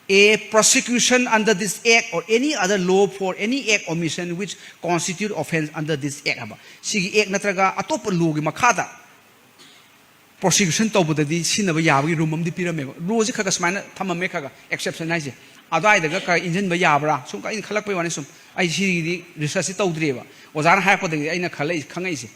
"A prosecution under this act or any other law for any act or omission which constitute offense under this act" ꯍꯥꯏꯕ꯫ ꯁꯤꯒꯤ act ꯅꯠꯇ꯭ꯔꯒ ꯑꯇꯣꯞꯄ law ꯒꯤ ꯃꯈꯥꯗ prosecution ꯇꯧꯕꯗꯗꯤ ꯁꯤꯖꯤꯟꯅꯕ ꯌꯥꯕꯒꯤ room ꯑꯃꯗꯤ ꯄꯤꯔꯝꯃꯦꯕ꯫ Law ꯁꯦ ꯈꯔ ꯈꯔ ꯁꯨꯃꯥꯏꯅ ꯊꯝꯃꯝꯃꯦ, ꯈꯔ ꯈꯔ exception ꯍꯥꯏꯁꯦ꯫ ꯑꯗꯨꯋꯥꯏꯗꯒ ꯈꯔ ꯏꯟꯁꯤꯟꯕ ꯌꯥꯕ꯭ꯔꯥ? ꯁꯨꯝ ꯑꯩꯅ ꯈꯜꯂꯛꯄꯩ ꯋꯥꯅꯤ, ꯁꯨꯝ ꯑꯩ ꯁꯤꯒꯤꯗꯤ research ꯁꯤ ꯇꯧꯗ꯭ꯔꯤꯑꯕ꯫ ꯑꯣꯖꯥꯅ ꯍꯥꯏꯔꯛꯄꯗꯒꯤ ꯑꯩꯅ ꯈꯜꯂꯛꯏ, ꯈꯪꯉꯛꯏꯁꯦ꯫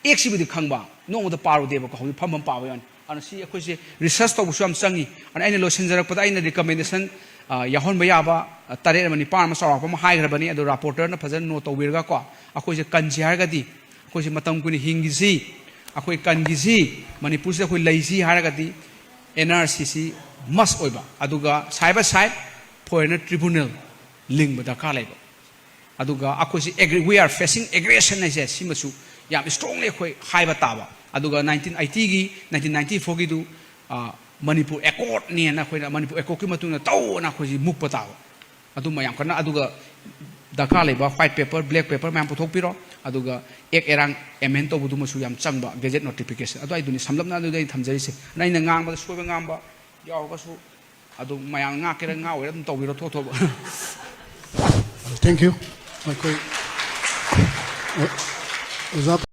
Act ꯁꯤꯕꯨꯗꯤ ꯈꯪꯕ, ꯅꯣꯡꯃꯗ ꯄꯥꯔꯨꯗꯦꯕꯀꯣ, ꯍꯧꯖꯤꯛ ꯐꯝ ꯐꯝ ꯄꯥꯕ ꯌꯥꯅꯤ꯫ ꯑꯗꯨꯅ ꯁꯤ ꯑꯩꯈꯣꯏꯁꯦ research ꯇꯧꯕꯁꯨ ꯌꯥꯝ ꯆꯪꯉꯤ꯫ ꯑꯗꯨꯅ ꯑꯩꯅ ꯂꯣꯏꯁꯤꯟꯖꯔꯛꯄꯗ ꯑꯩꯅ recommendation, ꯑ, ꯌꯥꯎꯍꯟꯕ ꯌꯥꯕ, ꯑ, ꯇꯔꯦꯠ ꯑꯃ ꯅꯤꯄꯥꯟ ꯑꯃ ꯆꯥꯎꯔꯥꯛꯄ ꯑꯃ ꯍꯥꯏꯈ꯭ꯔꯕꯅꯤ꯫ ꯑꯗꯣ rapporteur ꯅ ꯐꯖꯅ note ꯇꯧꯕꯤꯔꯒꯀꯣ, ꯑꯩꯈꯣꯏꯁꯦ ꯀꯟꯁꯤ ꯍꯥꯏꯔꯒꯗꯤ, ꯑꯩꯈꯣꯏꯁꯦ ꯃꯇꯝ ꯀꯨꯏꯅ ꯍꯤꯡꯈꯤꯁꯤ, ꯑꯩꯈꯣꯏ ꯀꯟꯈꯤꯁꯤ, ꯃꯅꯤꯄꯨꯔꯁꯤꯗ ꯑꯩꯈꯣꯏ ꯂꯩꯁꯤ ꯍꯥꯏꯔꯒꯗꯤ N R C ꯁꯤ must ꯑꯣꯏꯕ, ꯑꯗꯨꯒ side by side foreigner tribunal ꯂꯤꯡꯕ ꯗꯔꯀꯥꯔ ꯂꯩꯕ꯫ ꯑꯗꯨꯒ ꯑꯩꯈꯣꯏꯁꯤ ꯑꯦꯒ꯭ꯔꯤ ꯋꯤ ꯑꯥꯔ ꯐꯦꯁꯤꯡ ꯑꯦꯒ꯭ꯔꯦꯁꯟ ꯍꯥꯏꯁꯦ ꯁꯤꯃꯁꯨ ꯌꯥꯝ ꯏꯁꯇ꯭ꯔꯣꯡꯂꯤ ꯑꯩꯈꯣꯏ ꯍꯥꯏꯕ ꯇꯥꯕ꯫ ꯑꯗꯨꯒ ꯅꯥꯏꯟꯇꯤꯟ ꯑꯩꯠꯇꯤꯒꯤ ꯅꯥꯏꯟꯇꯤꯟ ꯅꯥꯏꯟꯇꯤ ꯐꯣꯔꯒꯤꯗꯨ ꯃꯅꯤꯄꯨꯔ ꯑꯦꯀꯣꯔꯠꯅꯦꯅ ꯑꯩꯈꯣꯏꯅ ꯃꯅꯤꯄꯨꯔ ꯑꯦꯀꯣꯔꯠꯀꯤ ꯃꯇꯨꯡ ꯏꯟꯅ ꯇꯧꯑꯅ ꯑꯩꯈꯣꯏꯁꯤ ꯃꯨꯛꯄ ꯇꯥꯕ꯫ ꯑꯗꯨꯝꯕ ꯌꯥꯝ ꯀꯟꯅ ꯑꯗꯨꯒ ꯗꯔꯀꯥꯔ ꯂꯩꯕ ꯋꯥꯏꯠ ꯄꯦꯄꯔ ꯕ꯭ꯂꯦꯛ ꯄꯦꯄꯔ ꯃꯌꯥꯝ ꯄꯨꯊꯣꯛꯄꯤꯔꯣ꯫ ꯑꯗꯨꯒ ꯑꯦꯛ ꯑꯦꯔꯥꯡ ꯑꯦꯃꯦꯟ ꯇꯧꯕꯗꯨꯃꯁꯨ ꯌꯥꯝ ꯆꯪꯕ ꯒꯦꯖꯦꯠ ꯅꯣꯇꯤꯐꯤꯀꯦꯁꯟ ꯑꯗꯨꯋꯥꯏꯗꯨꯅꯤ ꯁꯝꯂꯞꯅ ꯑꯗꯨꯗ ꯑꯩꯅ ꯊꯝꯖꯔꯤꯁꯦ꯫ ꯑꯗ ꯑꯩꯅ ꯉꯥꯡꯕꯗ ꯁꯣꯏꯕ ꯉꯥꯝꯕ ꯌꯥꯎꯔꯒꯁꯨ ꯑꯗꯨꯝ ꯃꯌꯥꯝ ꯉꯥꯛꯀꯦꯔꯥ ꯉꯥꯛꯑꯣꯏꯔꯥ ꯑꯗꯨꯝ ꯇꯧꯕꯤꯔꯣ ꯊꯣꯛ ꯊꯣꯛꯄ꯫ Thank you. ꯑꯩꯈꯣꯏ ꯑꯣꯖꯥ